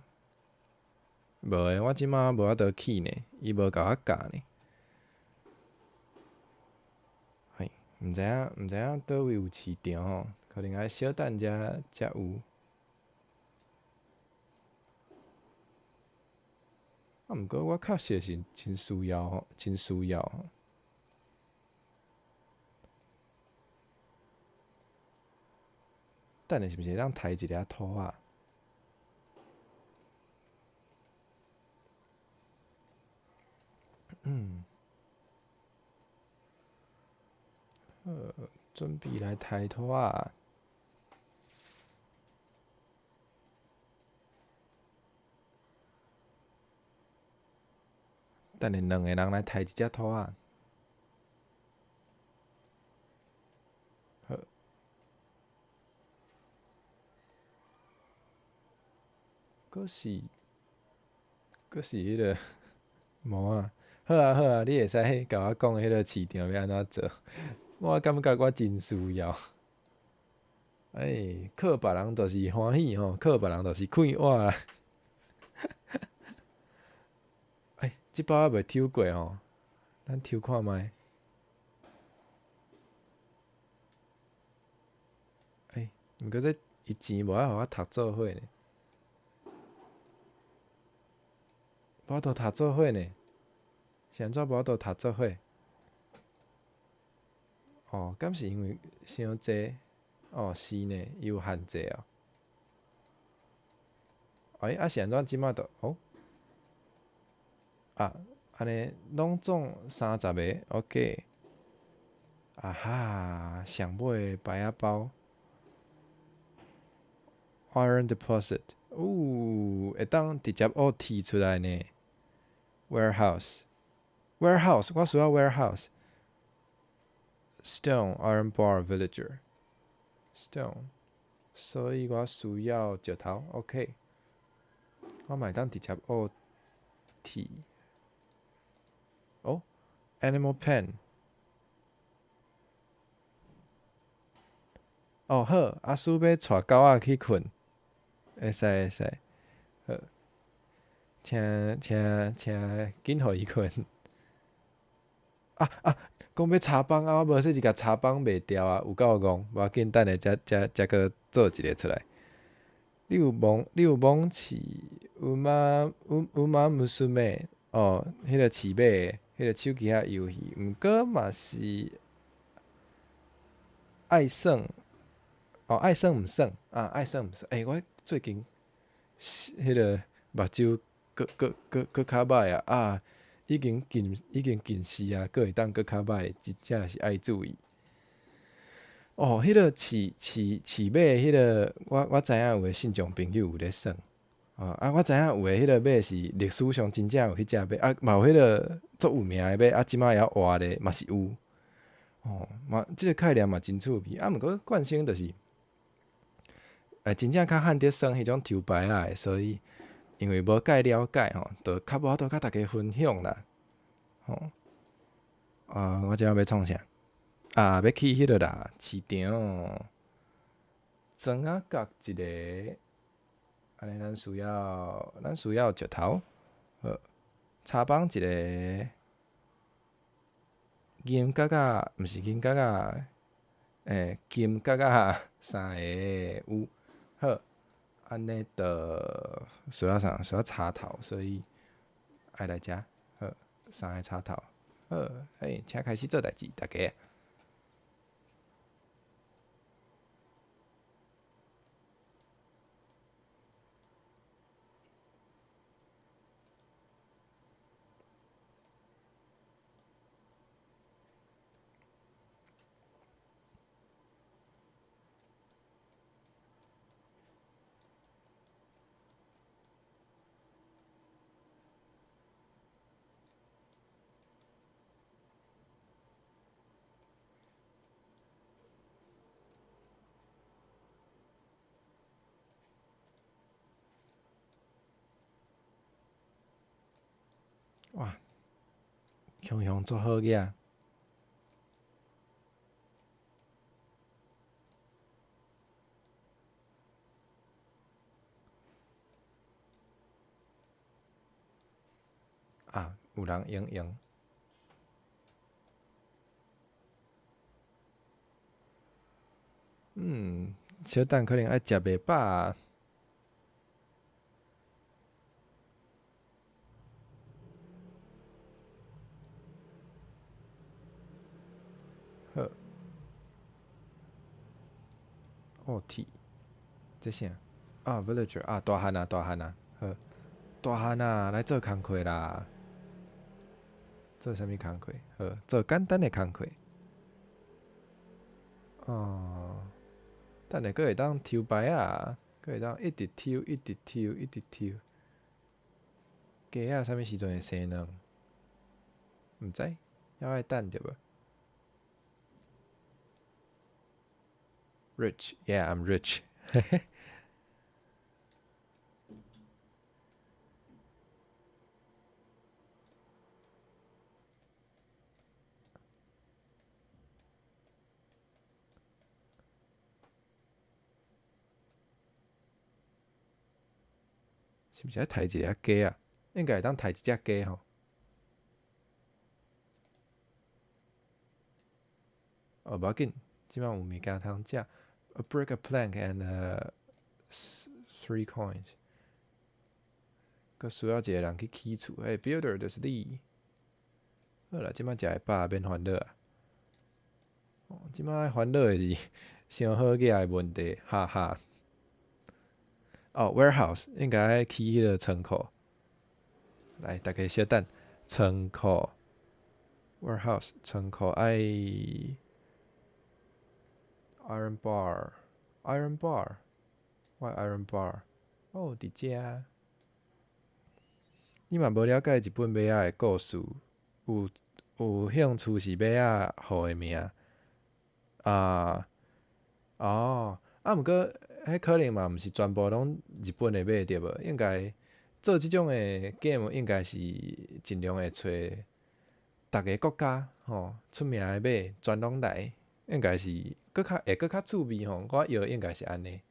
無的，我這馬無法度去呢，伊無共我教呢。嘿，毋知影佗位有市場吼，可能愛小等才有。啊，毋過我確實是真需要吼，真需要吼。等下是毋是會當刣一粒兔仔？嗯。好，準備來刣兔仔。等下兩個人來刣一隻兔仔。好。閣是彼个無啊？好啊好啊，你會使共我講彼个市場欲按怎做？我感覺我真需要。欸，靠別人就是歡喜吼，靠別人就是快活啦。欸，這包猶未抽過吼，咱抽看覓。欸，毋過這伊錢無愛予我讀做伙呢，無法度讀做伙呢，是按怎無法度讀做伙？哦，敢是因為傷濟？哦，是呢，伊有限制哦。欸，啊是按怎這馬就哦？啊，按呢攏總30個，OK。啊哈，上尾白仔包，Iron deposit，哦，會當直接學提出來呢。Warehouse，warehouse，我需要 warehouse。Stone iron bar villager stone，所以我需要石頭，OK。我嘛會當直接學提。哦，animal pen。哦好，阿叔欲帶狗仔去睏，會使會使，好，請緊予伊睏。啊啊，講欲插枋啊，我無說是共插枋賣掉啊，有夠戇，無要緊，等下才閣做一个出來。你有罔飼ウマウマ娘哦，彼个飼馬的，彼个手機仔遊戲，毋過嘛是愛耍，哦，愛耍毋耍啊，愛耍毋耍。欸，我最近彼个目睭閣較歹啊，啊，已經近視啊，閣會當閣較歹，真正是愛注意。哦，彼个飼馬彼个，我知影有的信眾朋友有咧耍。哦，啊，我知影有的彼个馬是歷史上真正有彼隻馬，啊，嘛有彼个足有名的馬，啊，這擺猶活咧，嘛是有。哦，嘛，這個概念嘛真趣味。啊，毋過慣生就是，欸，真正較罕佇耍彼種抽牌仔的，所以因為無介了解吼，就較無法度佮大家分享啦。吼，啊，我這欲創啥？啊，欲去彼个啦，市場。磚仔角一个，按呢咱需要石頭，好，柴枋一个，銀角仔，毋是銀角仔，金角仔三個有，好，按呢就需要啥？需要插頭，所以愛來遮，好，三个插頭，好，嘿，請開始做代誌，大家。哇，雄雄做好額。啊，有人用用。小等可能愛食袂飽。好。哦，鐵，這啥？啊，villager 啊，大漢啊，大漢啊，好，大漢啊，來做工課啦。做啥物工課？好，做簡單的工課。哦，等下閣會當抽牌仔，閣會當一直抽，一直抽，一直抽。雞仔啥物時陣會生卵？毋知，猶愛等著無？Rich, yeah, I'm rich. 嘿嘿。是毋是愛刣一隻雞啊？應該會當刣一隻雞吼。哦，無要緊，這擺有物件通食。A brick, a plank, and three coins。閣需要一個人去起厝。欸，builder 就是你。好啦，這擺食會飽，免煩惱啊。哦，這擺愛煩惱的是傷好額的問題，哈哈。哦，warehouse 應該愛起彼个倉庫。來，大家小等，倉庫，warehouse 倉庫愛 iron bar，iron bar，why iron bar？哦，佇遮。你嘛無了解日本馬仔的故事，有興趣是馬仔號的名啊？哦，啊，毋過。彼可能嘛，毋是全部攏日本的馬對無？應該做這種的 game 應該是盡量會揣逐个國家吼出名的馬全攏來，應該是閣較會閣較趣味吼。我臆應該是按呢。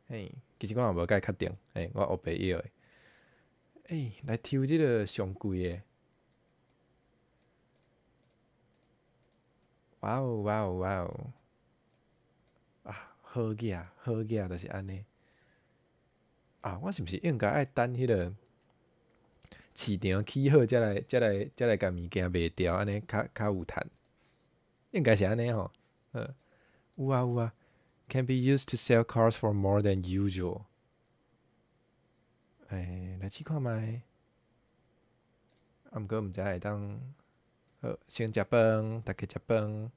嘿，其實我嘛無介確定，嘿，我烏白臆的。欸，來抽這个上貴的。哇哦哇哦哇哦！啊，好額好額，就是按呢。啊，我是毋是應該愛等彼个市場起好，才來共物件賣掉，按呢較較有趁？應該是按呢吼。有啊有啊，Can be used to sell cars for more than usual。欸，來試看覓。啊，毋過毋知會當，好，先食飯，大家食飯。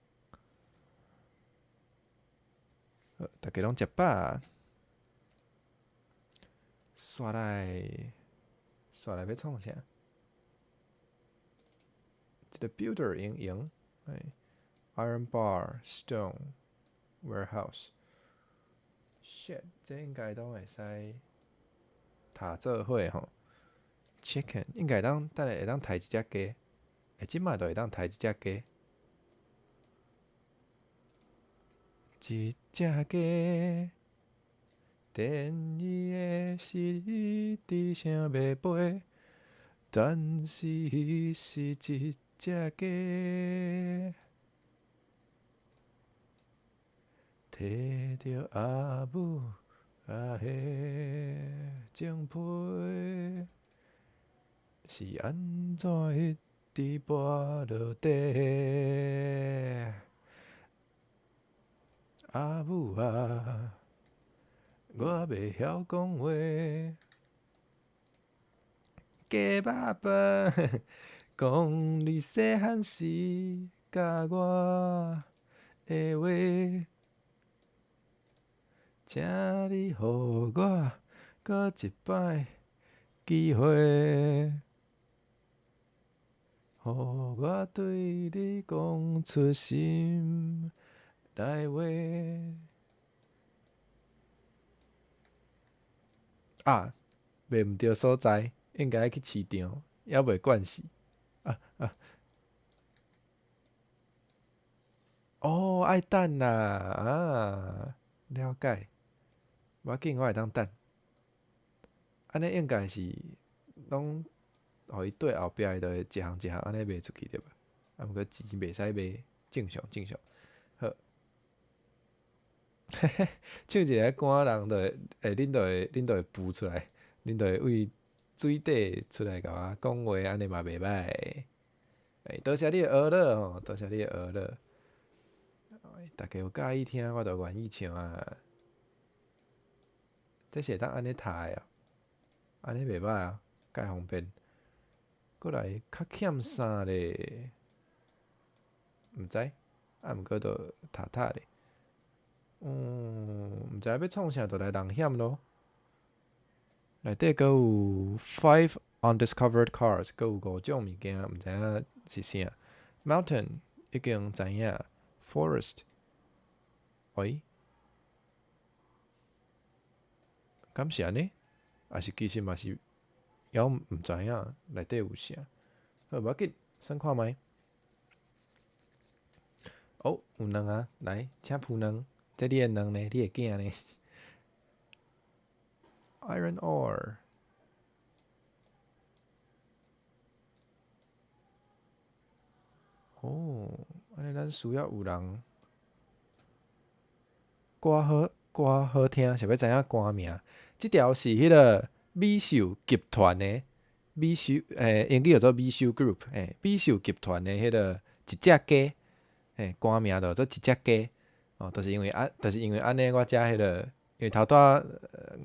好，大家攏食飽。煞來，煞來欲創啥？這个 builder 用用，欸，iron bar, stone, warehouse。 Shit，這應該攏會使塔做伙吼。Chicken 應該會當，等下會當刣一隻雞，欸，這擺就會當刣一隻雞。一隻雞。電伊的是一直想欲飛，但是彼是一隻雞。提著阿母仔的情批，是按怎一直跋落地？阿母啊，我袂曉講話。雞肉飯，講你細漢時教我的話，請你予我閣一擺機會，予我對你講出心內話。啊，賣毋著所在，應該去市場，猶未慣勢。啊啊！哦，愛等啦，啊，了解。無要緊，我會當等。按呢應該是攏予伊對後壁，伊就會一項一項按呢賣出去對吧？啊，毋過錢袂使賣，正常正常。好。嘿嘿，唱一个歌人就會，欸，恁就會浮出來，恁就會為水底出來共我講話，按呢嘛袂䆀。欸，多謝你的娛樂吼，多謝你的娛樂。大家有佮意聽，我就願意唱啊。這是會當按呢讀的哦，按呢袂䆀啊，蓋方便。閣來較欠啥咧？毋知，啊，毋過就讀讀咧。嗯，毋知欲創啥，就來人險囉。內底閣有 five undiscovered cars，閣有五種物件，毋知影是啥。Mountain 已經知影，forest，喂，敢是按呢？抑是其實嘛是，猶毋知影內底有啥。好，無要緊，算看覓。哦，有卵啊！來，請孵卵。這你的卵呢？你的囝呢？Iron ore。哦，按呢咱需要有人歌好歌好聽，想欲知影歌名。這條是彼个美秀集團的美秀，欸，英語叫做美秀 Group，欸，美秀集團的彼个一隻雞，欸，歌名就叫做一隻雞。哦，就是因為按，就是因為按呢，我才彼个，因為頭拄仔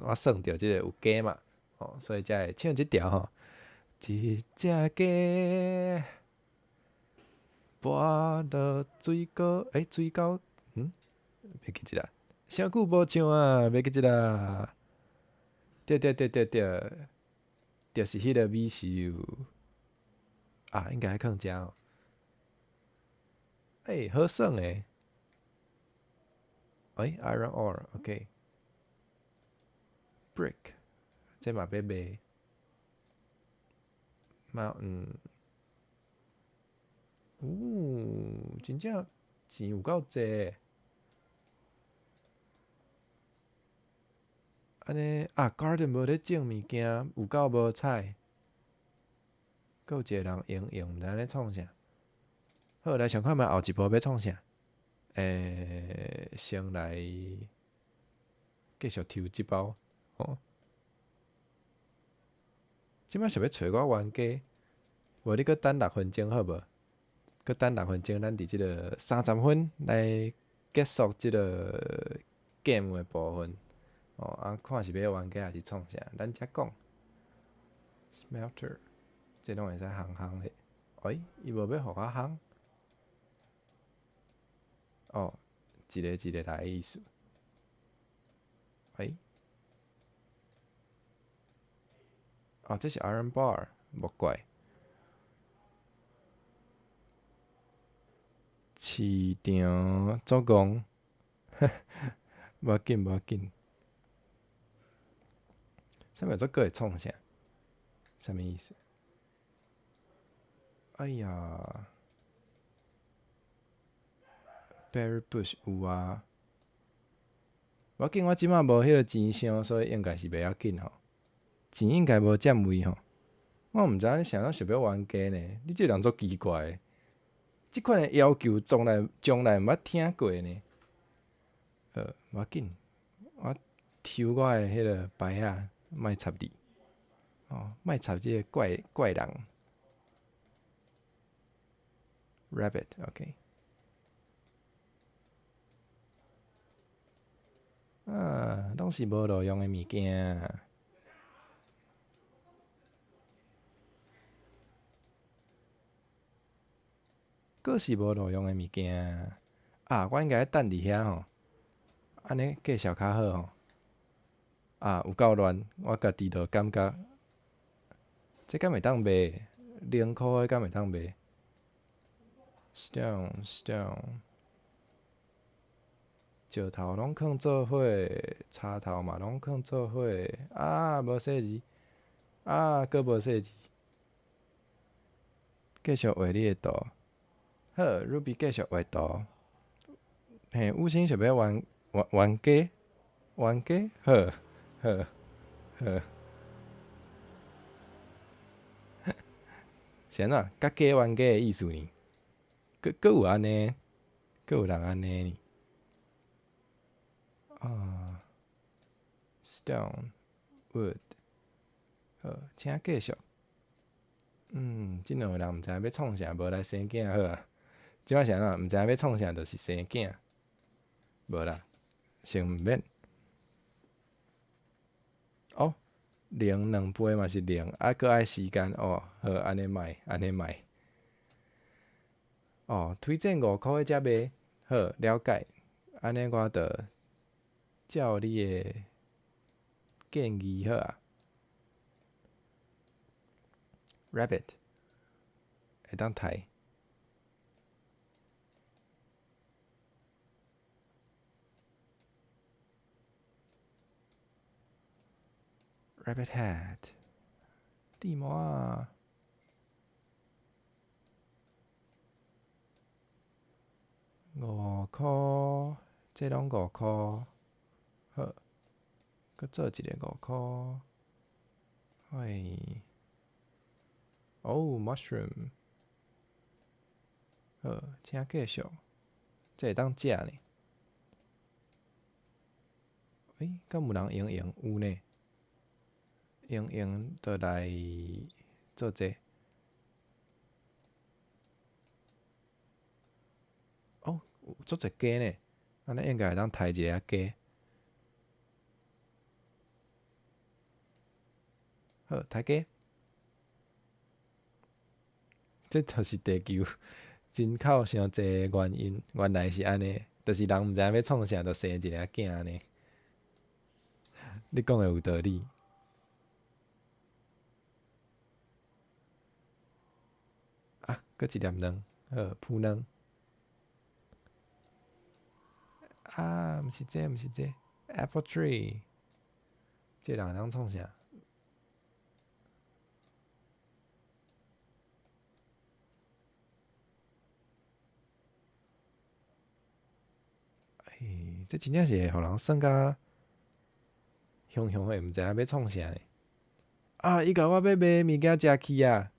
我算著這个有雞嘛，哦，所以才會唱這條吼。一隻雞，跋落水溝，欸，水溝，嗯，袂記得啦，傷久無唱啊，袂記得啦。對對對對對，就是彼个美秀。啊，應該囥遮哦。欸，好耍欸。欸，iron ore，OK。Brick，這嘛欲賣。Mountain，哦，真正錢有夠濟。按呢啊，garden 無咧種物件，有夠無彩。閣有一个人閒閒，毋知咧創啥。好，來想看覓後一步欲創啥？欸，先來繼續抽這包，吼。這擺想欲揣我冤家，無你閣等六分鐘好無？閣等六分鐘，咱佇這个30分來結束這个 game 的部分。哦，啊，看是欲冤家抑是創啥，咱才講。Smelter，這攏會使烘烘咧。欸，伊無欲予我烘。哦，一个一個來的意思。欸？哦，這是 iron bar，莫怪。市場做工，無要緊，無要緊。啥物做閣會創啥？啥物意思？哎呀，Berry bush 有啊。無要緊，我這擺無彼个錢箱，所以應該是袂要緊吼。錢應該無佔位吼。我毋知影你啥人想欲冤家呢？你這個人足奇怪的，這款的要求從來從來毋捌聽過呢。好，無要緊，我抽我的彼个牌仔，莫插你，哦，莫插這个怪怪人。Rabbit，OK。啊，攏是無路用的物件。閣是無路用的物件。啊，我應該等佇遐吼，按呢繼續較好吼。啊，有夠亂，我家己就感覺，這敢會當賣？2箍的敢會當賣？Stone stone，石頭攏囥做伙，柴頭嘛攏囥做伙。啊，無細字，啊，閣無細字。繼續畫你的圖。好，Ruby 繼續畫圖。嘿，五星想欲冤冤冤家，冤家，好，好，好。是按怎？共雞冤家的意思呢？閣閣有按呢？閣有人按呢呢？啊，Stone wood，好，請繼續。嗯，這兩个人毋知影欲創啥，無來生囝好啊。這擺是按怎？毋知影欲創啥，就是生囝。無啦，先毋免。哦，零兩杯嘛是零，啊，閣愛時間哦。好，按呢莫，按呢莫。哦，推薦5箍的才賣，好，了解。按呢我就照你的建議好啊。Rabbit 會當刣。Rabbit hat，地毛啊！5箍，這攏五箍，好，閣做一个五箍。哎，哦，mushroom，好，請繼續，這會當食呢？欸，敢有人閒閒？有呢，閒閒就來做這。哦，有足濟雞呢，按呢應該會當刣一个雞。好，刣雞。這就是地球人口傷濟的原因，原來是按呢，就是人毋知影欲創啥，就生一个囝按呢。你講的有道理。啊，閣一粒卵，好，孵卵。啊，毋是這，毋是這，Apple tree。這人會當創啥？欸，這真正是會予人耍甲雄雄的，毋知影欲創啥呢？啊！伊共我欲賣的物件食去啊！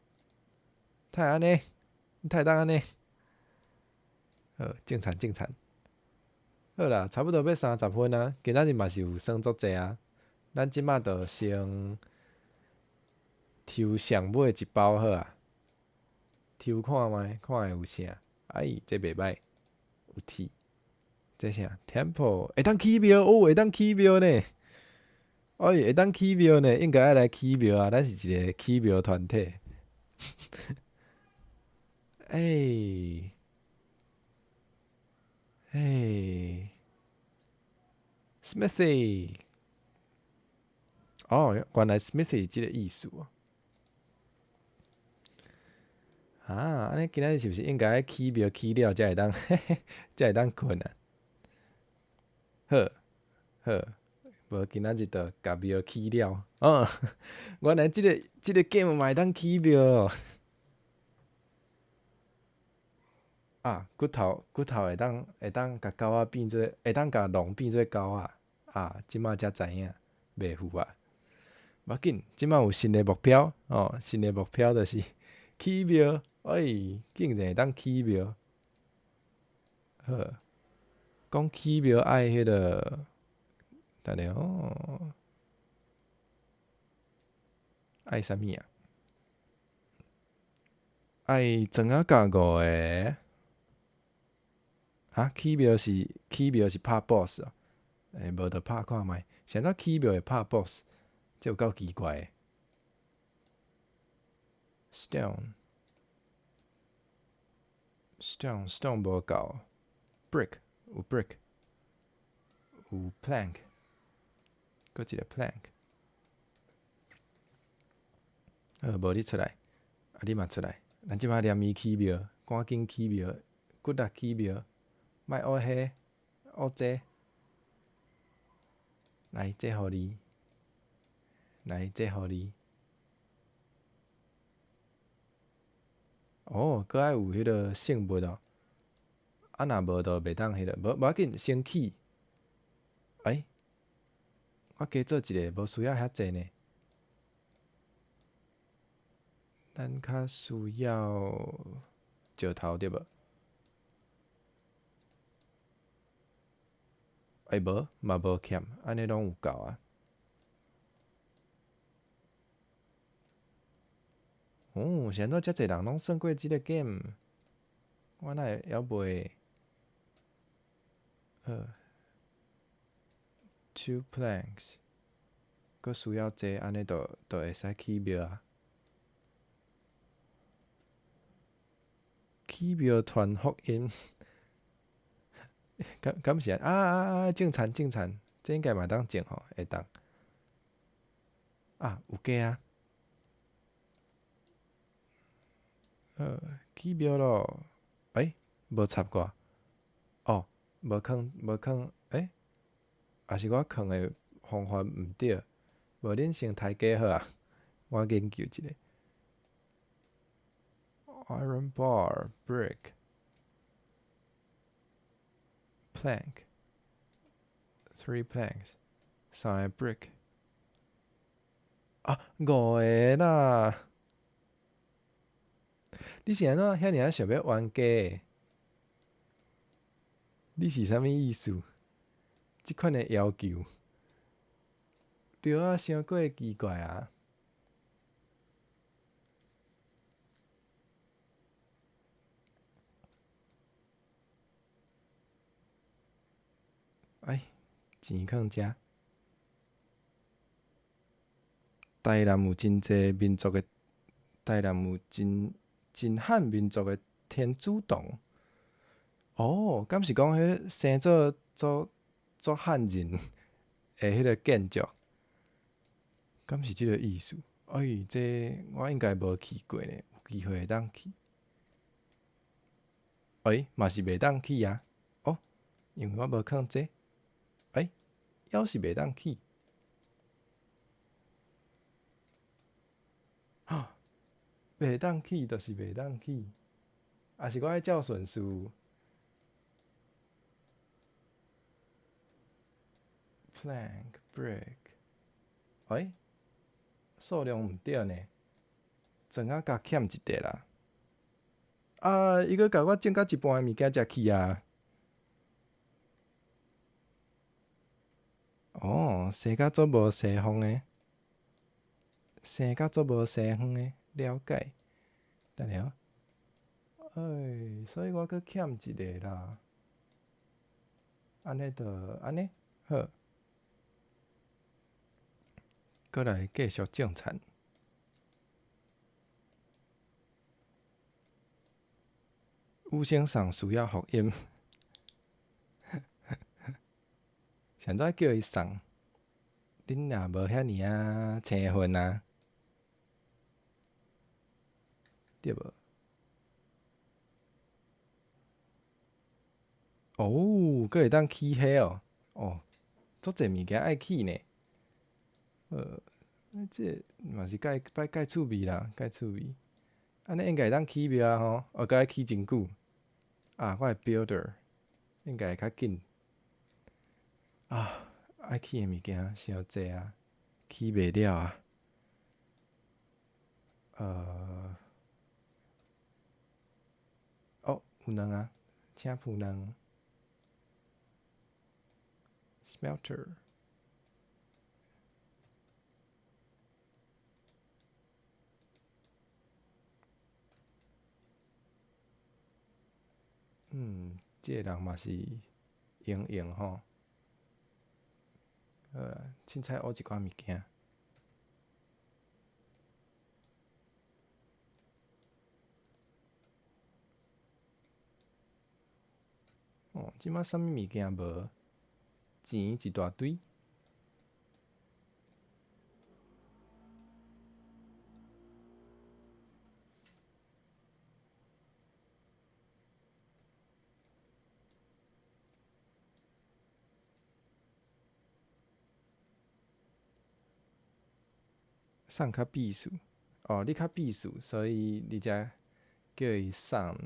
哪會按呢？哪會當按呢？好，正常正常。好啦，差不多欲30分啊，今仔日嘛是有耍足濟啊。咱這擺就先抽上尾一包好啊，抽看覓，看會有啥？哎，這袂䆀，有鐵。這啥？Temple 會當起廟哦，會當起廟呢。哎，會當起廟呢，應該愛來起廟啊！咱是一个起廟團體。欸，欸，Smithy，哦，原來 Smithy 是這个意思哦。啊，按呢今仔日是毋是應該愛起廟起了才會當睏啊？好，好，無今仔日就共廟起了。哦，原來這个 game 嘛會當起廟哦。啊，骨頭骨頭會當會當共狗仔變做，會當共狼變做狗仔。啊，這馬才知影，袂赴啊。無要緊，這馬有新的目標哦，新的目標就是起廟，哎，竟然會當起廟。好，講起廟愛彼個，等下哦，愛啥物啊？愛磚仔佮五个。啊，起廟是拍 boss 哦？欸，無就拍看覓，是按怎起廟會拍 boss？這有夠奇怪的。Stone，stone，stone 無夠，brick 有 brick，有 plank，閣一個 plank。好，無你出來，啊你嘛出來，咱這擺連伊起廟，趕緊起廟，骨力起廟，莫學彼，學這，來，這予你，來，這予你。哦，閣愛有彼個聖物哦，啊若無就袂當彼個，無無要緊，先起。欸，我加做一個，無需要遐濟呢。咱較需要石頭對無？欸，無，嘛無欠，按呢攏有夠啊。哦，是按怎遮濟人攏耍過這个 game？我哪會猶未？好，two planks，閣需要這按呢就就會使起廟啊。起廟傳福音，敢敢是啊啊啊！種田種田，這應該嘛會當種吼，會當。啊，有加啊！起廟咯，欸，無插過，哦，無囥無囥，欸，抑是我囥的方法毋對，無恁先刣雞好啊，我研究一下。Iron bar, brick, plank, three planks, 三个 brick。啊，五个啦！你是按怎遐爾仔想欲冤家？你是啥物意思？這款的要求，對啊，傷過奇怪啊！哎，錢囥遮。台南有真濟民族的，台南有真真漢民族的天主堂。哦，敢是講彼個生做做做漢人的彼個建築？敢是這個意思？哎，這我應該無去過呢，有機會會當去。哎，嘛是袂當去啊！哦，因為我無囥這。哎，猶是袂當去。啊，袂當去就是袂當去，抑是我愛照順序？Plank brick，哎，數量毋對呢，磚仔加欠一塊啦。啊，伊閣共我種到一半的物件食去啊！哦，生甲足無西方的，生甲足無西方的，了解。等下，哎，所以我閣欠一个啦。按呢就按呢，好。閣來繼續種田。有聲送需要福音，是按怎叫伊送？恁也無遐爾仔青分啊，對無？哦，閣會當起火哦！哦，足濟物件愛起呢。這嘛是蓋擺蓋趣味啦，蓋趣味。按呢應該會當起廟啊吼，哦，閣愛起真久。啊，我的 builder 應該會較緊。啊，愛起的物件傷濟啊，起袂了啊。哦，有卵啊，請孵卵。Smelter。這个人嘛是閒閒吼。凊彩學一寡物件。哦，這馬啥物物件無？錢一大堆。送較秘書，哦，你較秘書，所以你才叫伊送。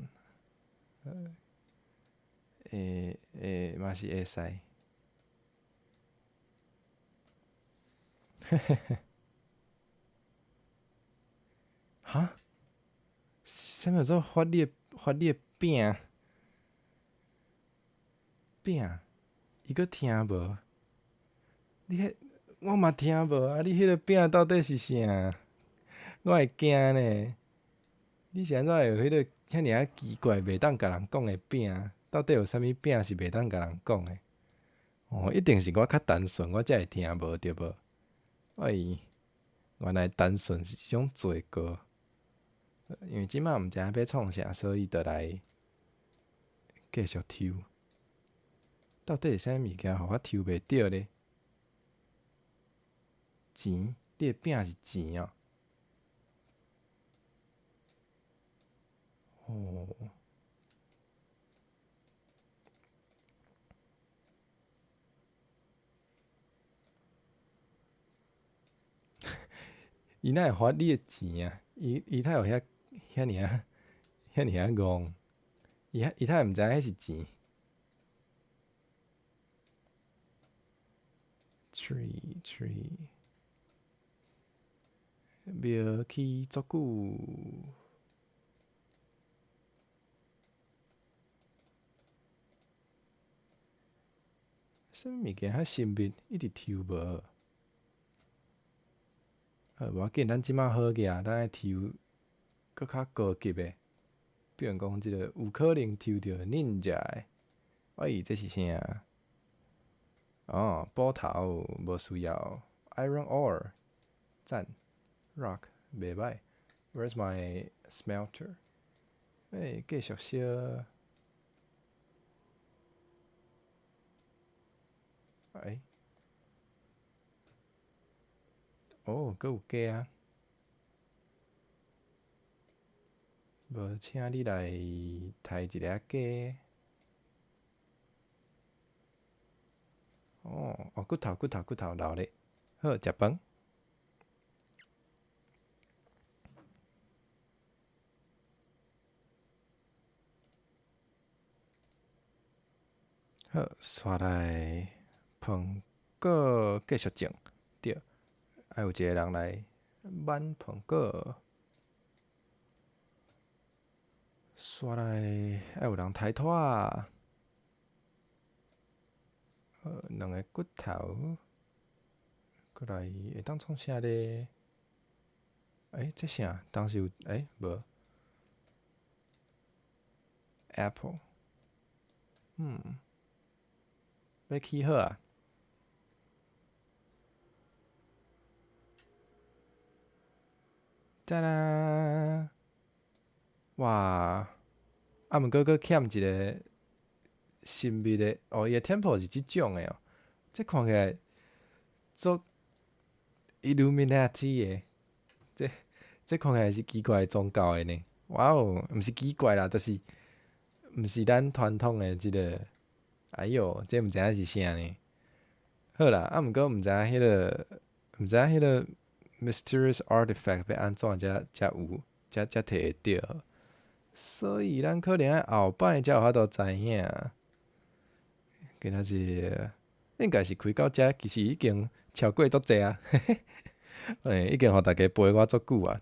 會會嘛是會使。嘿嘿嘿。哈？啥物叫做發你的餅？餅？伊閣聽無？你彼我嘛聽無啊！你彼个餅到底是啥？我會驚呢。你是按怎會有彼个遐爾仔奇怪，袂當共人講的餅？到底有啥物餅是袂當共人講的？哦，一定是我較單純，我才會聽無對無？哎，原來單純是一種罪過。因為這馬毋知影欲創啥，所以就來繼續抽。到底是啥物物件，予我抽袂著咧？錢？你的餅是錢哦？哦。伊哪會發你的錢啊？伊哪有遐爾仔戇？伊哪會毋知影彼是錢？Tree tree，廟起足久。啥物物件遐神秘，一直抽無？好，無要緊，咱這馬好額，咱愛抽閣較高級的，比如講這个有可能抽著 Ninja 的。哎，這是啥？哦，斧頭無需要，Iron ore，讚，Rock 袂䆀。Where's my smelter？欸，繼續燒。欸，哦，閣有雞啊！無，請你來刣一个雞。哦，哦，骨頭骨頭骨頭留咧，好，食飯。好，煞來蘋果繼續種，對，愛有一個人來挽蘋果。煞來愛有人刣拖仔。兩个骨頭，過來會當創啥咧？欸，這啥？當時有欸無？Apple，欲起好啊！噔啦！哇！啊，毋過閣欠一个神秘的哦，伊的 temple 是這種的哦，這看起來足 Illuminati 的，這看起來是奇怪的宗教的呢。哇哦，毋是奇怪啦，就是毋是咱傳統的這个。哎喲，這毋知影是啥呢？好啦，啊，毋過毋知影彼个，毋知影彼个 mysterious artifact 欲按怎才有，才摕會著。所以咱可能愛後擺才有法度知影。今仔日應該是開到遮，其實已經超過足濟啊，欸，已經予大家陪我足久啊。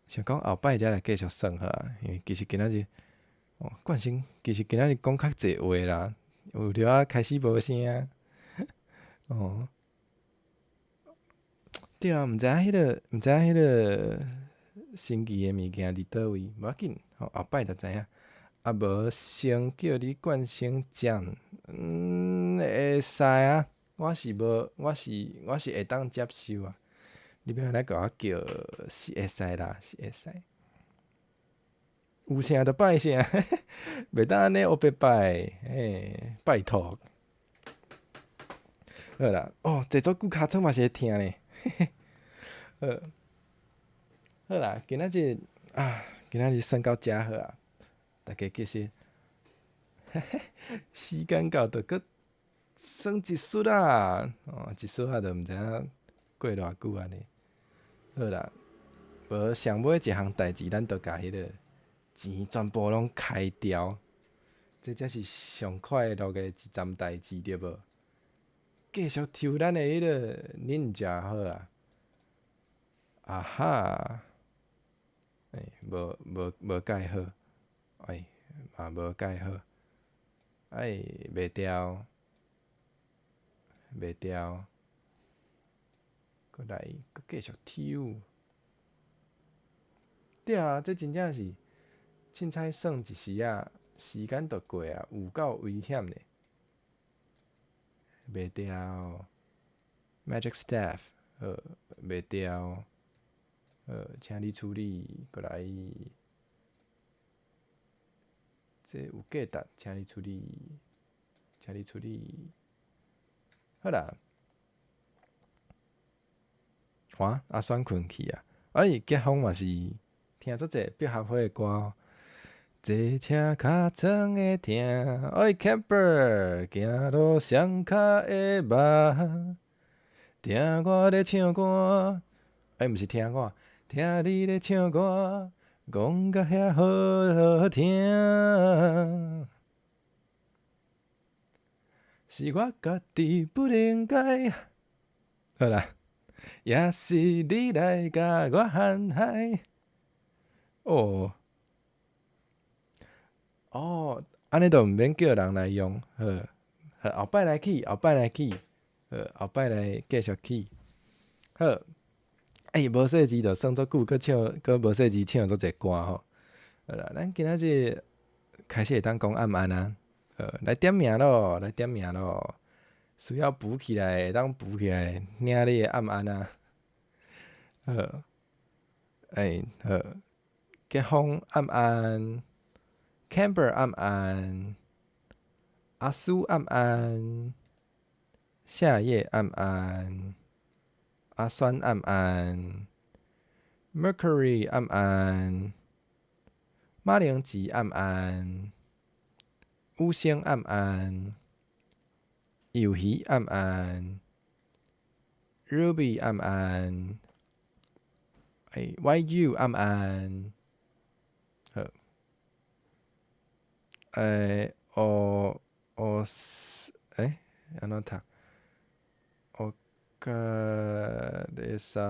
想講後擺才來繼續算好啊，因為其實今仔日，哦，冠生其實今仔日講較濟話啦，有了仔開始無聲。哦，對啊，毋知影彼個神奇的物件佇佗位，無要緊，吼，後擺就知影。啊無先叫你冠生講，會使啊，我是無，我是會當接受啊。你欲按呢共我叫是會使啦，是會使。有聲就拜聲，袂當按呢烏白拜，嘿，拜託。好啦，哦，坐足久尻川嘛是會疼呢。好，好啦，今仔日啊，今仔日算到遮好啊。大家其實，時間到就閣耍一術啊，哦，一術仔就毋知影過偌久按呢。好啦，無上尾一項代誌，咱就共彼個錢全部攏開掉，這才是上快樂的一站代誌，對無？繼續抽咱的彼個忍者好啊！啊哈！欸，無蓋好，哎，嘛無蓋好，哎，袂掉，袂掉，閣來，閣繼續抽。對啊，這真正是凊彩耍一時仔，時間就過啊，有夠危險的。袂掉，Magic Staff，好，袂掉，好，請你處理，閣來，這有價值，請你處理，請你處理，好啦，哇，阿選睏去啊！哎，結風嘛是聽足濟百合花的歌哦。坐車尻川會疼，哎，Camper，行路雙跤會肉，聽我咧唱歌，欸，毋是聽我，聽你咧唱歌，講甲遐好好聽。是我家己不能改，好啦，也是你來共我陷害。哦。哦，按呢就毋免叫人來用，好，好，後擺來去，後擺來去，好，後擺來繼續去，好。欸，無細字就耍足久，閣唱，閣無細字唱足濟歌吼。好啦，咱今仔日開始會當講暗暗啊，好，來點名咯，來點名咯。需要補起來，會當補起來，領你的暗暗啊。好，欸，好，結風暗暗。Camber 暗暗，阿蘇暗暗，夏夜暗暗，阿酸暗暗，Mercury 暗暗，馬鈴薯暗暗，五星暗暗，魷魚暗暗，Ruby 暗暗，欸，YU 暗暗，好。欸，哦哦，欸，按怎讀？お疲れ様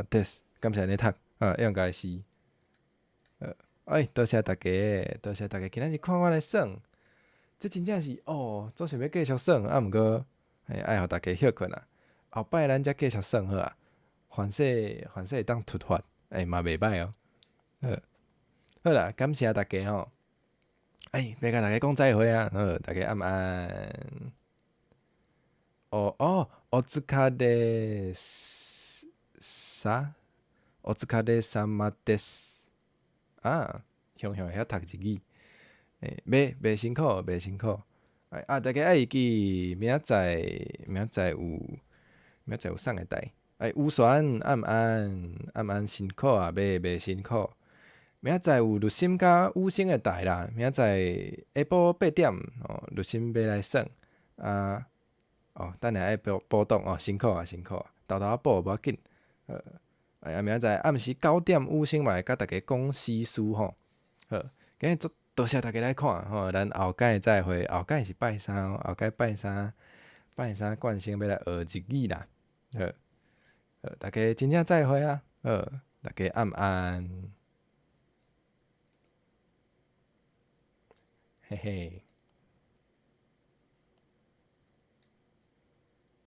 です，敢是按呢讀？啊，應該是。哎，多謝大家，多謝大家，今仔日看我來耍，這真正是哦，總想欲繼續耍，啊，毋過，欸，愛予大家歇睏啊。後擺咱才繼續耍好啊。凡勢會當突發，欸，嘛袂䆀哦。好，好啦，感謝大家吼。欸，欲共大家講再會啊！好，大家暗暗。哦哦，お疲れ啥？お疲れ様です。啊，雄雄會曉讀日語。欸，袂辛苦，袂辛苦。啊，大家愛會記，明仔載有啥個代？欸，烏旋暗暗暗暗辛苦啊，袂辛苦。明仔載有律心佮五星的台啦，明仔載下晡8點哦，律心欲來耍啊。哦，等下愛補補檔哦，辛苦啊，辛苦啊，沓沓仔補無要緊。哎啊，明仔載暗時9點五星嘛會共大家講時事吼。好，今日足多謝大家來看吼，咱後擺再會，後擺是拜三，後擺拜三，拜三冠星欲來學日語啦，好，好，大家真正再會啊，好，大家暗安，嘿嘿。